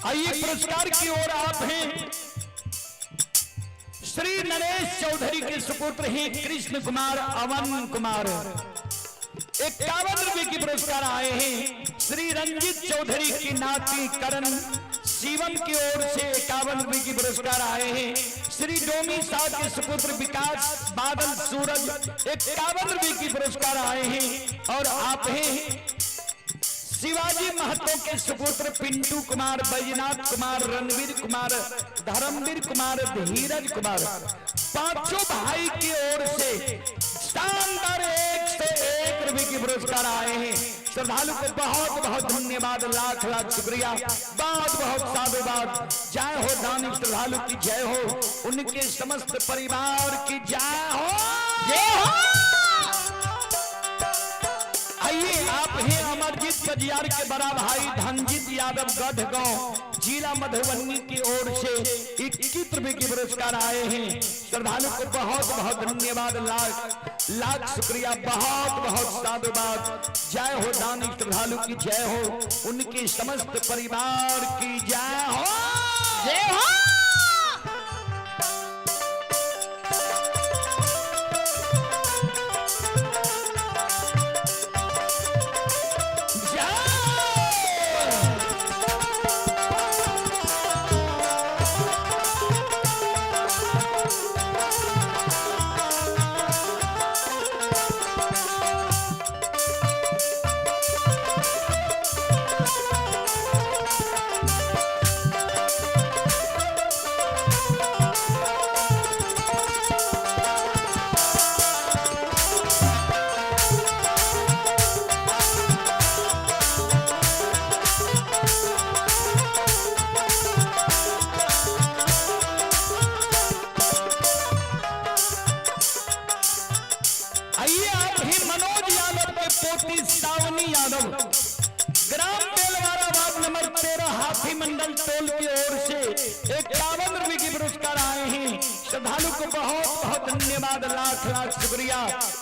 आइए पुरस्कार की ओर आप हैं। श्री नरेश चौधरी के सुपुत्र हैं कृष्ण कुमार अवन कुमार, 51 रुपए की पुरस्कार आए हैं। श्री रंजित चौधरी की नाती करण शिवम की ओर से 51 रुपए की पुरस्कार आए हैं। श्री डोमी शाह के सुपुत्र विकास बादल सूरज 51 रुपए की पुरस्कार आए हैं। और आप हैं शिवाजी महतो के सुपुत्र पिंटू कुमार, बैजनाथ कुमार, रणवीर कुमार, धर्मवीर कुमार, धीरज कुमार, पांचों भाई की ओर से शानदार 101 रुपए के पुरस्कार आए हैं। श्रद्धालु को बहुत बहुत धन्यवाद, लाख लाख शुक्रिया, बहुत बहुत साधुवाद। जय हो दानी श्रद्धालु की जय हो, उनके समस्त परिवार की जय हो, जय हो। आइए आप हैं अमरजीत कजियार के बड़ा भाई धनजीत यादव गढ़गांव जिला मधुबनी की ओर से 21 रुपए के पुरस्कार आए हैं। श्रद्धालु को बहुत बहुत धन्यवाद, लाख लाख शुक्रिया, बहुत बहुत साधुवाद। जय हो दानी श्रद्धालु की जय हो, उनके समस्त परिवार की जय हो, जय हो। जय। आइए आप ही मनोज यादव के पोती सावनी यादव, ग्राम बेलवारा वार्ड नंबर 13 हाथी मंडल टोल की ओर से 51 रुपए के पुरस्कार आए हैं। श्रद्धालु को बहुत बहुत धन्यवाद, लाख लाख शुक्रिया,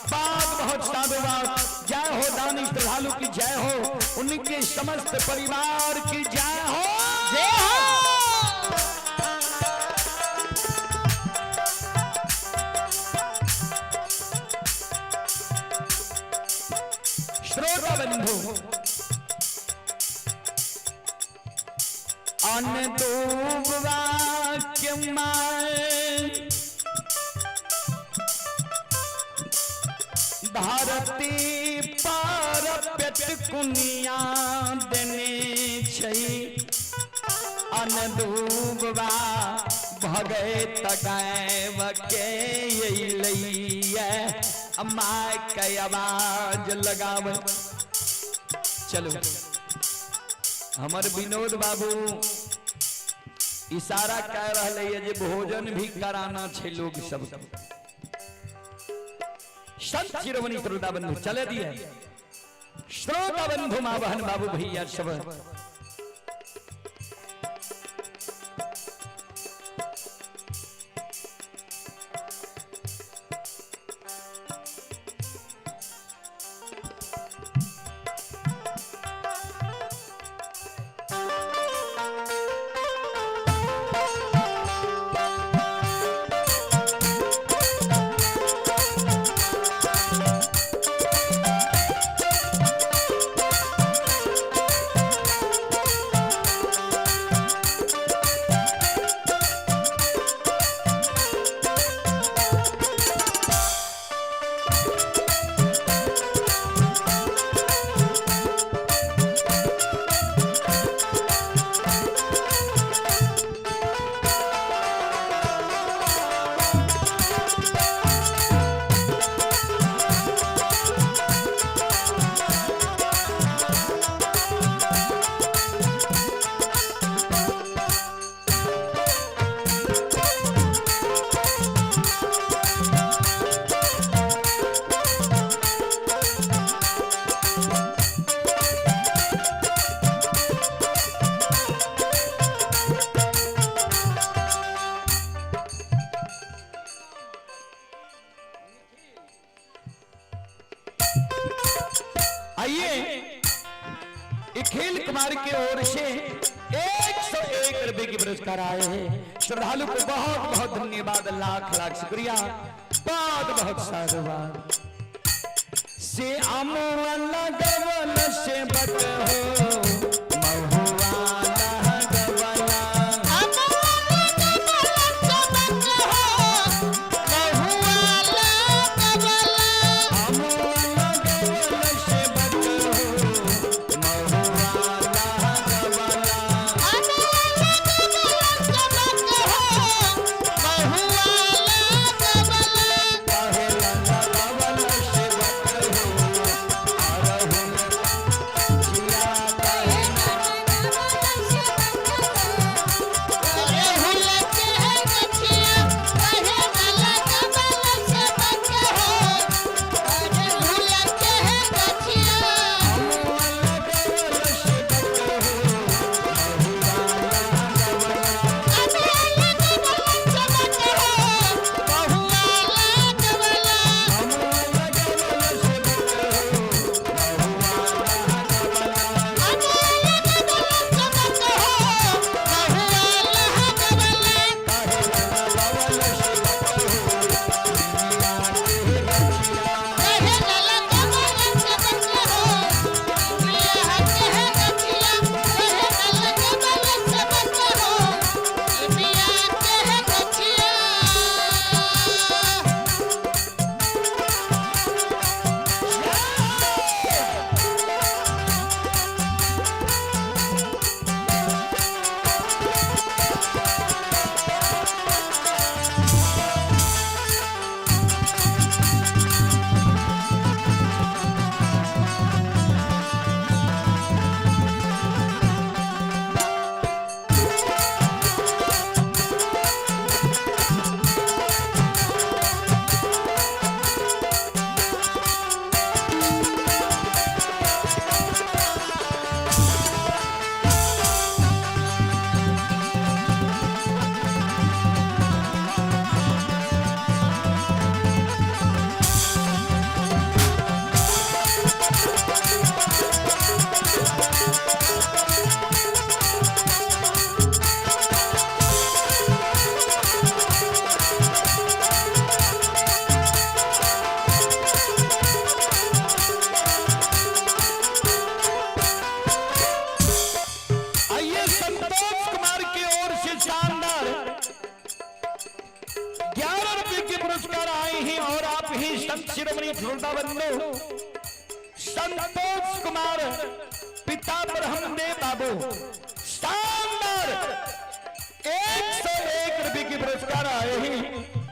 बहुत बहुत साधुवाद। जय हो दानी श्रद्धालु की जय हो, उनके समस्त परिवार की जय हो, जय हो। श्रोता बंधु अन वाक्य भारती पार पेट कुनिया देने छै अनदूबा भगत गायब के अइलैया माय के आवाज लगावे। चलो हमर विनोद बाबू इशारा कर रहा है जे भोजन भी कराना छे लोग सब। संत शिरोमणि श्रोता बंधु चले दिए। श्रोता बंधु माँ बहन बाबू भैया सब अखिल कुमार की ओर से 101 रुपए के पुरस्कार आए हैं। श्रद्धालु को बहुत बहुत धन्यवाद, लाख लाख शुक्रिया, बहुत बहुत साधुवाद। से अमुआ लगवल से बक हो महुआ लगवला। अमुआ लगवल से बक हो महुआ लगवला। कहेला लगवल से बक हो अरहुल जिया कहे। अमुआ लगवल से बक हो महुआ लगवला। अमुआ लगवल से बक हो महुआ लगवला। कहेला लगवल से बक हो मिया के गछिया। आइए संतोष कुमार की ओर से शानदार 11 रुपए के पुरस्कार आए हैं और आप ही संत शिरोमणि श्रोता बंधु संतोष कुमार पिता ब्रह्मदेव बाबू शानदार 101 रुपए के पुरस्कार आए हैं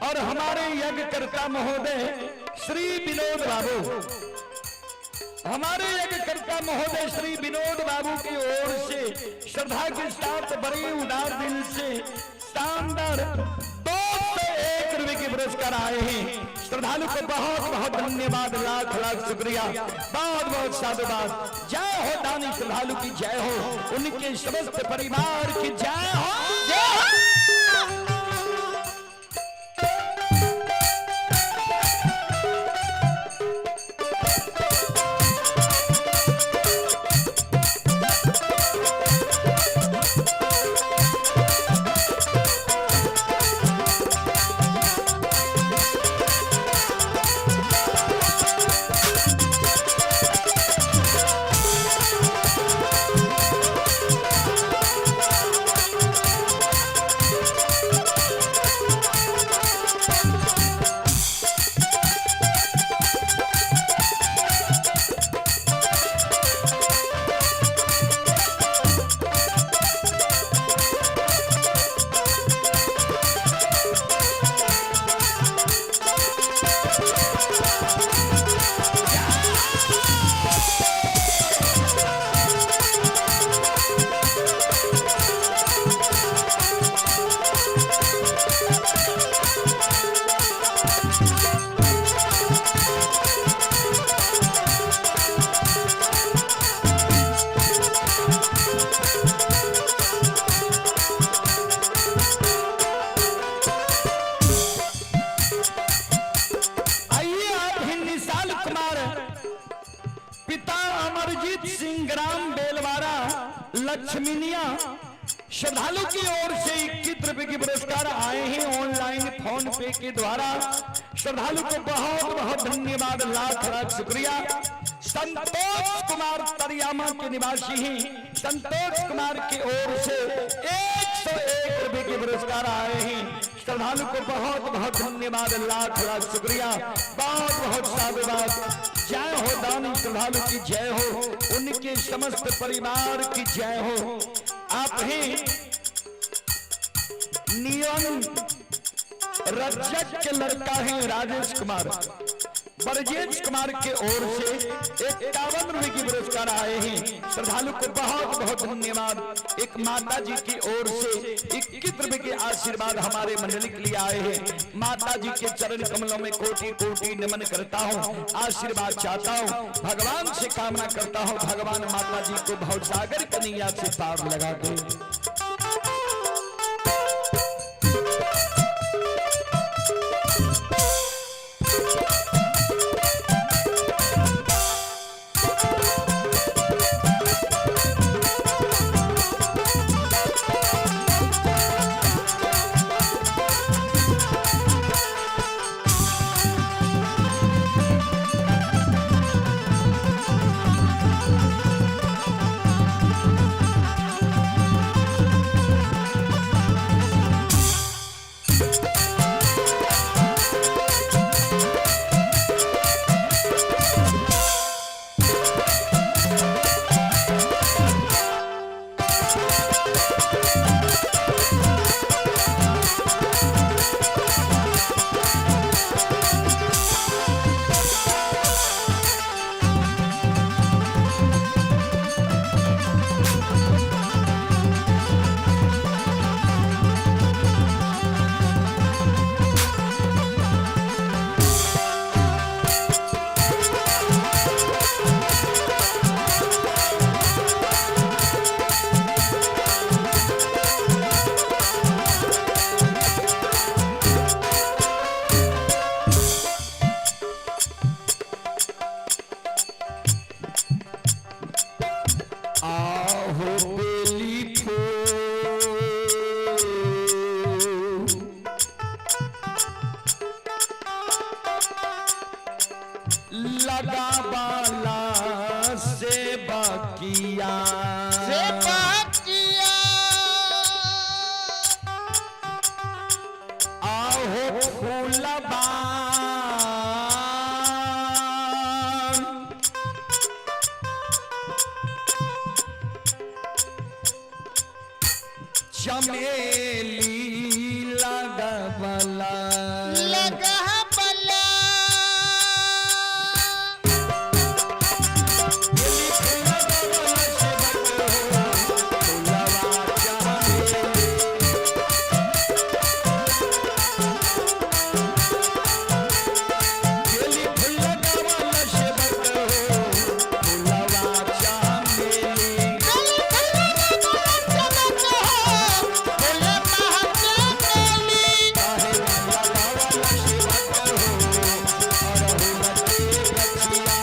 और हमारे यज्ञकर्ता महोदय श्री विनोद बाबू, हमारे यज्ञकर्ता महोदय श्री विनोद बाबू की ओर से श्रद्धा के साथ बड़े उदार दिल से शानदार 201 रुपए के पुरस्कार आए हैं। श्रद्धालु को बहुत बहुत धन्यवाद, लाख लाख शुक्रिया, बहुत बहुत साधुवाद। जय हो दानी श्रद्धालु की जय हो, उनके समस्त परिवार की जय हो। Thank लक्ष्मीनिया श्रद्धालु की ओर से 21 रुपए के पुरस्कार आए हैं ऑनलाइन फोन पे के द्वारा। श्रद्धालु को बहुत बहुत धन्यवाद, लाख लाख शुक्रिया। संतोष कुमार तरियामा के निवासी हैं, संतोष कुमार की ओर से 101 रुपए के पुरस्कार आए हैं। श्रद्धालु को बहुत बहुत धन्यवाद, लाख लाख शुक्रिया, बहुत बहुत साधुवाद। जय हो दानी श्रद्धालु की जय हो, उनके समस्त परिवार की जय हो। आप ही नियम रज्जक के लड़का है राजेश कुमार, ब्रजेश कुमार के ओर से 51 रुपए की पुरस्कार आए हैं। श्रद्धालु को बहुत बहुत धन्यवाद। एक माता जी की ओर से 21 रुपए के आशीर्वाद हमारे मंडली के लिए आए हैं। माता जी के चरण कमलों में कोटि कोटि नमन करता हूँ, आशीर्वाद चाहता हूँ, भगवान से कामना करता हूँ, भगवान माता जी को भवसागर कन्हैया से पार लगा दे। आहो बेली फूल लगा बाला से बाकिया से बाकिया। आहो फूलबा चमेली लगबला लगा बला। बेली फूलबा से बक हो, फूलबा चमेली। बेली फूलबा से बक हो, फूलबा चमेली। गली गली में चमक हो, फूलबा चमेली। काहे लगावला से बक हो, अरहुल के गछिया।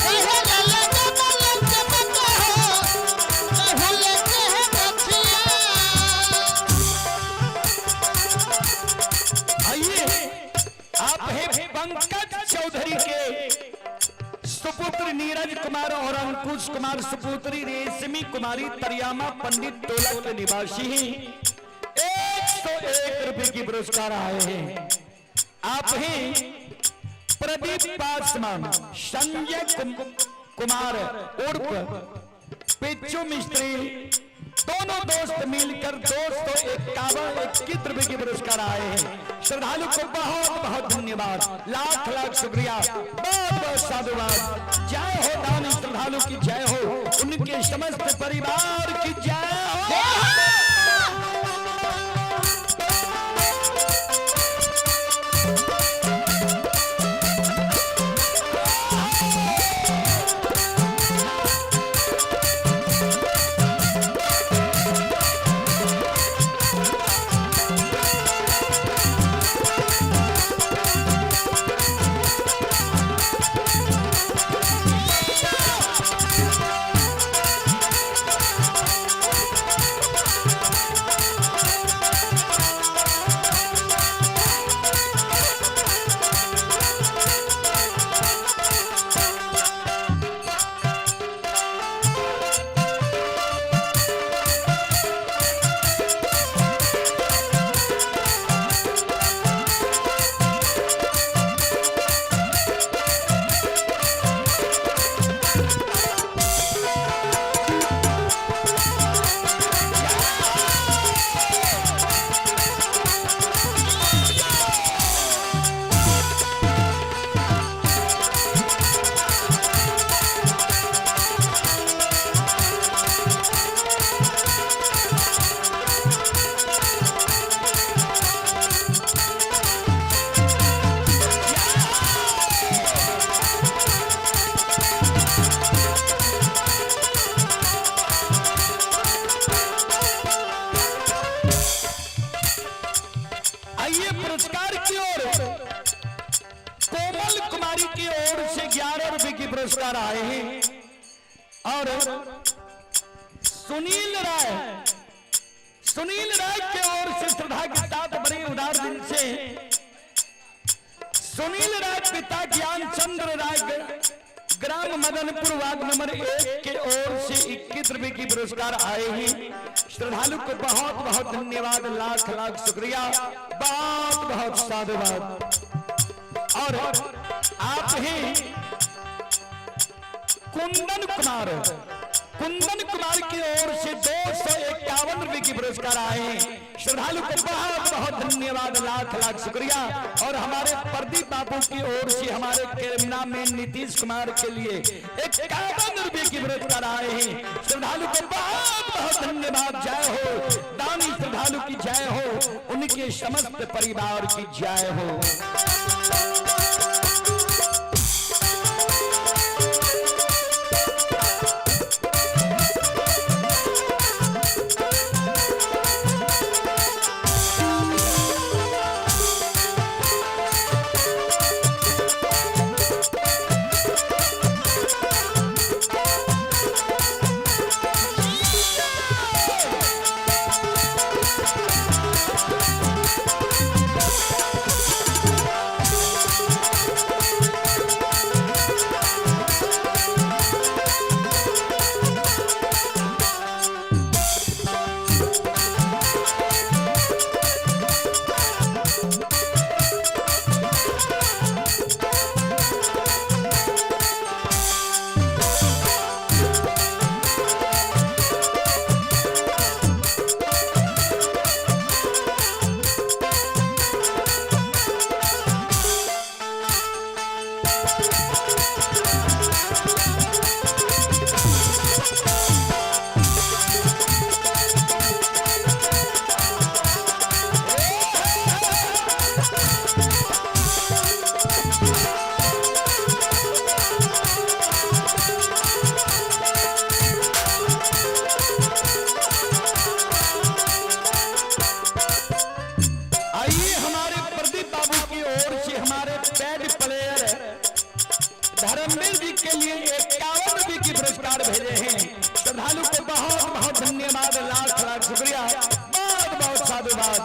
काहे कहे लगा बला चमक हो, अरहुल के गछिया। आइए, आप हैं पंकज चौधरी के सुपुत्र नीरज कुमार और अंकुश कुमार, सुपुत्री रेशमी कुमारी, तरियामा पंडित टोला के निवासी हैं। 101 रुपए की पुरस्कार आए हैं। आप हैं प्रदीप पासवान, संजय कुमार उर्फ पिच्चू मिस्त्री, दोनों दोस्त मिलकर 251 21 रुपए के पुरस्कार आए हैं। श्रद्धालु को बहुत बहुत धन्यवाद, लाख लाख शुक्रिया, बहुत बहुत साधुवाद। जय हो दानी श्रद्धालु की जय हो, उनके समस्त परिवार की जय हो। पुरस्कार आए हैं। और सुनील राय, सुनील राय के ओर से श्रद्धा के साथ बड़े उदार दिल से सुनील राय पिता ज्ञान चंद्र राय ग्राम मदनपुर वार्ड नंबर 1 के ओर से 21 रुपए की पुरस्कार आए हैं। श्रद्धालु को बहुत बहुत धन्यवाद, लाख लाख शुक्रिया, बहुत बहुत साधुवाद। और आप ही कुंदन कुमार, कुंदन कुमार की ओर से 251 रुपए की पुरस्कार आए हैं। श्रद्धालु को बहुत बहुत धन्यवाद, लाख लाख शुक्रिया। और हमारे प्रदीप बाबू की ओर से हमारे कैमरामैन नीतीश कुमार के लिए 51 रुपए की पुरस्कार आए हैं। श्रद्धालु को बहुत बहुत धन्यवाद। जय हो दानी श्रद्धालु की जय हो, उनके समस्त परिवार की जय हो। आइए हमारे प्रदीप बाबू की ओर से हमारे पैड प्लेयर धर्मवीर जी के लिए 51 रुपए की पुरस्कार भेजे हैं। श्रद्धालु को बहुत बहुत धन्यवाद, लाख लाख शुक्रिया, बहुत बहुत साधुवाद।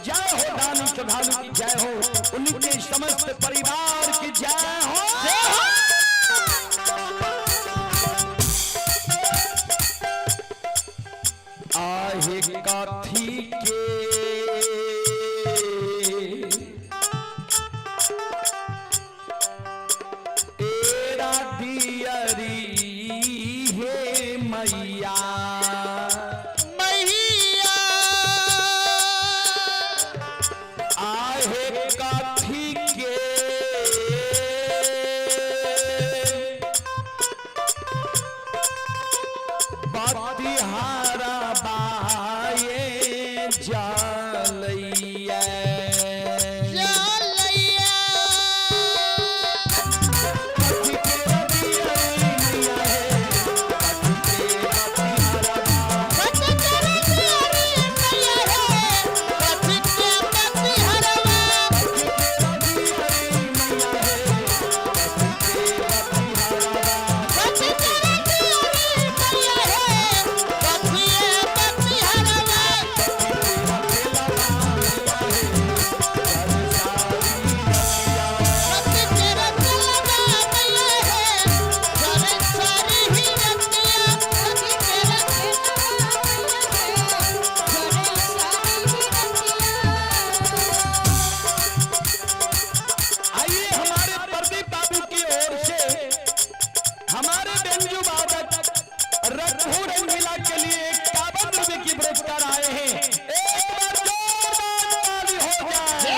जय हो दानी श्रद्धालु की जय हो, उनके समस्त परिवार की जय हो। आहे काथी के तेरा दियरी हे मैया, मैया आहे काथी के बतिहारा बाए जालैया। जालैया। काथी के दियरी मैया हे, काथी के बतिहारा कथी के दियरी मैया हे, कथी के बतिहरवा। कथी के दियरी मैया हे, कथी के बतिहरवा। कथी के रतलवा मैया हे, सारे सारी ही रतिया। कथी के रतलवा मैया हे, सारे सारी ही रतिया। आइए हमारे प्रदीप बाबू की ओर से हमारे बेंजू वादक रघु रंगीला के लिए 51 रुपए की पुरस्कार आए हैं। एक बार जोरदार ताली हो जाए।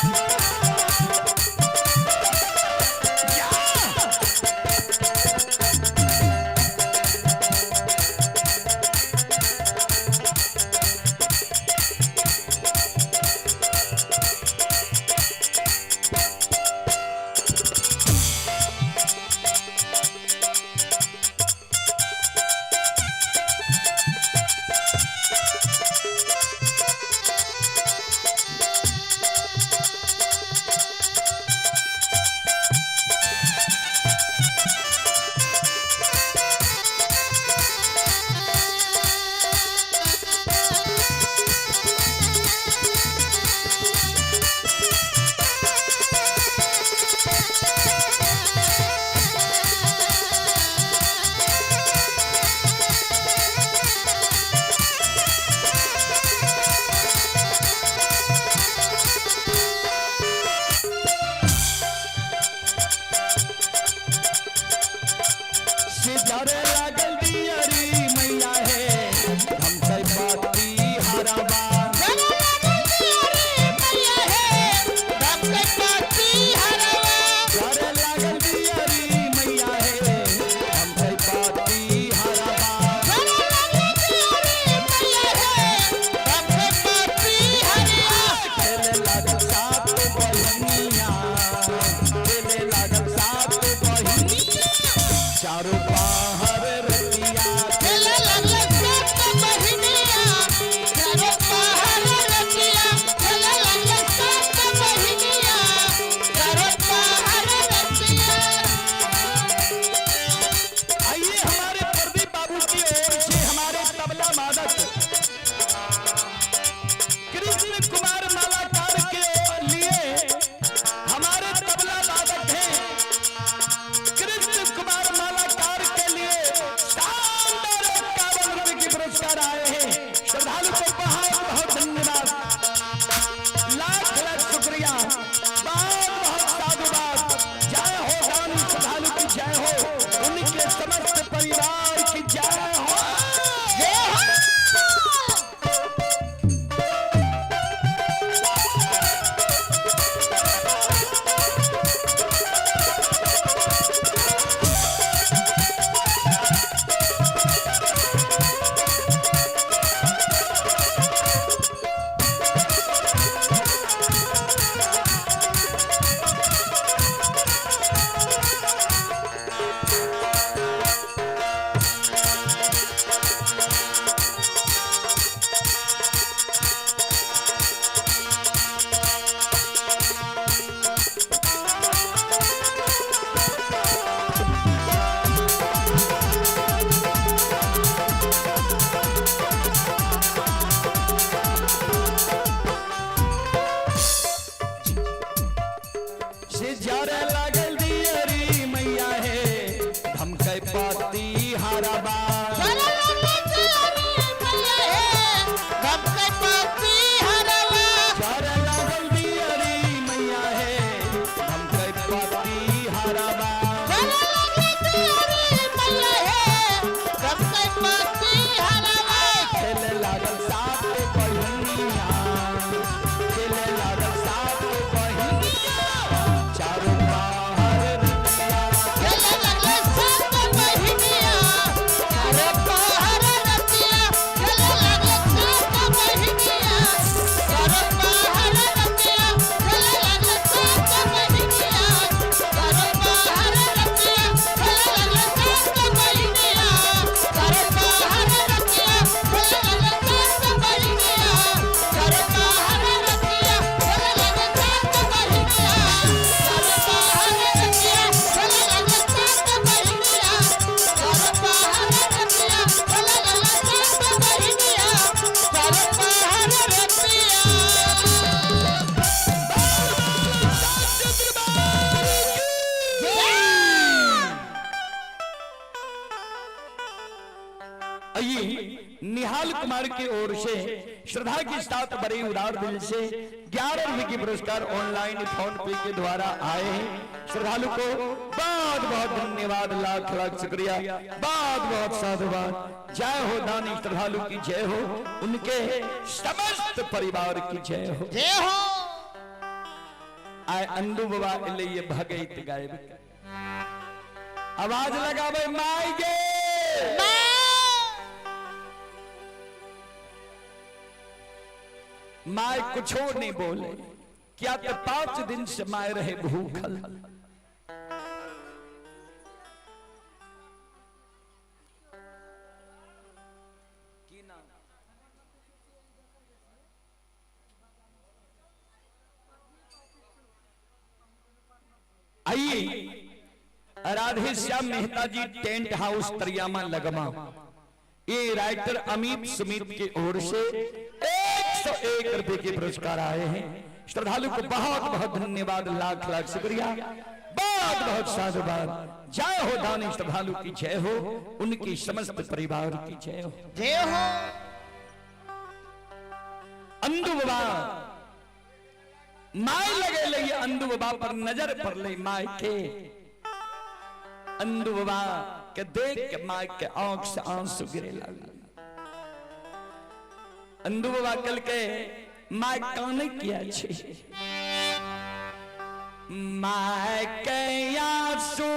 Thank बहिनिया, खेले लागल सात बहिनिया, चारू पहर रतिया। खेले लागल सात बहिनिया, चारो पहर रतिया। खेले लागल सात बहिनिया, चारो पहर रतिया। खेले लागल सात बहिनिया, चारो पहर रतिया। खेले लागल सात बहिनिया, चारो पहर रतिया। खेले लागल सात बहिनिया, चारो पहर रतिया। खेले लागल सात बहिनिया, चारो पहर रतिया। खेले लागल सात बहिनिया, चारो पहर रतिया। खेले लागल सात बहिनिया, चारो पहर रतिया। आइए निहाल कुमार की ओर से श्रद्धा के साथ बड़े उदार दिल से 11 रुपए के पुरस्कार ऑनलाइन फोन पे के द्वारा आए हैं। श्रद्धालु को बहुत बहुत धन्यवाद, लाख लाख शुक्रिया, बहुत बहुत साधुवाद। जय हो दानी श्रद्धालु की जय हो, उनके समस्त परिवार की जय हो। जय हो। आए अंदू बाबा लिए भगैत गायब आवाज लगावे माई गे। My कुछो नहीं बोले, क्या तो 5 दिन से my रहे भूखल। आइए राधे श्याम मेहता जी टेंट हाउस तरियामा लगमा, ये राइटर अमित सुमित की ओर से 101 रुपए के पुरस्कार आए हैं। श्रद्धालु को बहुत बहुत धन्यवाद, लाख लाख शुक्रिया, बहुत बहुत साधुवाद। जय हो दानी श्रद्धालु की जय हो, उनकी समस्त परिवार की जय हो। जय हो। अंदू बाबा my लगे ले अंदू बाबा पर नजर पड़ ले my के। अंदू बाबा के देख के my के आंख से आंसू गिरे लगे। अंदू बाबा कल के my काने किया छे? My के आंसू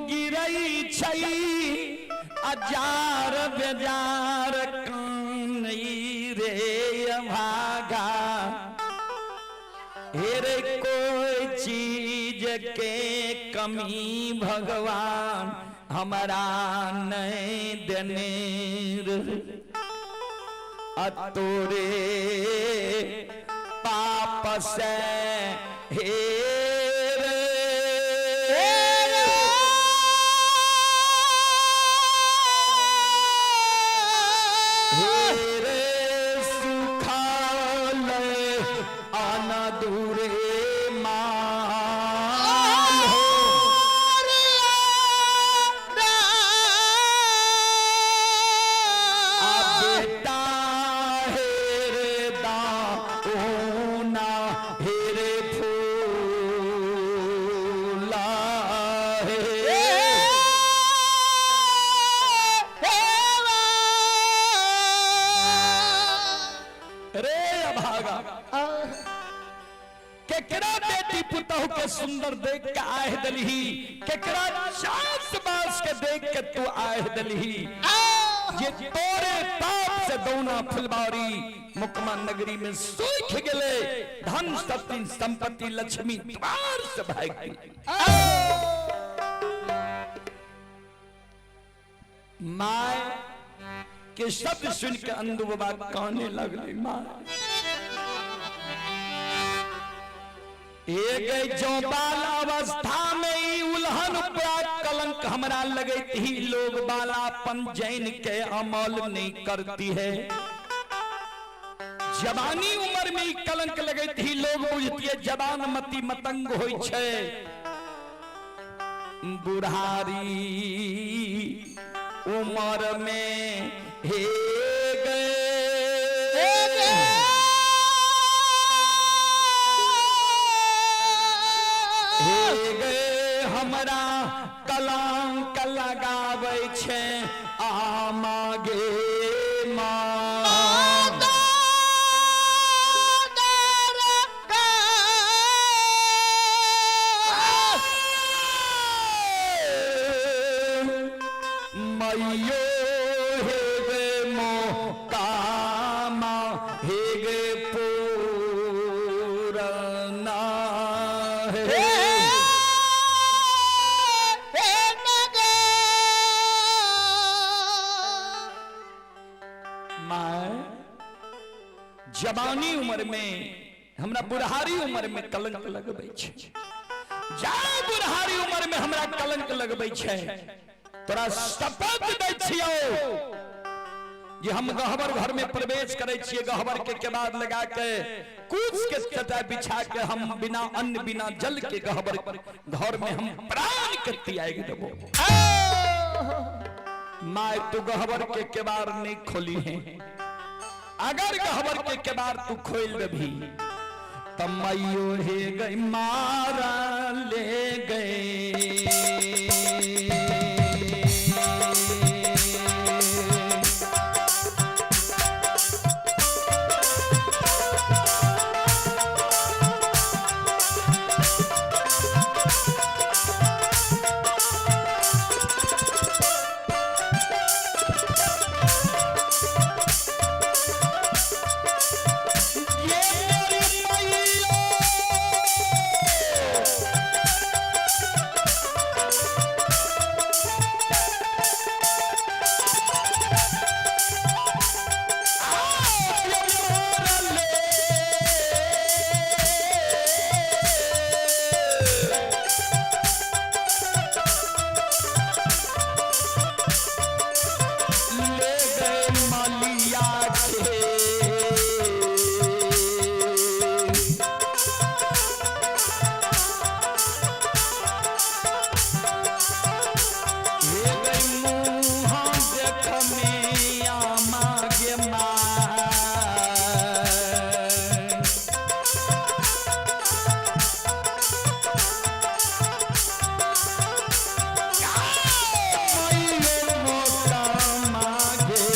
गिरई छई अजार बेजार कानई रे भागा, हेरे कोई चीज के कमी भगवान हमारा नहीं देने रे। आ तोरे पाप से हे रे, हे रे सुखाल आना दूरे माल हो। आ बेटा हेरे दाऊना हेरे फूला हे। रे अभागा, केकरा बेटी पुतहु के सुंदर देख के आह दलही? केकरा चांस बास के देख के तू आह दलही? ये तोरे पाप से दौना फुलबारी मुकमा नगरी में सूख गेले, धन शक्ति संपत्ति लक्ष्मी द्वार से भाग गई। My के शब्द सुन के अंदू बाबा काने लगले। My एक जो बाल अवस्था में ई उल्हन पूरा कलंक हमरा लगैत ही, लोग बालापन जैन के अमल नहीं करती है। जवानी उम्र में ई कलंक लगैत ही, लोग बुझती है जवान मति मतंग होई छै। बुढ़ारी उम्र में हे गए, हे गे हमरा कलंक लगाबै छै आमा गे माँ। हे गे पूरना हे। माय जवानी उम्र में हमरा बुढ़ारी उम्र में कलंक लगबै छै, जाय बुढ़ारी उम्र में हमरा कलंक लगबै छै, तोरा शपथ दै छियौ जे हम गहबर घर में प्रवेश करै छियै, गहबर के केबाड़ लगा के कुछ के चटाई बिछा के हम बिना अन्न बिना जल के गहबर घर में हम प्राण के त्याग देबो। My तू गहबर के केबाड़ नहीं खोली है, अगर गहबर के केबाड़ तू खोल देबी त मैयो हे गई मारा ले गए। ये मेरी मैया ले गए मालिया के। हे गई मुँह देख में आमा गे माँ। मैयो मोटा मागे।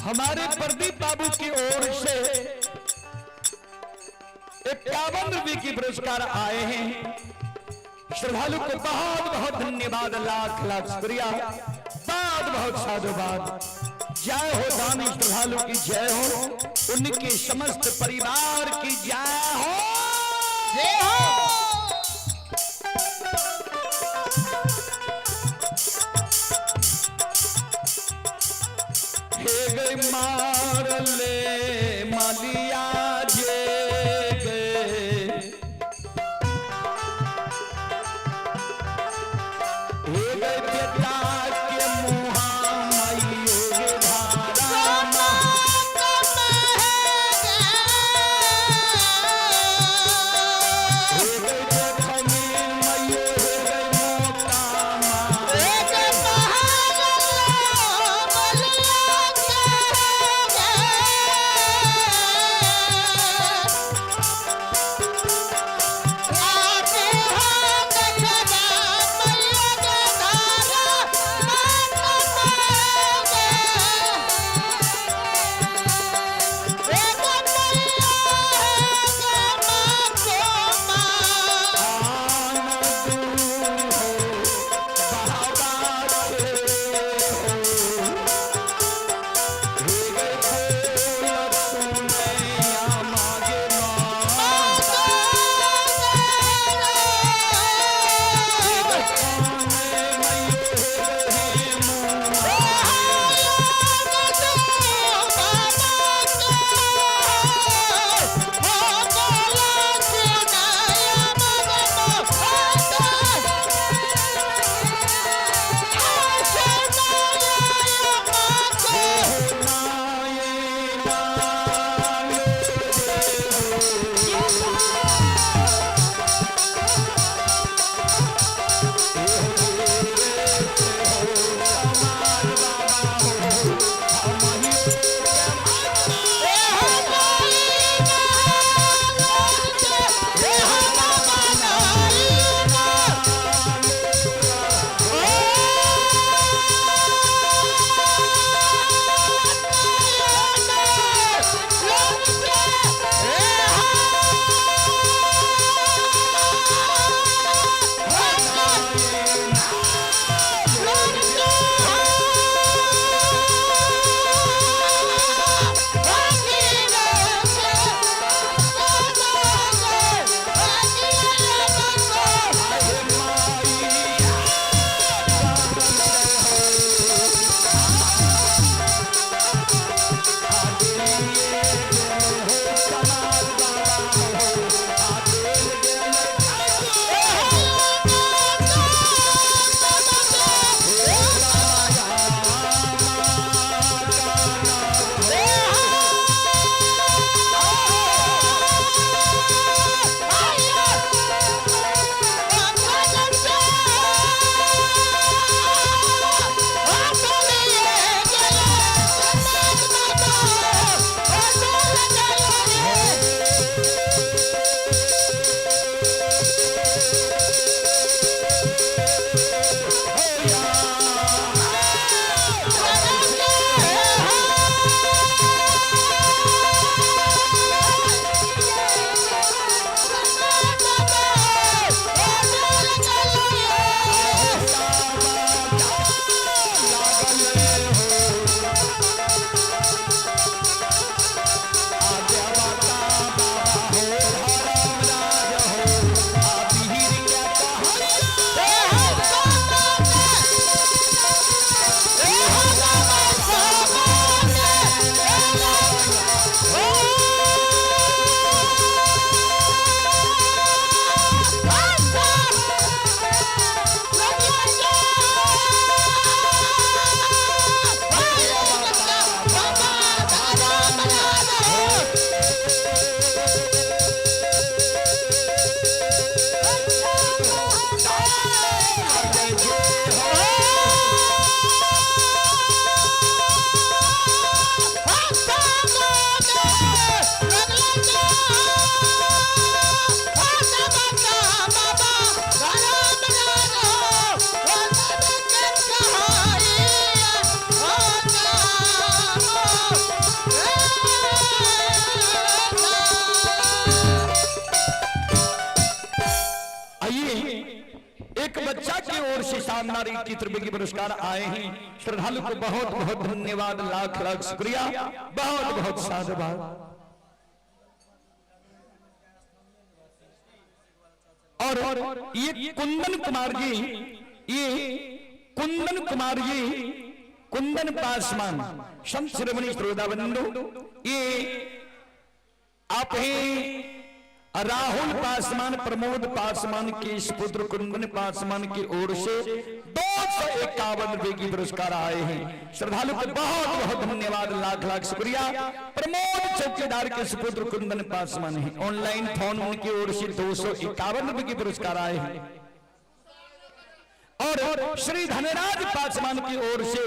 हमारे प्रदीप बाबू की ओर से 51 रुपए की पुरस्कार आए हैं। श्रद्धालु को बहुत बहुत धन्यवाद, लाख लाख शुक्रिया, बहुत बहुत साधुवाद। जय हो दानी श्रद्धालु की जय हो, उनके समस्त परिवार की जय हो। जय हो। हे गई मार ले मालिया जे गए, हे गई बेटा के मुहा माइयो गे धारा मा। हे गई देखनी माइयो हे गई मोता मा। लगातार 21 रुपए की पुरस्कार आए हैं। श्रद्धालु को बहुत बहुत धन्यवाद, लाख लाख शुक्रिया, बहुत बहुत साधुवाद। और ये कुंदन कुमार जी, ये कुंदन कुमार जी, कुंदन पासवान संत शिरोमणि श्रोता बंधु, ये आप हैं राहुल पासवान, प्रमोद पासवान के पुत्र कुंदन पासवान की ओर से 251 रुपए की पुरस्कार आए हैं। श्रद्धालु को बहुत बहुत धन्यवाद, लाख लाख शुक्रिया। प्रमोद चौकीदार के सुपुत्र कुंदन पासवान है, ऑनलाइन फोन उनकी ओर से 251 रुपए की पुरस्कार आए हैं। और श्री धनराज पासवान की ओर से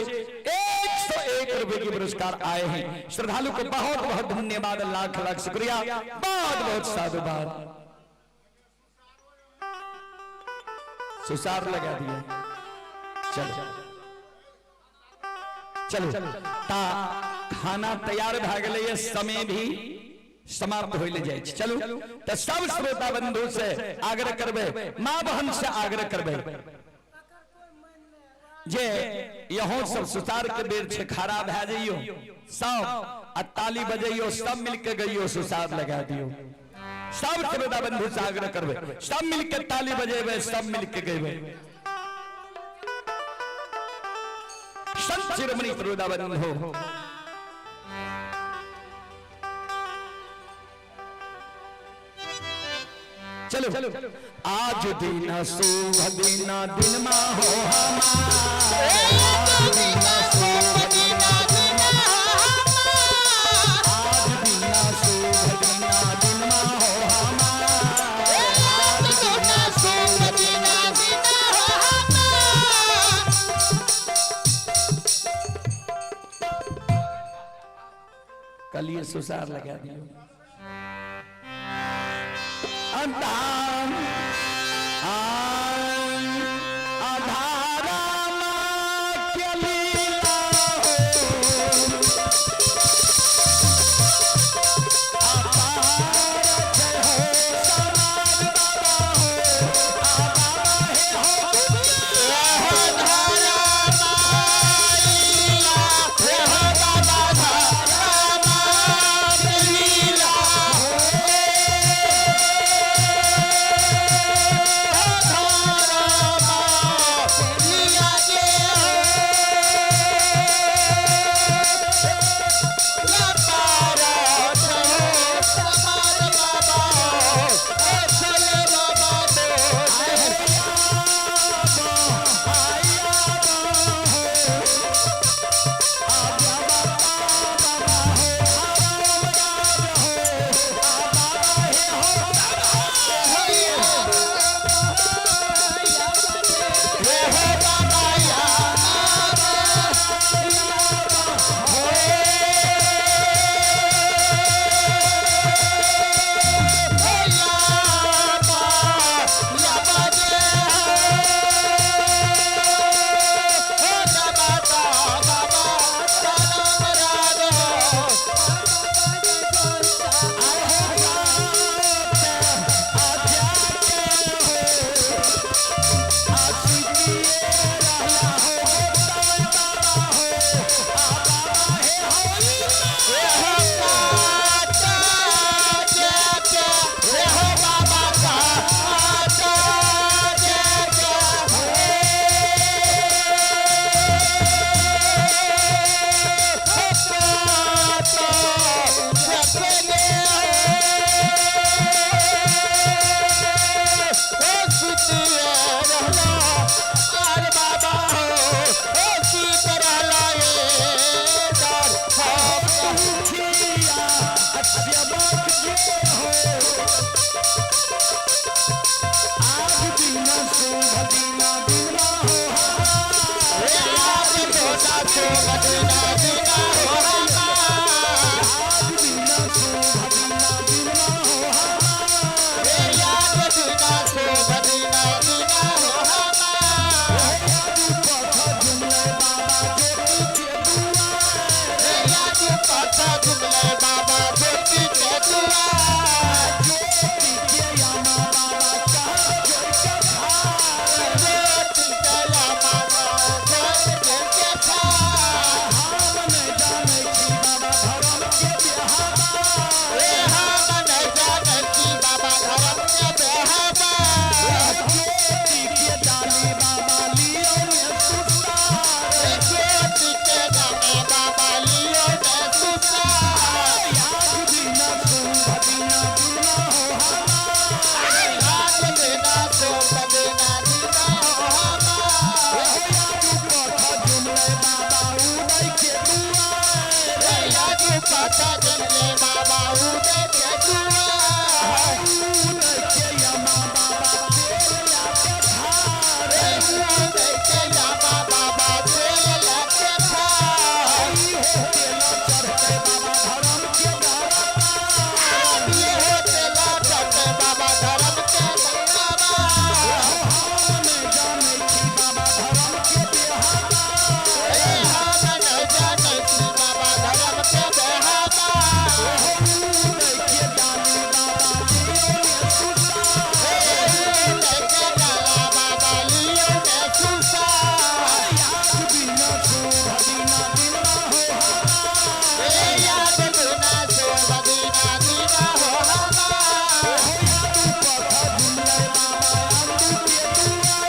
101 रुपए के पुरस्कार आए हैं। श्रद्धालु को बहुत बहुत धन्यवाद, लाख लाख शुक्रिया, बहुत बहुत साधुवाद। सुसार लगा दिया। चलो चलो ता खाना तैयार भए गेलै, समय भी समाप्त होइले जाइ छै। चलू तऽ सब श्रोता बंधु से आग्रह करबै, माँ बहन से आग्रह करबै जे यहो सब सुतार के बेर छै, खड़ा भए जइयो सब आ ताली बजैयो, सब मिलके गइयो सुसार लगा दियो। सब श्रोता बंधु से आग्रह करबै, सब मिलके ताली बजेबै, सब मिलके गइबै। संत शिरोमणि श्रोता बंधु, चलो आज दिन शुभ दिन दिन मा हो हमार, आज दिन शुभ दिन दिन आज दिन शुभ दिन दिन मा हो हमार, आज दिन शुभ दिन दिन हो हमार। कल ये सुसार लगा दियो। आधारा के लीला हो, अपार जय हो समाज बाबा हो, आ बाबा हे हो धारा लीला, हे हो बाबा धारा लीला हो। पता जमले बाबा उदय के दुआर। उदय के यमा बाबा तेल लाके धार। उदय के यामा बाबा तेल लेके धार। ई हो तेल चढ़ते बाबा धर्म के दरबार। ये हो तेल चढ़ते बाबा धर्म के दरबार। हम जानै छी बाबा धर्म के बेहाबार। ए हम नहीं जानै छी बाबा धर्म के बेहाबार। उदय के डाली बाबा लियो ने सुसार। उदय के डाला बाबा लियो ने सुसार। याद बिना शोभ बिना दिना हो हमार। ए याद बिना शोभ बिना दीना हो हमार। हो यादू पथ झुमलै बाबा अंतु के दुआर।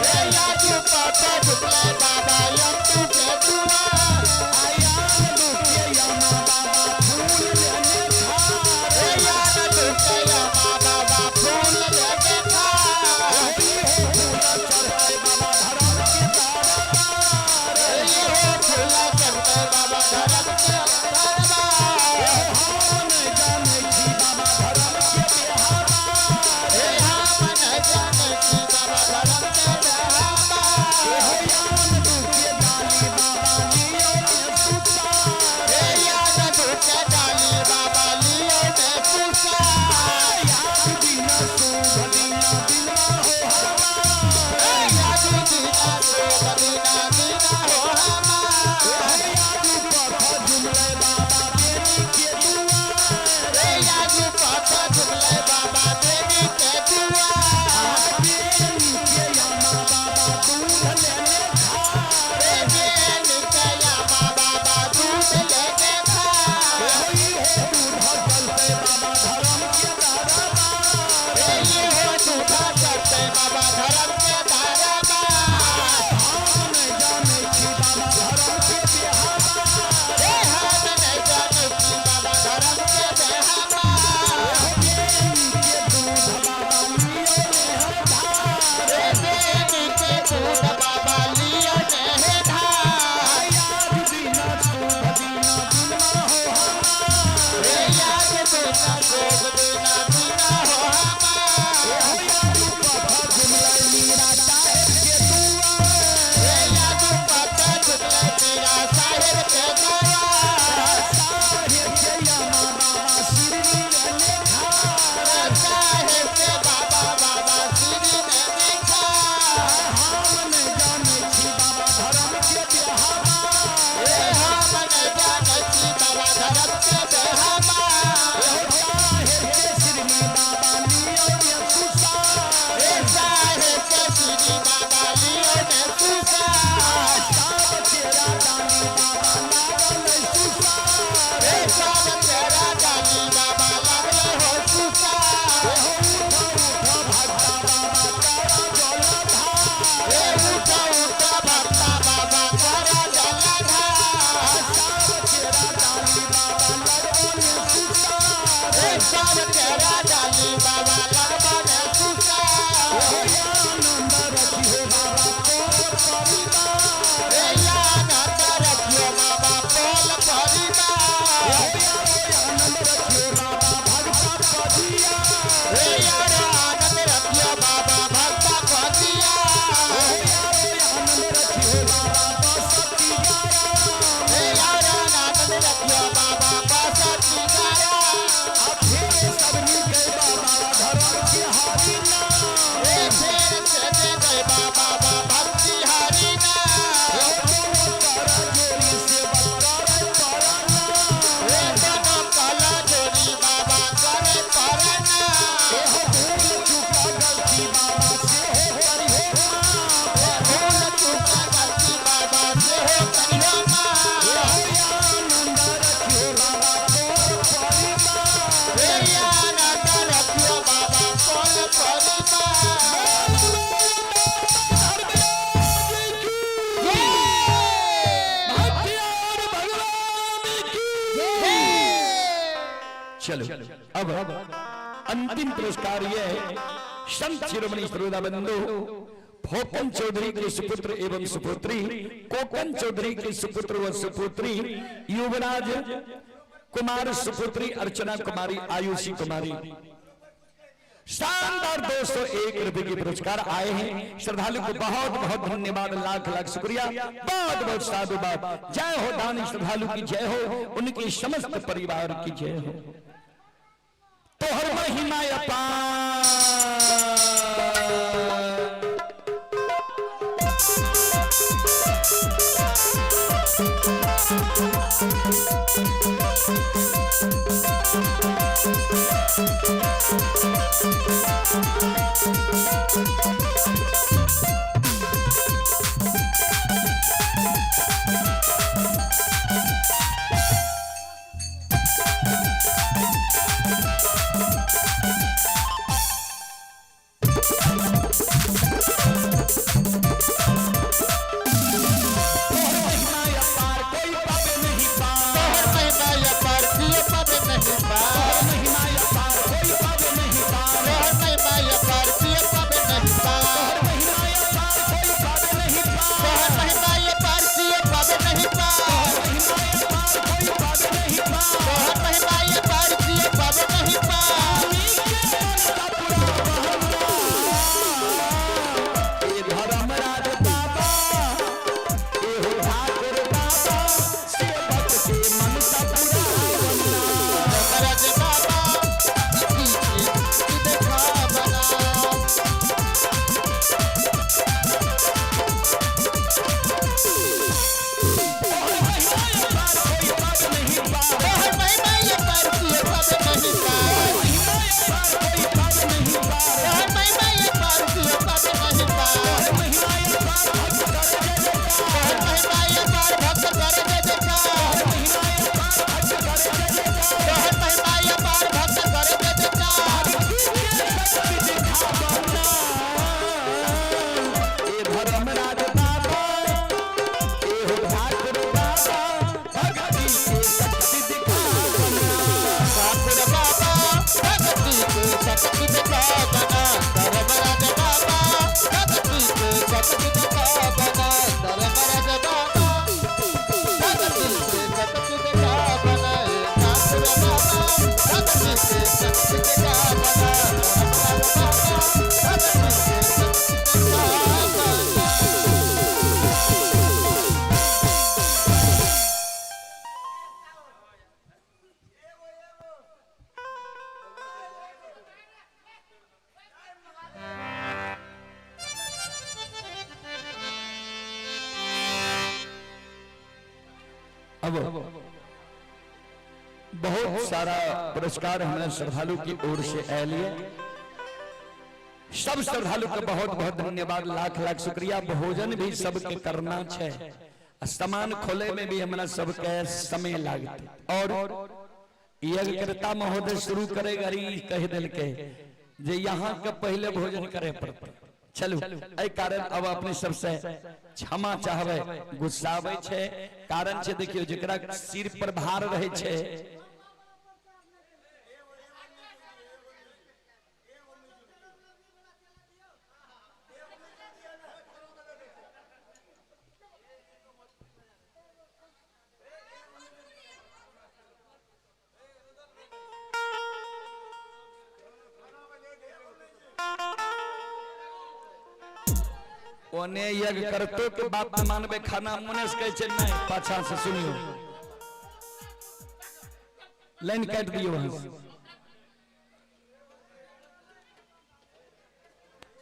ए याद पथ झुमलै बाबा अंतु के दुआर। आयान दुखे यमा बाबा फूल लेने धार। ए याद दुखे यमा बाबा फूल लेने धार। होई हो फूल चढ़ते बाबा धर्म के दरबार। ए हो फूल चढ़ते बाबा धर्म के दरबार। हम नहि जानै छी बाबा धर्म के बेहाबार। ए हम नहीं जानै छी बाबा धर्म के बेहाबार। हो यान दुखे डाली बाबा लियो ने सुतार। ए याद दुखे डाली बाबा लियो ने सुसार। याद बिना शोभ बिना दिना हो हमार। ए याद बिना शोभ बिना दीना हो हमार। यादू पथ झुमलै बाबा देवी के दुआर। ए याद पथ झुमलै बाबा देवी के दुआर। बेनी के यमा बाबा दूध लेने धार। ए बेनी के यामा बाबा दूध लेने धार। होई हो दूध चलते बाबा धर्म के दरबार। ए ये हो दूध चलते बाबा धर्म के दरबार। हम नहि जानै छी बाबा धर्म के बेहाबार। ए हम नहीं जानै छी बाबा धर्म के बेहाबार। बेनी के दूध बाबा लियो ने धार। ए बेनी के दूध बाबा लियो ने धार। याद बिना शोभ बिना दिना हो हमार। ए याद बिना शोभ बिना दीना हो हमार। हो यादू पथ झुमलै मीरा साहेब के दुआर। ए याद पथ झुमलै मीरा साहेब के दुआर। साहेब के यमा बाबा सिरनी लेने धार। साहेब के बाबा बाबा श्री ने धार। हम नहि जानै छी बाबा धर्म के बेहाबार। ए हम नहीं जानै छी बाबा धर्म के बेहाबार। हो साहेब के सिरनी बाबा लियो ने सुसार। ए साहेब के श्री बाबा लियो ने सुसार। साब तेरा दानी बाबा लागल सुसार। ए साब तेरा दानी बाबा लागल हो सुसार। हो उठ उठ भक्ता बाबा तारा जलधार। ए उठ उठ भक्ता बाबा तारा जलधार। साब तेरा दानी बाबा लागल सुसार। ए साब तेरा दानी बाबा लागल सुसार। हो आनंद रखियो बाबा तोर परिवार। ए आनंद रखियो बाबा पोल परिवार। हो आनंद रखियो बाबा भक्ता पजिया। ए यार आनंद रखियो बाबा भक्ता पतिया। हो आनंद रखियो बाबा बसती गारा। ए यार आनंद रखियो बाबा बसती गारा। आ फेर सब मिल बाबा धर्म के हरि नाम। ए फेर से दे गए बाबा भक्ति हरि नाम। हो दोनों कर जोड़ी सेवक करे परनाम। ए दोनों कला जोड़ी बाबा करे परनाम। एहो भूल चुका गलती बाबा से हो करिहो माफ। ए भूल चूका गलती बाबा से हो करियो माफ। एहो आनंद रखियो बाबा तोर परिवार। ए आनंद रखियो बाबा पोल परिवार। चलो अब अंतिम पुरस्कार यह है संत शिरोमणि श्रोता बंधु फोकन चौधरी के सुपुत्र एवं सुपुत्री, कोकन चौधरी के सुपुत्र व सुपुत्री युवराज कुमार सुपुत्री अर्चना कुमारी आयुषी कुमारी शानदार 201 रुपए के पुरस्कार आए हैं। श्रद्धालु को बहुत बहुत धन्यवाद, लाख लाख शुक्रिया, बहुत बहुत साधुवाद। जय हो दानी श्रद्धालु की जय हो, उनके समस्त परिवार की जय हो। तोहर महिमा अपार। तोहर महिमा अपार कोई पावे नहीं पार। तोहर महिमा अपार कियो पावे नहीं पार। तोहर महिमा अपार कोई पावे नहीं पार। तोहर महिमा अपार कियो पावे नहीं पार। तोहर महिमा अपार कोई पावे नहीं पार। तोहर महिमा अपार कियो पावे नहीं पार। तोहर महिमा अपार कोई पावे नहीं पार। तोहर महिमा अपार कियो पावे नहीं पार। ए धर्मराज बाबा, ए हो ठाकुर बाबा, सेवक के मनसा पुरावना। धर्मराज बाबा की की देखावना। तोहर महिमा अपार कोई पावे नहीं पार। तोहर महिमा अपार कियो पावे नहीं पार। महिमा अपार कोई पावे नहीं पार। तोहर महिमा अपार कियो पावे नहीं पार। तोहर महिमा अपार भक्त कर जय जयकार। तोहर महिमा अपार भक्त कर जय जयकार। महिमा अपार भक्त कर जय जयकार। तोहर महिमा अपार भक्त कर जय जयकार। ए धर्मराज बाबा, ए हो ठाकुर बाबा, भक्ति के शक्ति दिखावना। ठाकुर बाबा भक्ति के शक्ति दिखावना। धर्मराज बाबा भक्ति के शक्ति दिखावना। धर्मराज बाबा भक्ति के शक्ति दिखावना। ठाकुर बाबा भक्ति के शक्ति दिखावना। धर्मराज बाबा भक्ति के शक्ति दिखावना। अब बहुत सारा पुरस्कार हमारे श्रद्धालु की ओर से आयल है। सब श्रद्धालु का बहुत बहुत धन्यवाद, लाख लाख शुक्रिया। भोजन भी सबके करना छे, सामान खोले में भी हमारा सबके समय लागते। और यज्ञकर्ता महोदय शुरू करे घड़ी कह दिल के जे यहाँ के पहले भोजन करे पड़ते। चलू एहि कारण अब अपने सबसे क्षमा चाहबे, गुस्साबै छे। कारण छे देखियो जेकरा सिर पर भार रहे छे, ओने यज्ञ करतो के बाप मानबे खाना मने से कहै छै नहीं, पाछा से सुनियो, लाइन काट दियो वहां से।